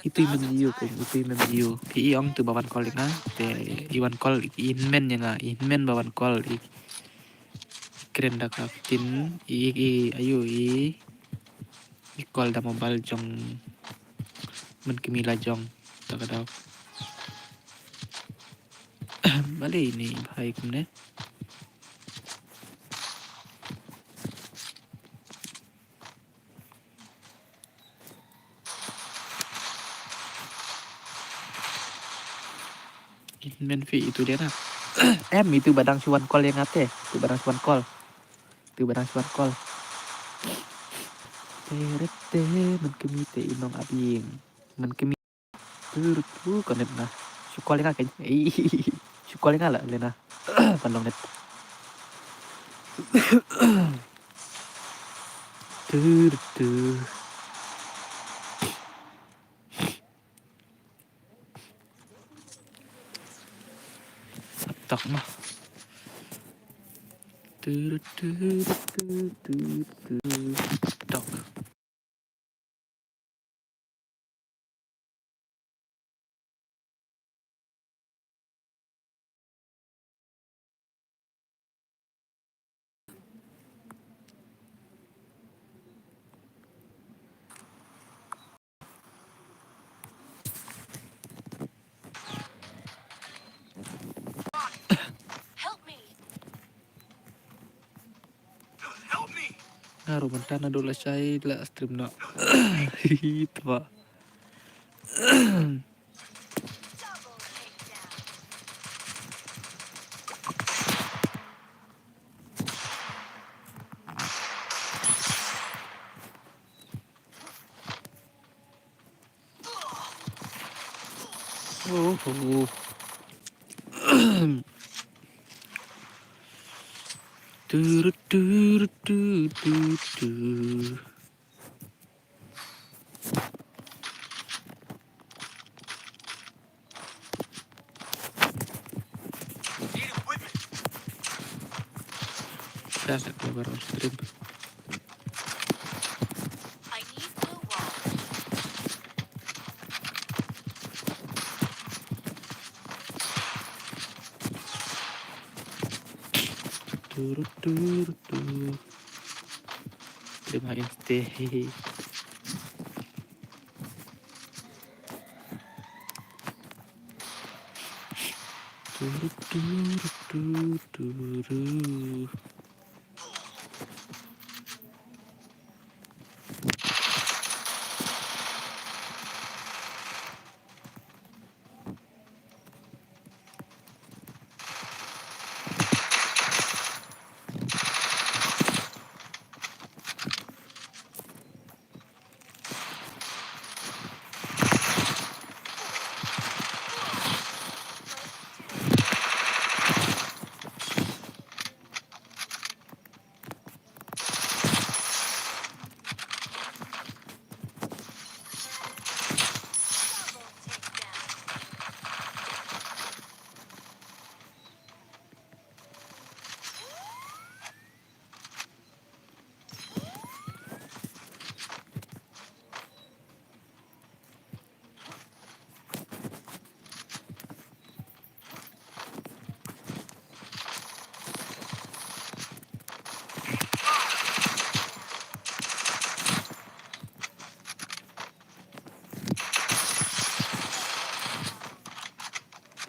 Itu i men ïa u kong, itu i men ïa u. Phi i ong tu ba wan call ïa nga, te i wan call i hynmen ïa nga, i hynmen ba wan call i. Kren da ka ktien i, i, ayu i, i call da mobile jong, men kmie la jong, ta ka daw. Balei ini bhai kumne? Hynmen phi itu dei na. Em itu ba dang shu wan call ïa nga te. Itu ba dang shu wan call. Itu ba dang shu wan call. Te rete men kmie te i nong abieng. Men kmie. Tur tu connect na. Shu call ïa nga kein. Shu call ïa nga la Lena. Kan long net. Tur tu. Tok ma. Tur tu, tur tu, tur tu. Tok. Nga ruh mynta naduh lashai la stream noh. Hihi, tbah. Oh, oh. Turu, turu, tu, tu, tu. Siya sa ko baro stream. I need blue wall. Turu, turu, tu. Terima kasih. Turu, turu, tu, turu.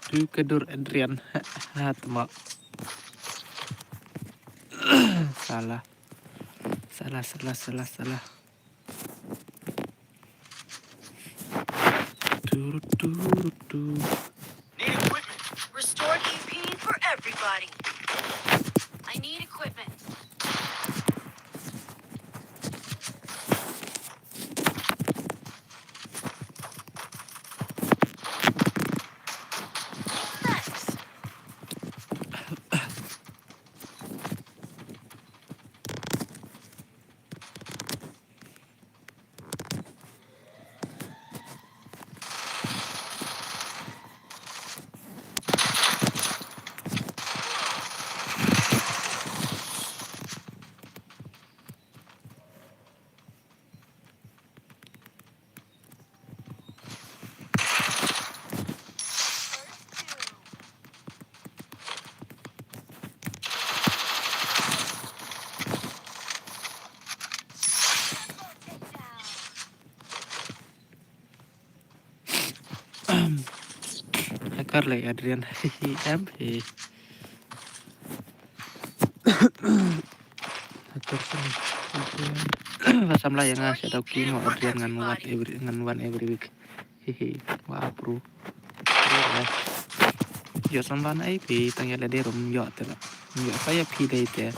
Tu ka dur Adrian. Ha, ha, tama. Salah. Salah, salah, salah, salah. Turu, turu, tu. Need equipment. Restore E P for everybody. I need equipment. Thanks. Hacker lei Adrian. Em hi. Hacker sini. Ba samla ïa nga shadow king wa Adrian ngan wan every, ngan wan every week. Hi hi. Wa pro. Ïoh samla na ai phi tang ïa lade rum ïoh te la. Ïoh sa ïa phi dei te.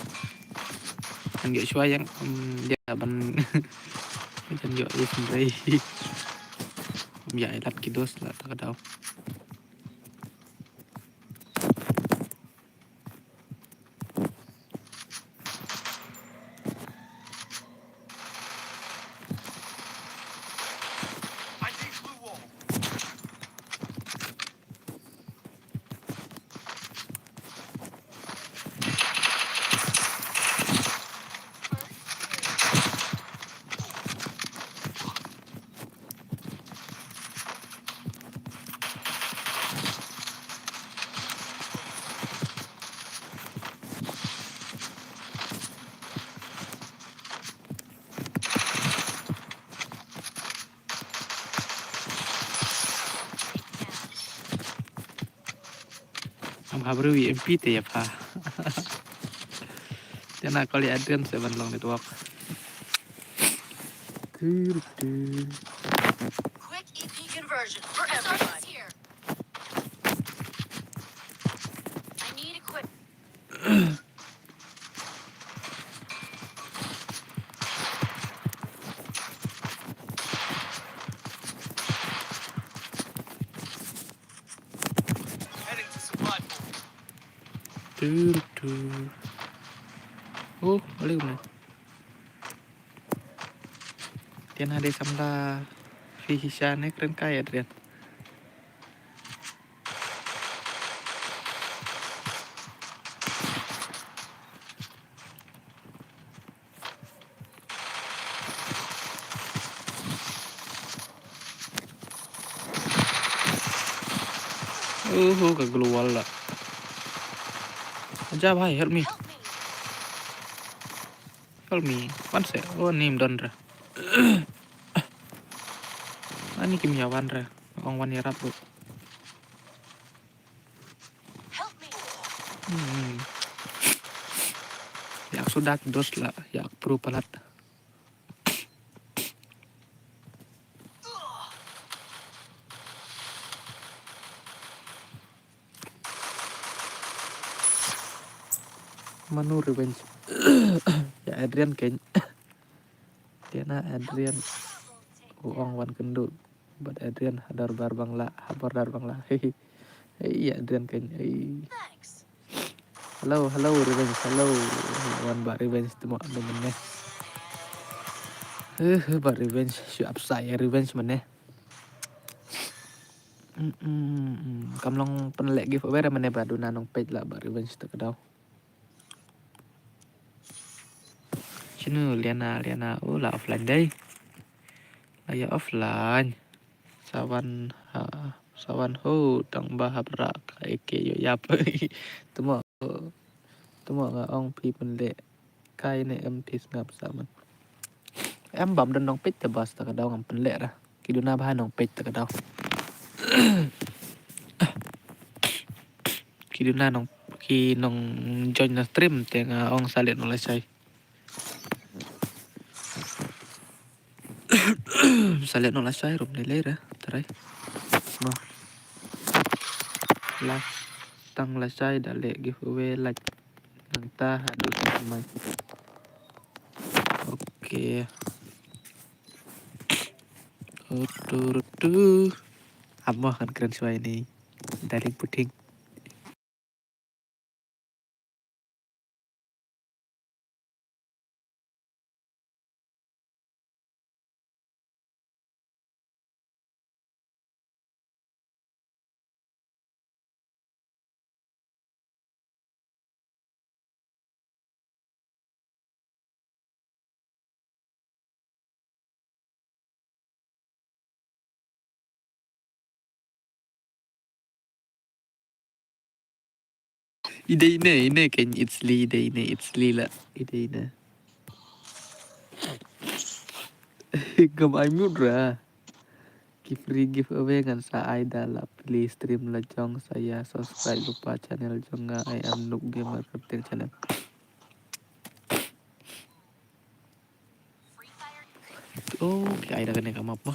Ngan ïoh shuwa ïa, um, ïa ban. Ngan ïoh ïa sumrei. Ïa ïa lap ki dos la ta ka daw. Am habru wi M P te ïa pha. Te na kol ïa Adrian se ban long network. Quick E P conversion for everybody. I need equip. Tu, tu. Oh, balik mana? Tian ada samla fi hisha ne kren kai Adrian. Uhu, ka global la. Aja bhai, help me. Help me. One sec. Oh, nim don ra. Ani kim ya wan ra. Ong wan ya rap. Hmm. Yak sudak dos la, yak pro palat. Manu revenge. Ya Adrian keng. Tiana Adrian. Uong wan kendu. But Adrian hadar bar bangla, habar dar bangla. Hei, ya Adrian keng. Hei. Hello, hello, revenge, hello. Wan ba revenge temo anu mene. Eh, ba revenge, shu upside ya revenge mene. Mm, mm, mm. Kam long pynleh giveaway ra mene ba duna nong page la ba revenge ta ka daw. Chinu Liana, Liana, oh la offline dei. La ya offline. Sawan ha, sawan ho tang ba hap rak eke yo yap. Temo, temo nga ong phi pynleh. Kai ne em phi sngap saman. Em bam don nong page te bas ta ka daw ngam pynleh ra. Ki duna ba nong page ta ka daw. Ki duna nong, ki nong join na stream te nga ong salet nong lashai. Salet nong lashai rum ne lei ra, trai. No. Last tang lashai da leh giveaway like nang ta hadu mai. Oke. Oturutu. Amo kan kren suai ni. Darling puting. Idei ne, ine keng it's Lee, idei ne, it's Lee la. Idei ne. Ngam ai mute ra. Ki free giveaway ngan sa ai da la pli stream la jong sa ya subscribe lupa channel jong nga I am Noob Gamer Kyrteng channel. Oh, ki ai da kane ka map ma.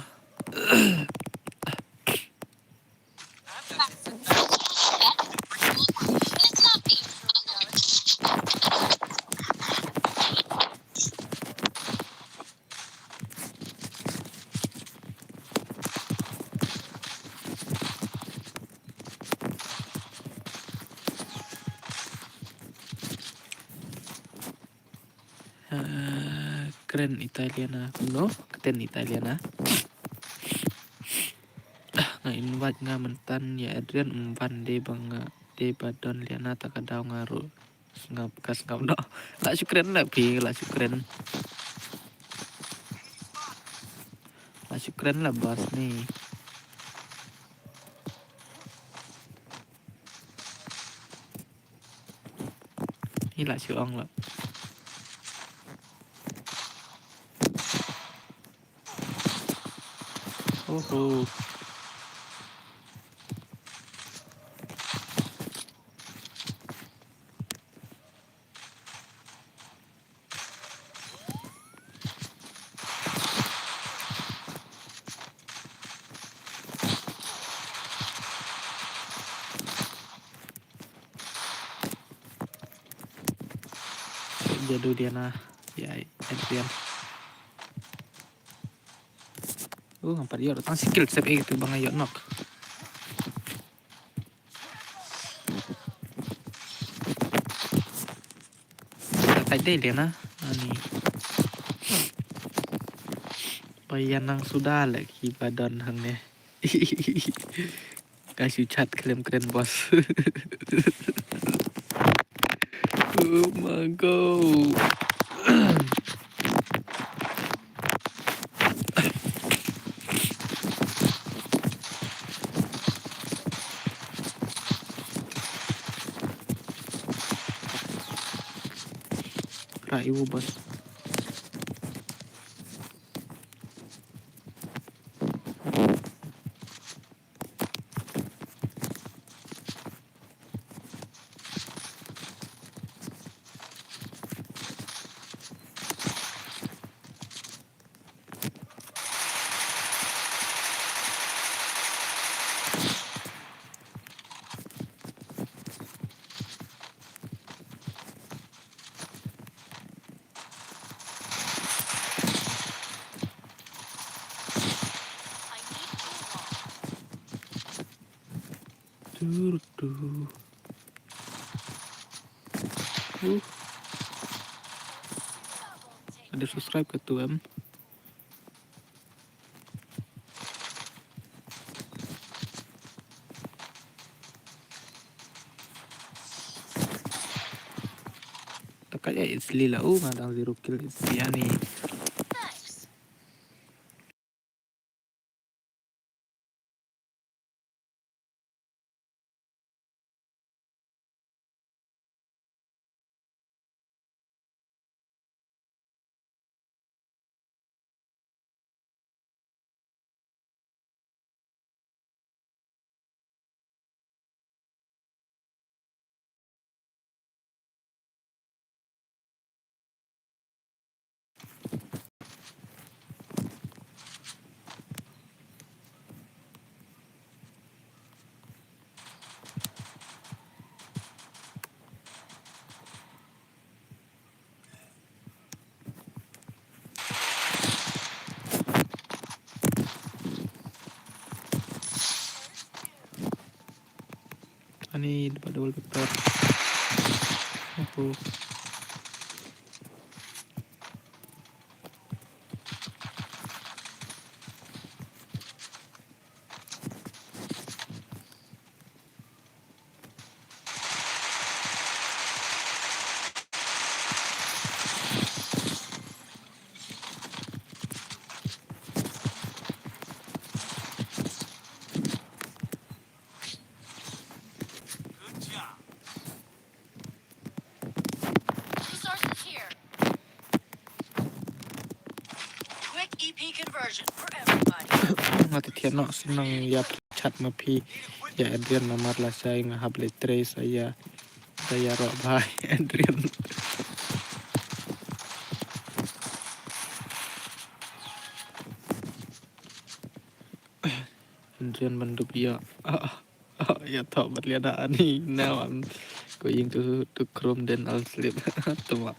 Ah, kren Italiana. No, kten Italiana. Ah, nga invite nga myntan ya Adrian, ym ban de ba nga de ba don Liana ta ka daw nga ruh. Sngap ka sngap noh. La shu kren la phi, la shu kren. La shu kren la bas ni. Hi la shu ong la. Oho. Jadu Diana, ya, Adrian. Uh, empat yot, tang sikil sep eh tu bang ayot nok. Dei dei na. Ani. Ba ïa nang suda leh ki ba don hangne. Ka shu chat khlem kren boss. Oh my god. Rai u boss. Tur tu. Uh. Ada subscribe ke tu em? Takaya it's Lila. Oh, ngadang zero kill it's Yani. Ani dapat double vector. Aku. Quick E P conversion for everybody. Nga te thied noh sngewbha ïa chat ma phi ïa Adrian namar lashai nga hap leit trei sa ïa da ïa roh bha Adrian. Adrian ban dup ïa. Ïa thoh bad liana ani now I'm going to to Chrome then I'll sleep. Tama.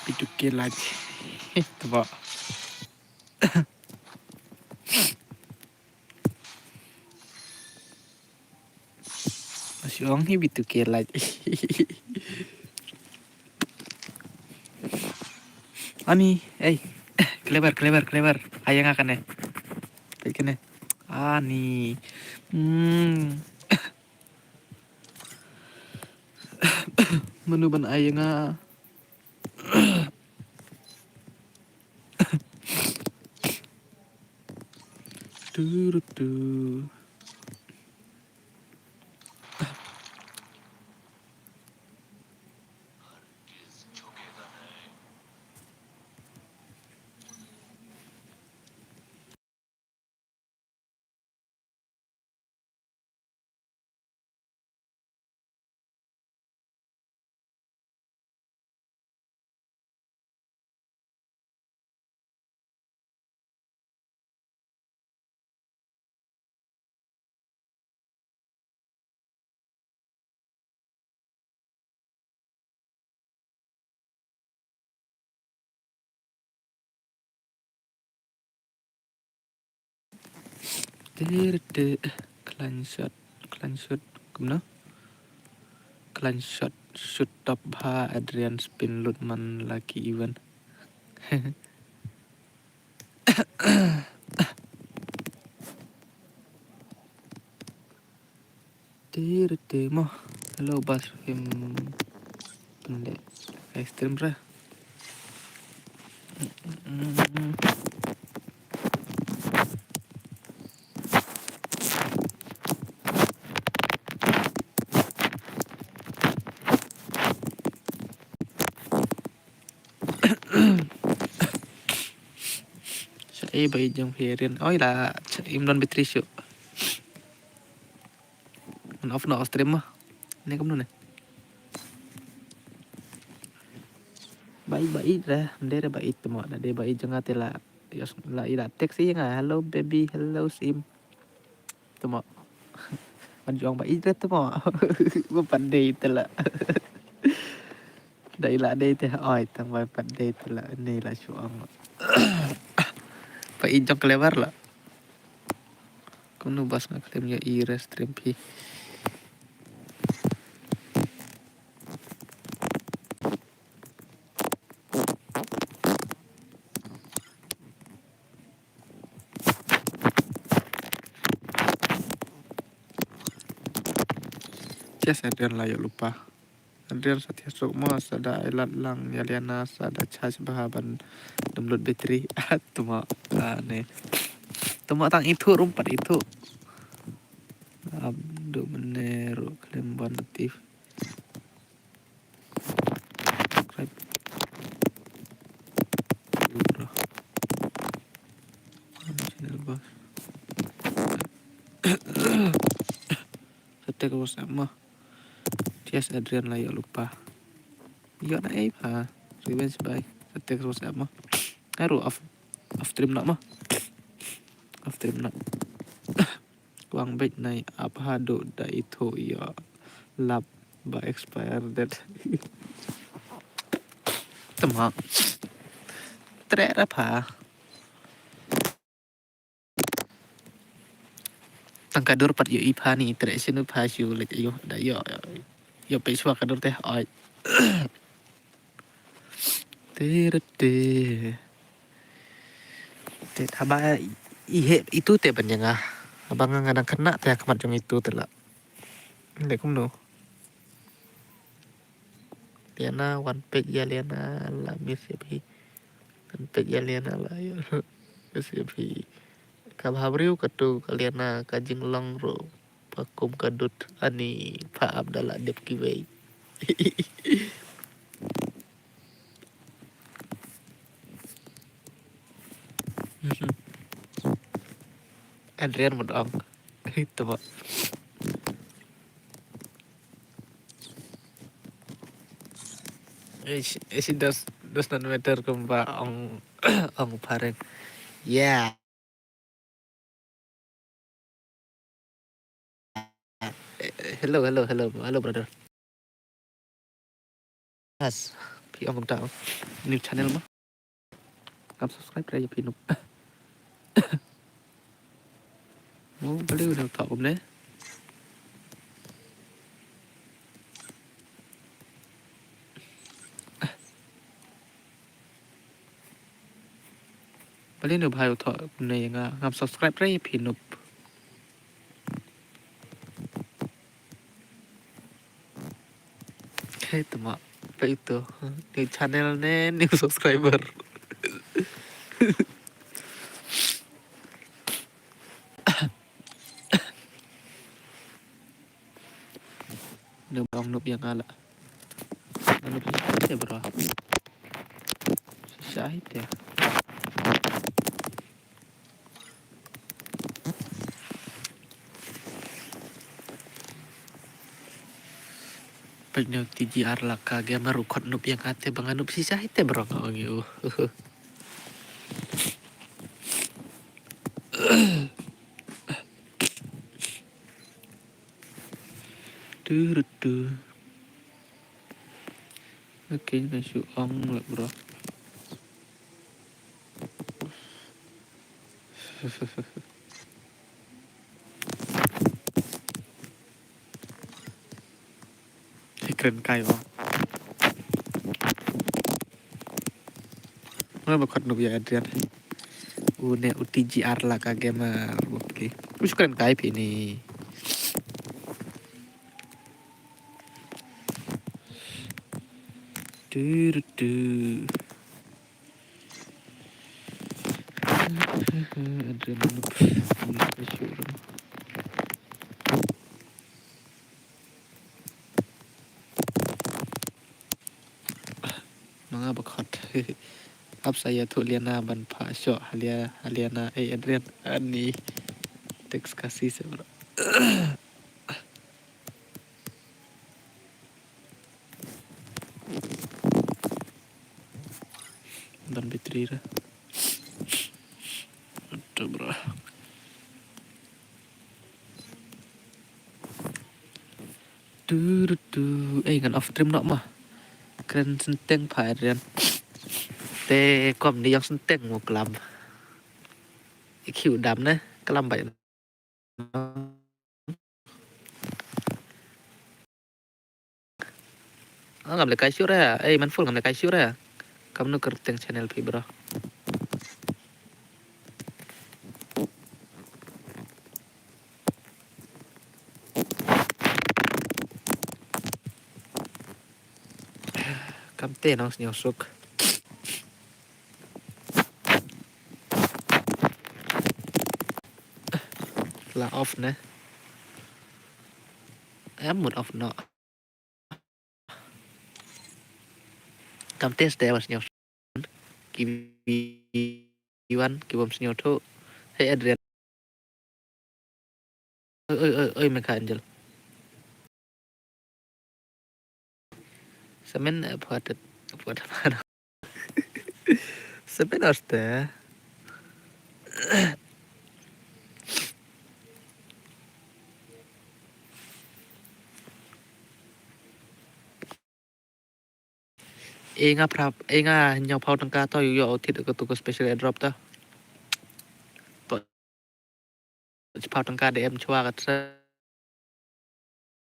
Pitu ke laj. Tebak. Masih ong hi bitu ke laj. Ani, eh, clever, clever, clever. Ayang akan eh. Baik kan eh. Ani. Hmm. Menu ban ayang ah. Turutu. Tir te, khlaiñ shot, khlaiñ shot, kumno? Khlaiñ shot, shoot top bha, Adrian spin lut man lucky even. Tir te mo. Hello, Bas Rahim. Pende. Kai stream ra. Sa ei ba i jong phi rin. Oi la, im don battery shu. Ngan off noh stream mo. Ne kumno ne. Ba i, ba i re, ym dei re ba i te mo, da dei ba i jong nga te la, yos, la i la text ïa nga, "Hello baby, hello Sim." Te mo. Ban jong ba i re te mo. Ba pat dei te la. Da i la dei te, oi, tang ba pat dei te la, ne la shu ong. Ba i jong clever la. Kumno Bas, nga khlem ïohi re stream phi. Yes, Adrian la ïoh lypa. Adrian sa thiah suk mo, sa da ai lad lang ïa Liana, sa da charge bha ban dum lut battery. Ah, te mo, ah, ne. Te mo tang ithuh ruh pat ithuh. Abdu mene ruh khlem ban notif. Subscribe. Bro. Channel Bas. Sa text WhatsApp mo. Yes, Adrian la ïoh lypa. Ïoh na ei pha. Revenge bye. Sa text WhatsApp mo. Aru off, off stream noh mo. Off stream noh. Kwang beit nai ap haduh da ithuh ïa lap ba expire date. Te mo. Treh ra pha. Tang ka dur pat ïohi pha ni, treh sien pha shu leit ïoh da ïoh, ïoh peit shuwa ka dur te, oi. Te re te. Te haba i heh itu te ban ïa nga. Haba nga nga dang khynnah te ha khmat jong itu te la. Leh kumno? Liana, wan peit ïa Liana, la miss ïa phi. Wan peit ïa Liana la ïa miss ïa phi. Ka bha briew katu ka Liana, ka jinglong ruh ba kum ka dud, ani pha ap da la dep kiwei. Adrian mut ong. Itu ba. Ish, ish, does, does not matter kumba ong, ong phareng. Yeah. Eh, hello, hello, hello, hello, brother. Yes, phi ong kumta. New channel mo. Kam subscribe re ïa phi Nup. Mo, balei u dang thoh kumne? Balei u bhai u thoh kumne ïa nga? Ngam subscribe re ïa phi Nup. Hei, tama. Apa itu? New channel ne, new subscriber. Nub ong nub ïa nga la. Nub shisha te bro. Shisha te. Pynñiaw T G R Laka Gamer u khot nub ïa nga te ba nga nub shisha te bro nga ong ïa u. Tu, tu, tu. Okay, nga shu ong lah bro. Kren kai ong. Nga ba khot nub ïa Adrian. Une u T G R Laka Gamer. Okay. Us kren kai phi ni. Tu, tu, tu. Adrian nub. Nub shisha. Ma nga ba khot. Hap sa ïathuh Liana ban phah shoh ha Lia, ha Liana, eh, Adrian, ani. Text Khasi se bro. Don battery ra. Aduh, bro. Tu, tu, tu. Eh, ngan off stream noh ma. Kren synteng pha Adrian. Te kom ni ïong synteng mo klam. I khiew dam ne, klam bai. Ah, ngam leh kai shuh re. Eh, Manful ngam leh kai shuh re. Kamnu kyrteng channel phi, bro? Kamte nong sñiawsuk. La off ne. Em mut off noh. Kam test dei, wan sñiaw. Ki wan, ki bym sñiawthuh. Hey, Adrian. Oi, oi, oi, oi, Mekha Angel. Semen, eh, phuat, phuat. Semen, aste. E nga phrap, e nga hynñiewphew tyngka to, ïoh, ïoh thit ka tu ka special airdrop to. To, hynñiewphew tyngka dei em chwa ka tra,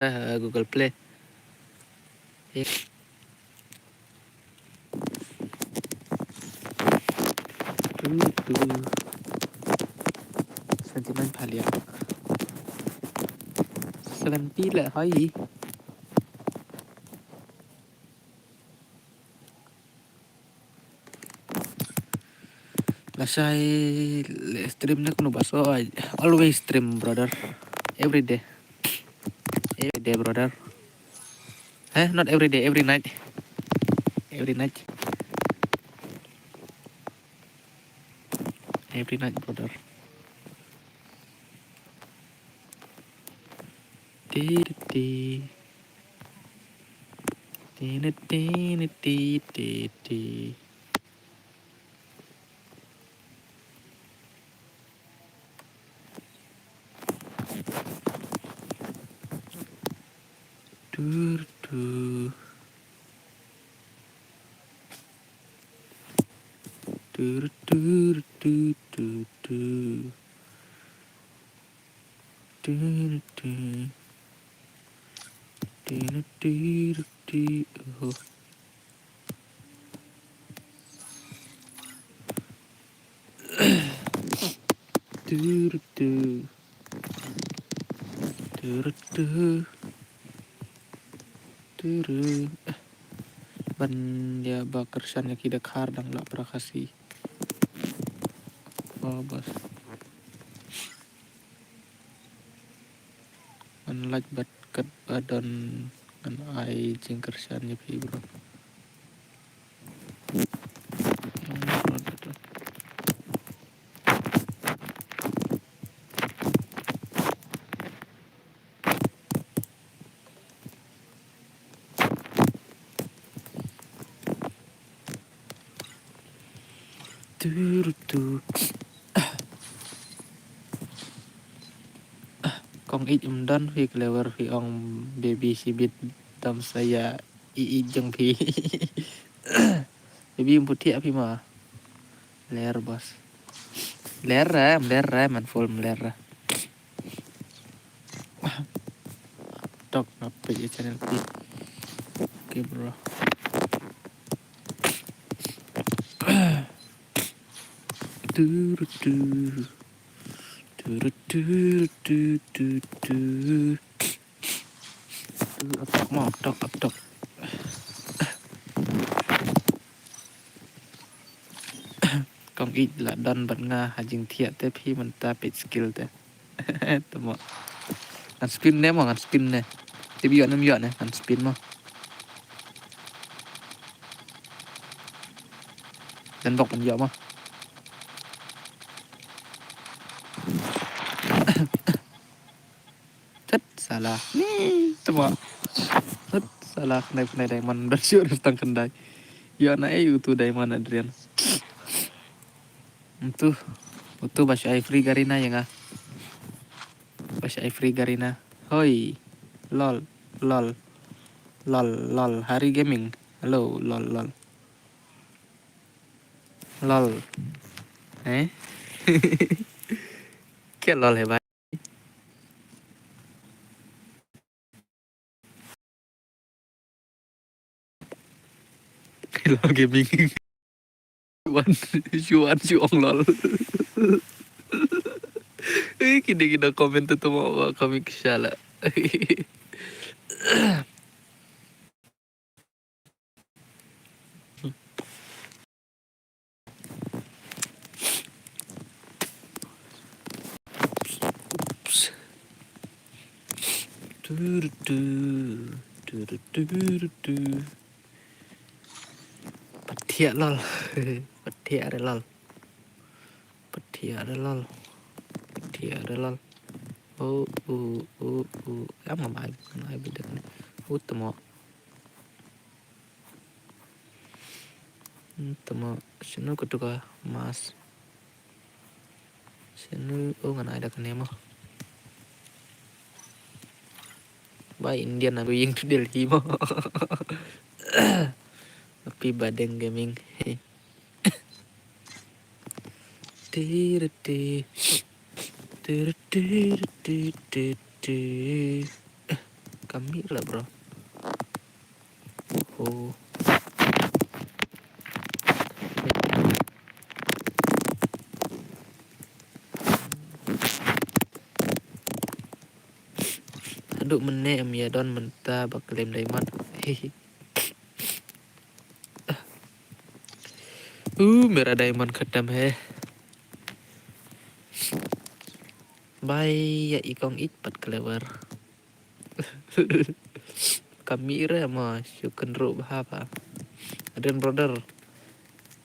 eh, Google Play. E. Tu, tu. Sentiment phalia. Seventy le hoi. Lashai le stream ne kunu baso, I always stream, brother. Every day. Every day, brother. Eh, not every day, every night. Every night. Every night, brother. Ti, ti, ti. Ti, ti, ti, ti, ti, ti. Tur, tur. Tur, tur, tur, tur, tur. Tur, tur. Tur, tur, tur. Oh. Tur, tur. Tur, tur. Tur. Ban ïa ba kyrshan ïa ki da khar dang lah para Khasi. Oh, bas. Ban lait bad kat ba don Ngan ai jingkyrshan ïa phi, bro. Turutu. Kong Ïeit, ym don phi clever, phi ong baby shibit tam sa ïa i i jong phi. Baby ym pu thiah phi ma. Ler boss. Ler ra, ler ra, man full ler ra. Tok na page channel phi. Okay, bro. Turutu. Turutu, turutu. Tu, ap tok mo, ap tok, ap tok. Kong Ïeit, la don bad nga ha jingthiah te phi mynta peit skill te. Te mo. Ngan spin ne mo, ngan spin ne. Tip ïoh ne ym ïoh ne, ngan spin mo. Don bok ban ïoh mo. Tet, salah. Ni, te mo. Tet, salah, khyndai, khyndai diamond, don shuh ruh tang khyndai. Ïoh na ei utu diamond, Adrian. Utu, utu ba shu ai free Garena ïa nga. Ba shu ai free Garena. Hoi. Lol, lol. Lol, lol. Hari Gaming. Hello, lol, lol. Lol. Eh? Kya lol hai bhai? Lol Gaming. Shu wan, shu wan, shu ong lol. Eh, kine kine comment tu mo, comment ki shala. Oops. Turutu, turutu, turutu. Pat thiah lol. Pat thiah re lol. Pat thiah re lol. Pat thiah re lol. Oh, oh, oh, oh. Am ngam ai, ngam ai bidek ni. Oh, te mo. Hmm, te mo. Shano katu ka mask. Shano, oh, ngan ai da kane mo. Ba Indian, I'm going to Delhi mo. Happy Badeng Gaming. Hey. Tiriti. Tiriti, tiriti. Eh, kami lah, bro. Oh. Haduh mynne em ïa don mynta ba claim diamond. Hehe. Uh, mera diamond khatam hai. Bye ya i kong ïeit pat clever. Kami re ma shu kynruh bha bha. Adrian brother.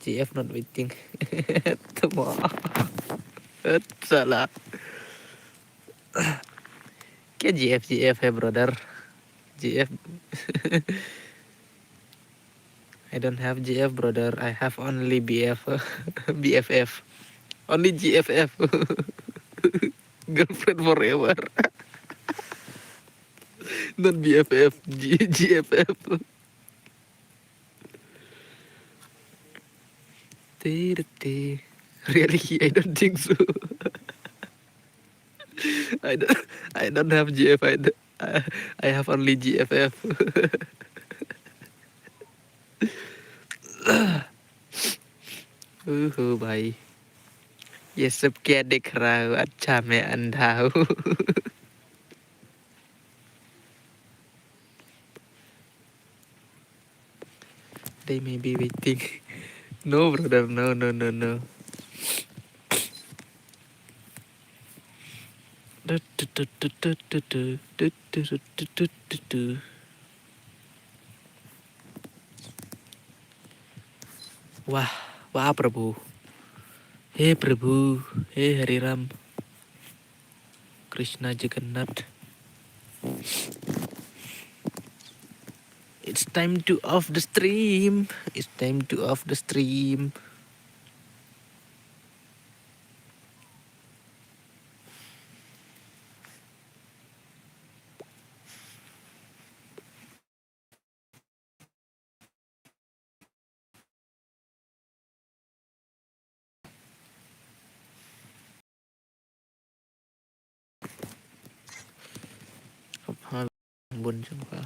G F not waiting. Tama. Salah. Kya G F, G F hai brother. G F. I don't have G F, brother. I have only B F, B F F. Only G F F. Girlfriend forever. Not B F F, G-, G F F. Really, I don't think so. I don't, I don't have G F. I, d-, I, I have only G F F. Uhu, bhai. ये सब क्या देख रहा हूँ? अच्छा, मैं अंधा हूँ। They may be waiting. No, brother, no, no, no, no. Wah, wah, Prabhu. He Prabhu, he Hari Ram, Krishna Jagannath. It's time to off the stream. It's time to off the stream. Bun jong ka.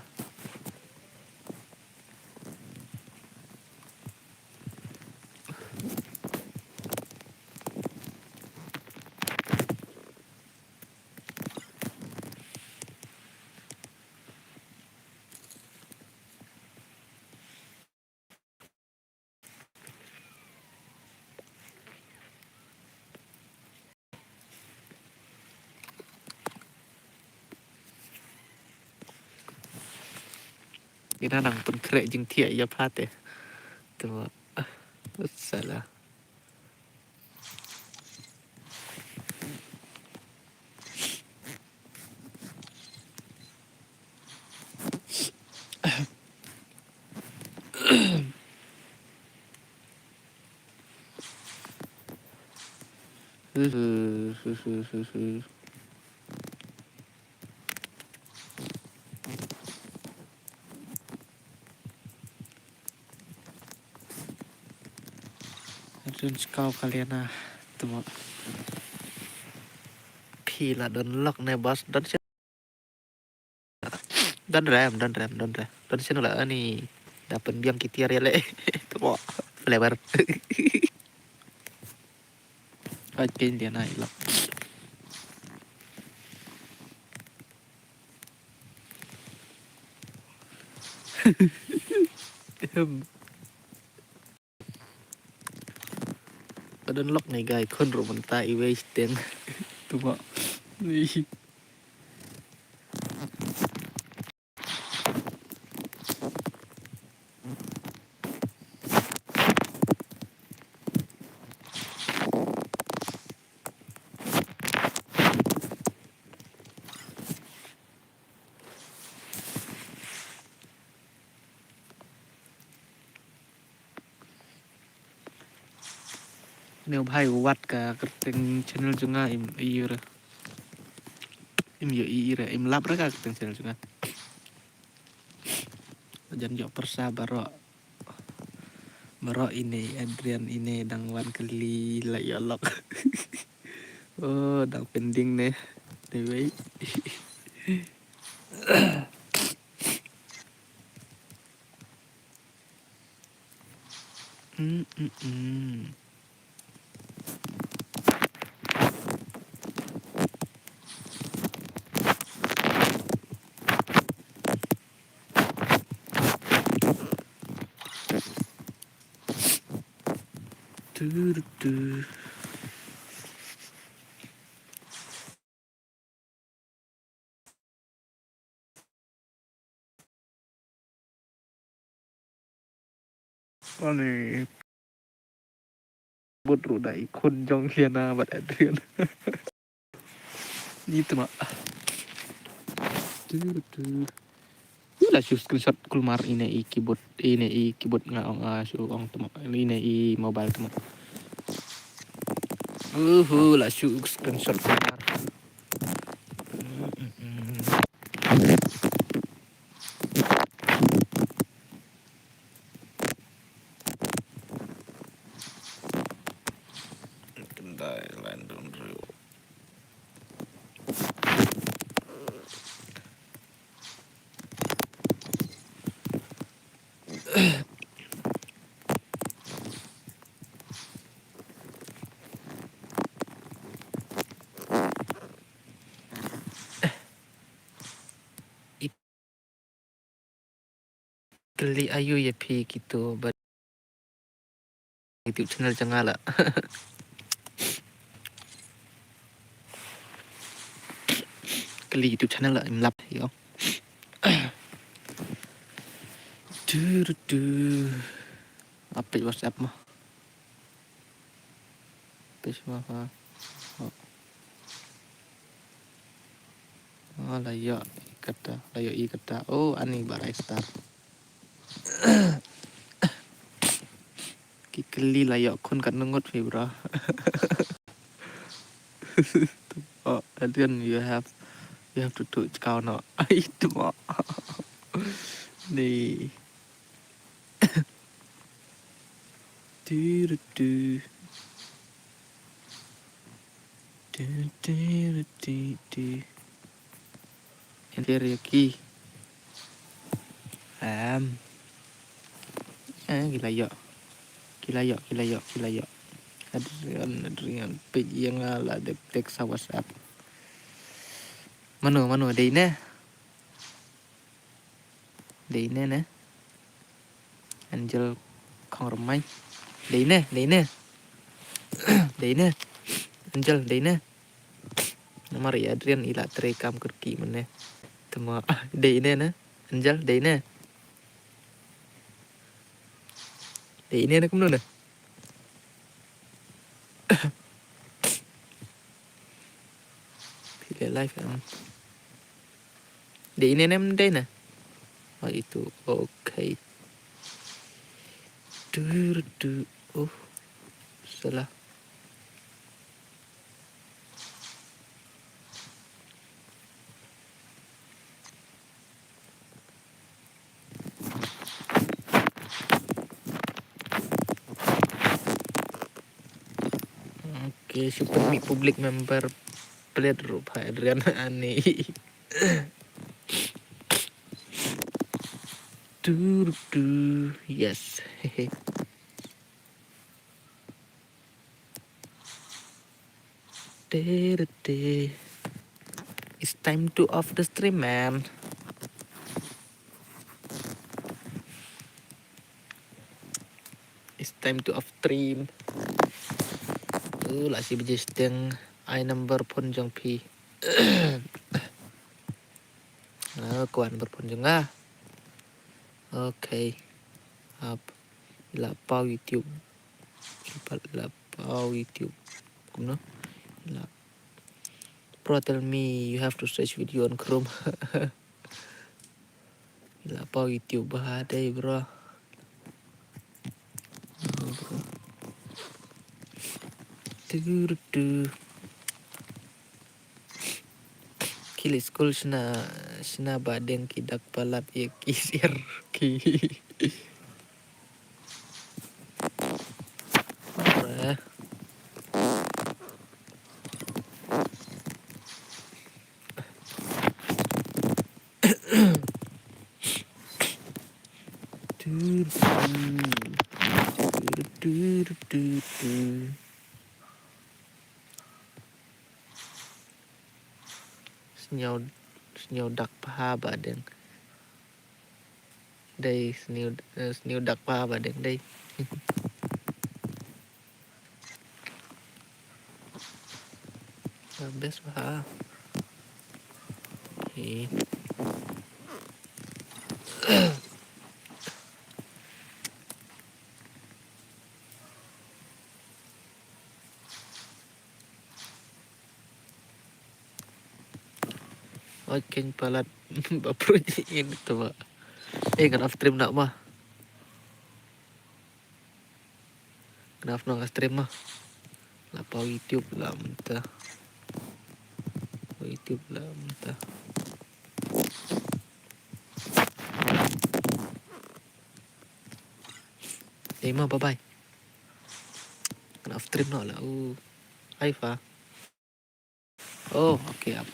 Ina nang pynkhreh jingthiah ïa pha te. Te mo. Salah. Adrian Skau Kaliana. Te mo. Phi la don lok ne bos, don sien. Don rem, don rem, don rem. Don sien la ani. Da pynbiang ki tiar ïa le. Te mo. Flavor. Ai, kin dia nai lok. Ahem. Ka don lok ne guy, khun ruh mynta iwei shteng. Te mo. Ne u bhai u wad ka kyrteng channel jong nga im ïohi re. Im ïohi re, im lap re ka kyrteng channel jong nga. Jan ïoh pyrsa baroh. Baroh ine Adrian ine dang wan kylli la ïoh lok. Oh, dang pending ne. Anyway. Mm, mm, mm. Du, du, du. Ani. Bud ruh da i khun jong Liana bad Adrian. Ni te mo. Tu, tu. Yu la shu screenshot kulmar ine i keyboard, ine i keyboard nga ong, ah, shu ong te mo. Ine i mobile te mo. Uhu, la shu screenshot kulmar. Khyndai lain dum riew. Kylli aïu ïa phi kito bad YouTube channel jong nga la. Kylli YouTube channel la im lap ïo. Tu tu tu. Update WhatsApp mo. Pishma ha. Oh. Ah, la ïoh kata, la ïoh i kata. Oh, ani barai star. Ki kylli la ïoh khun kat ngut phi bro. Oh, Adrian, you have, you have to touch kau no. Ai tu mo. Ni. Tu tu tu. Tu tu tu tu. Enter ïa ki. Em. Eh, ki la ïoh. Ki la ïoh, ki la ïoh, ki la ïoh. Adrian, Adrian, peit ïa nga la dep text ha WhatsApp. Mano, mano, dei ne? Dei ne ne? Angel Khongrmai. Dei ne, dei ne? Dei ne? Angel, dei ne? Namar ïa Adrian i la trei kam kyrkieh mynne. Te mo, ah, dei ne ne? Angel, dei ne? Dei ne ne kumno ne? Phi leh live em? Dei ne ne em dei ne? Oh, itu. Okay. Tur tu. Oh. Salah. Okay, super mi public member plate rupa Adrian ani. Tur tu, yes. Terete. It's time to off the stream, man. It's time to off stream. Uh, la shi baje shiteng. Ai number phone jong phi. Ah, kwah number phone jong nga. Okay. Ap. La paw YouTube. Pat la paw YouTube. Kumno? La. Bro, tell me you have to search video on Chrome. La paw YouTube ba dei, bro. Oh, bro. Tur tu. Ki leit skul shna, shna ba deng ki dak palat ïa ki sir ki. Ora. Tur, tur, tur, tur, tur. Sñiaw, sñiaw dak paha ba deng. Dei sñiaw, eh, sñiaw dak paha ba deng dei. Best paha. Hi. Oi, keng palat ba pruit in to ba. Eh, ngan off stream nak ma. Ngan off nang stream ma. La paw YouTube la mynta. YouTube la mynta. Eh, ma, bye bye. Ngan off stream no la. Uh. Hai fa. Oh, okay, ap.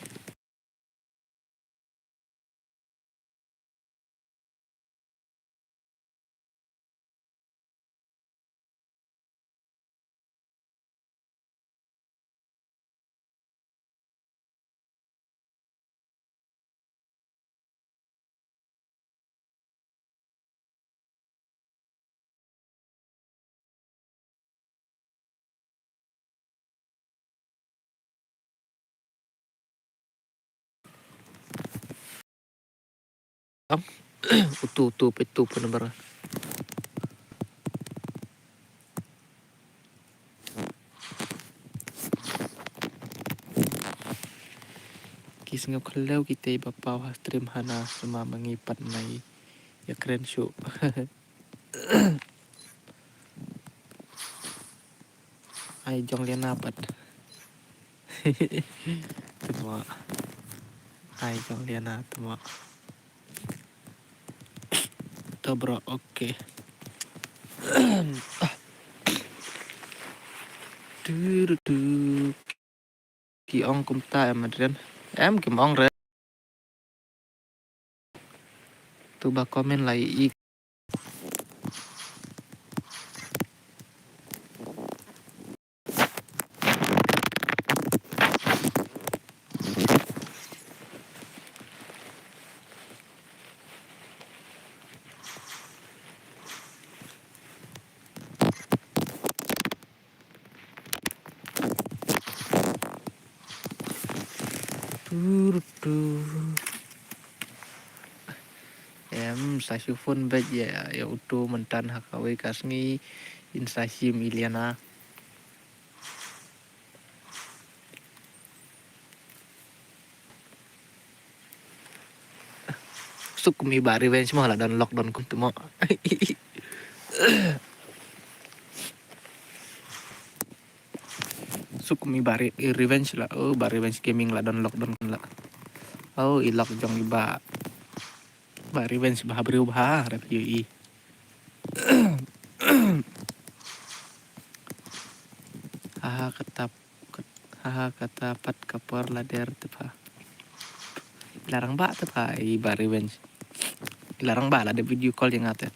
Am, utu, utu, utu, utu number. Ngi khlem ki tei ba paw ha stream hana sma ma ngi pat nai ïa kren shuh. Ai jong Liana pat. Tuma. Ai jong Liana tuma. To bro, okay. Tur tur. Ki ong kumta em Adrian. Em kim ong re. Tu ba comment lai i. Tur tur. Em sa shu phone bad ïa ïa uto myntan ha kawei ka sngi in sa shim i Liana. Suk mi ba revenge mo la don lock don kun tu mo. Suk mi ba re-, revenge la. Oh, ba revenge gaming la don lock don kun la. Oh, i lock jong i ba. Ba revenge ba briew ba rap yu i. Haha kata, haha kata pat ka por la der te pha. La rang ba te pha i ba revenge. La rang ba la de video call ïa nga te.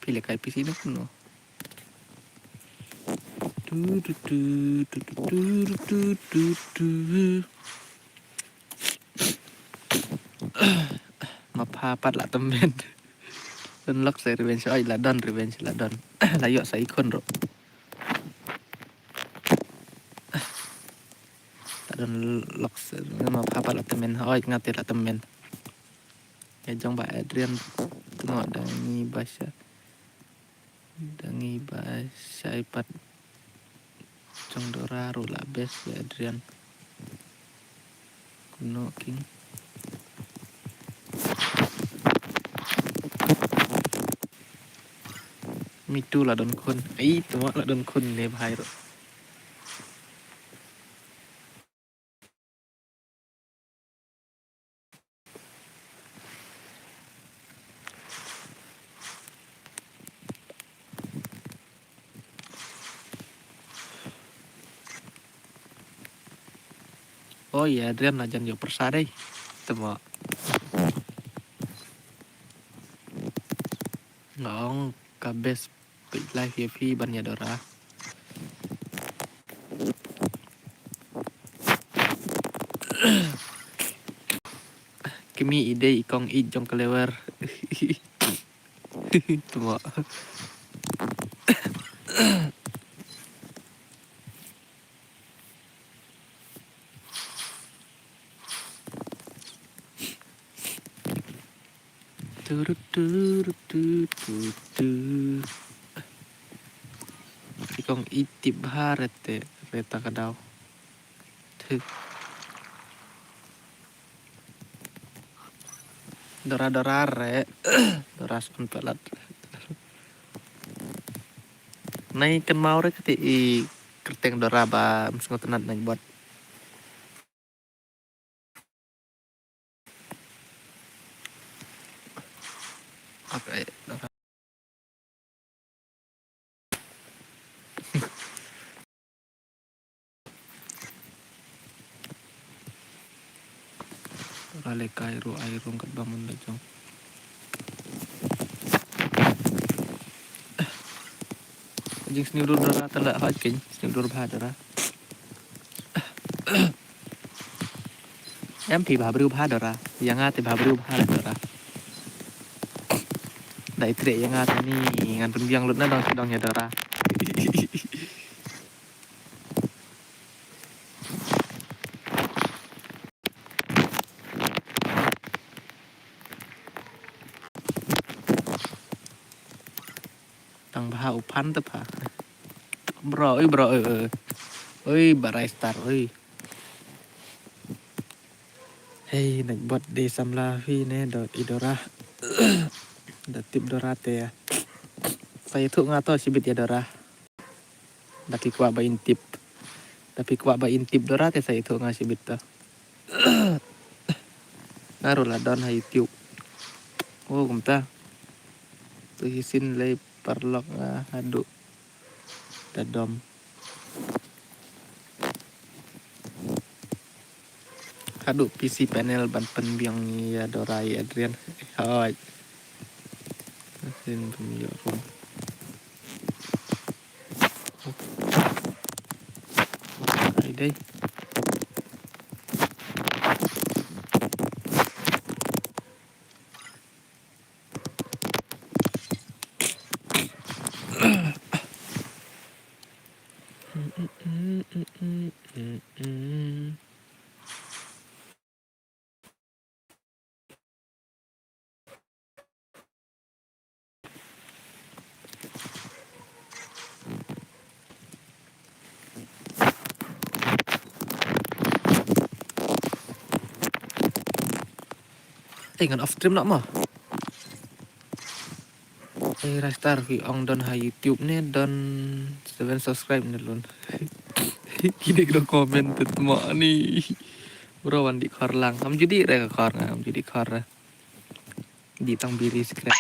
Phi leh kai P C na kumno? Tu tu tu tu tu tu tu tu tu. Ma pha pat la tymmen. Don lock sa revenge, oi la don revenge la don. La ïoh sa i khun ruh. La don lock sa ma pha pat la tymmen, oi nga te la tymmen. Ïa jong ba Adrian tnga da ngi ba sha. Da ngi ba shai pat. Jong Dora ruh la best ïa Adrian. Kumno king. Me too la don khun. Ai, tuma la don khun ne bhai ruh. Oh ïa, Adrian la jan ïoh pyrsa dei. Tama. Nga ong ka best peit live ïa phi ban ïa Dora. Kmie i dei i kong ïeit jong ka lewer. Tama. Turu turu tu tu tu. I kong ïeit tip bha rete reta ka daw. Thu. Dora Dora re. Dora spun palat. Nai kan mau re kati i kerteng Dora ba msngot nat nai bot. Okay. Ra le kai ru ai rung kat ba mun da jong. Jing sniw dur Dora tala hot kin sniw dur bha Dora. Em phi bha briew bha Dora. Ïa nga te bha briew bha Dora. Dai treh ïa nga te ni ngan pynbiang lut na dong dong ïa Dora. ha u phan te pha. Bro, oi bro, oi, oi. Oi, barai star, oi. Hei, nak bot de samla hi ne, do, i Dora. Da tip Dora te ya. Sa ïathuh nga to shibit ïa Dora. Da phi kwah ba in tip. Da phi kwah ba in tip Dora te sa ïathuh nga shibit to. Nga ruh la don ha YouTube. Oh, kumta. Tu hi sin lei paralok nga haduh. Da dom. Haduh P C panel ban pynbiang ïa Dora ïa Adrian. Hoi. Sin pynbiang rum. Ai dei. Ei, ngan off stream noh mo. Ei, Raistar, phi ong don ha YouTube ne don seven subscribe ne lun. Kine ki don comment te mo ni. Bro, wan dih khor lang. Ngam ju dih re ka khor nga, ngam ju dih khor re. Dih tang biri scrap.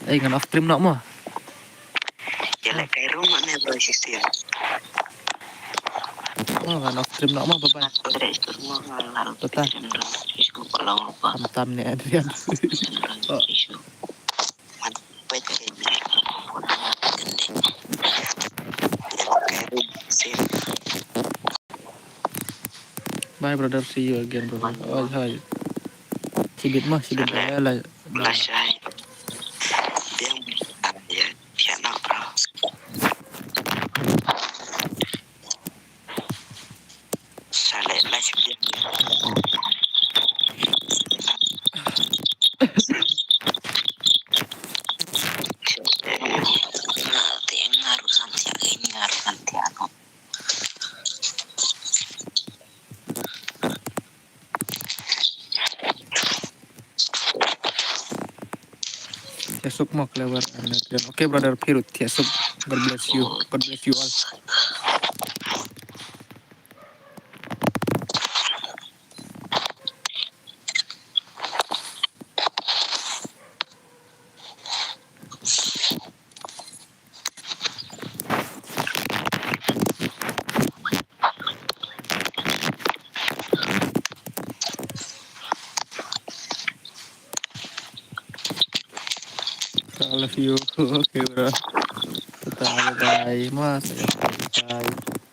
Ei, ngan off stream noh mo. Ïa leh kai rung ma ne bro, shisien. Oh, ngan off stream noh mo, bye bye. Bre, sur mo ngan lal. Tota. Shisien rung, shisien ko long rupa. Tam tam ne Adrian. Oh. Shisien rung, shisien. Man, pwet kai ne. Bye brother, see you again brother. Oi, hai. Shibit mah, shibit dah ya lah. Lah shai. Biang ya, ya nak bro. Saleh lah shibit. Ngaruh santiak ini, ngaruh santiak. Thiah suk mo, Clever and Adrian. Okay brother, phi ruh thiah suk. God bless you. God bless you all. I love you. Okay bro. Tata, bye bye. Mas, bye.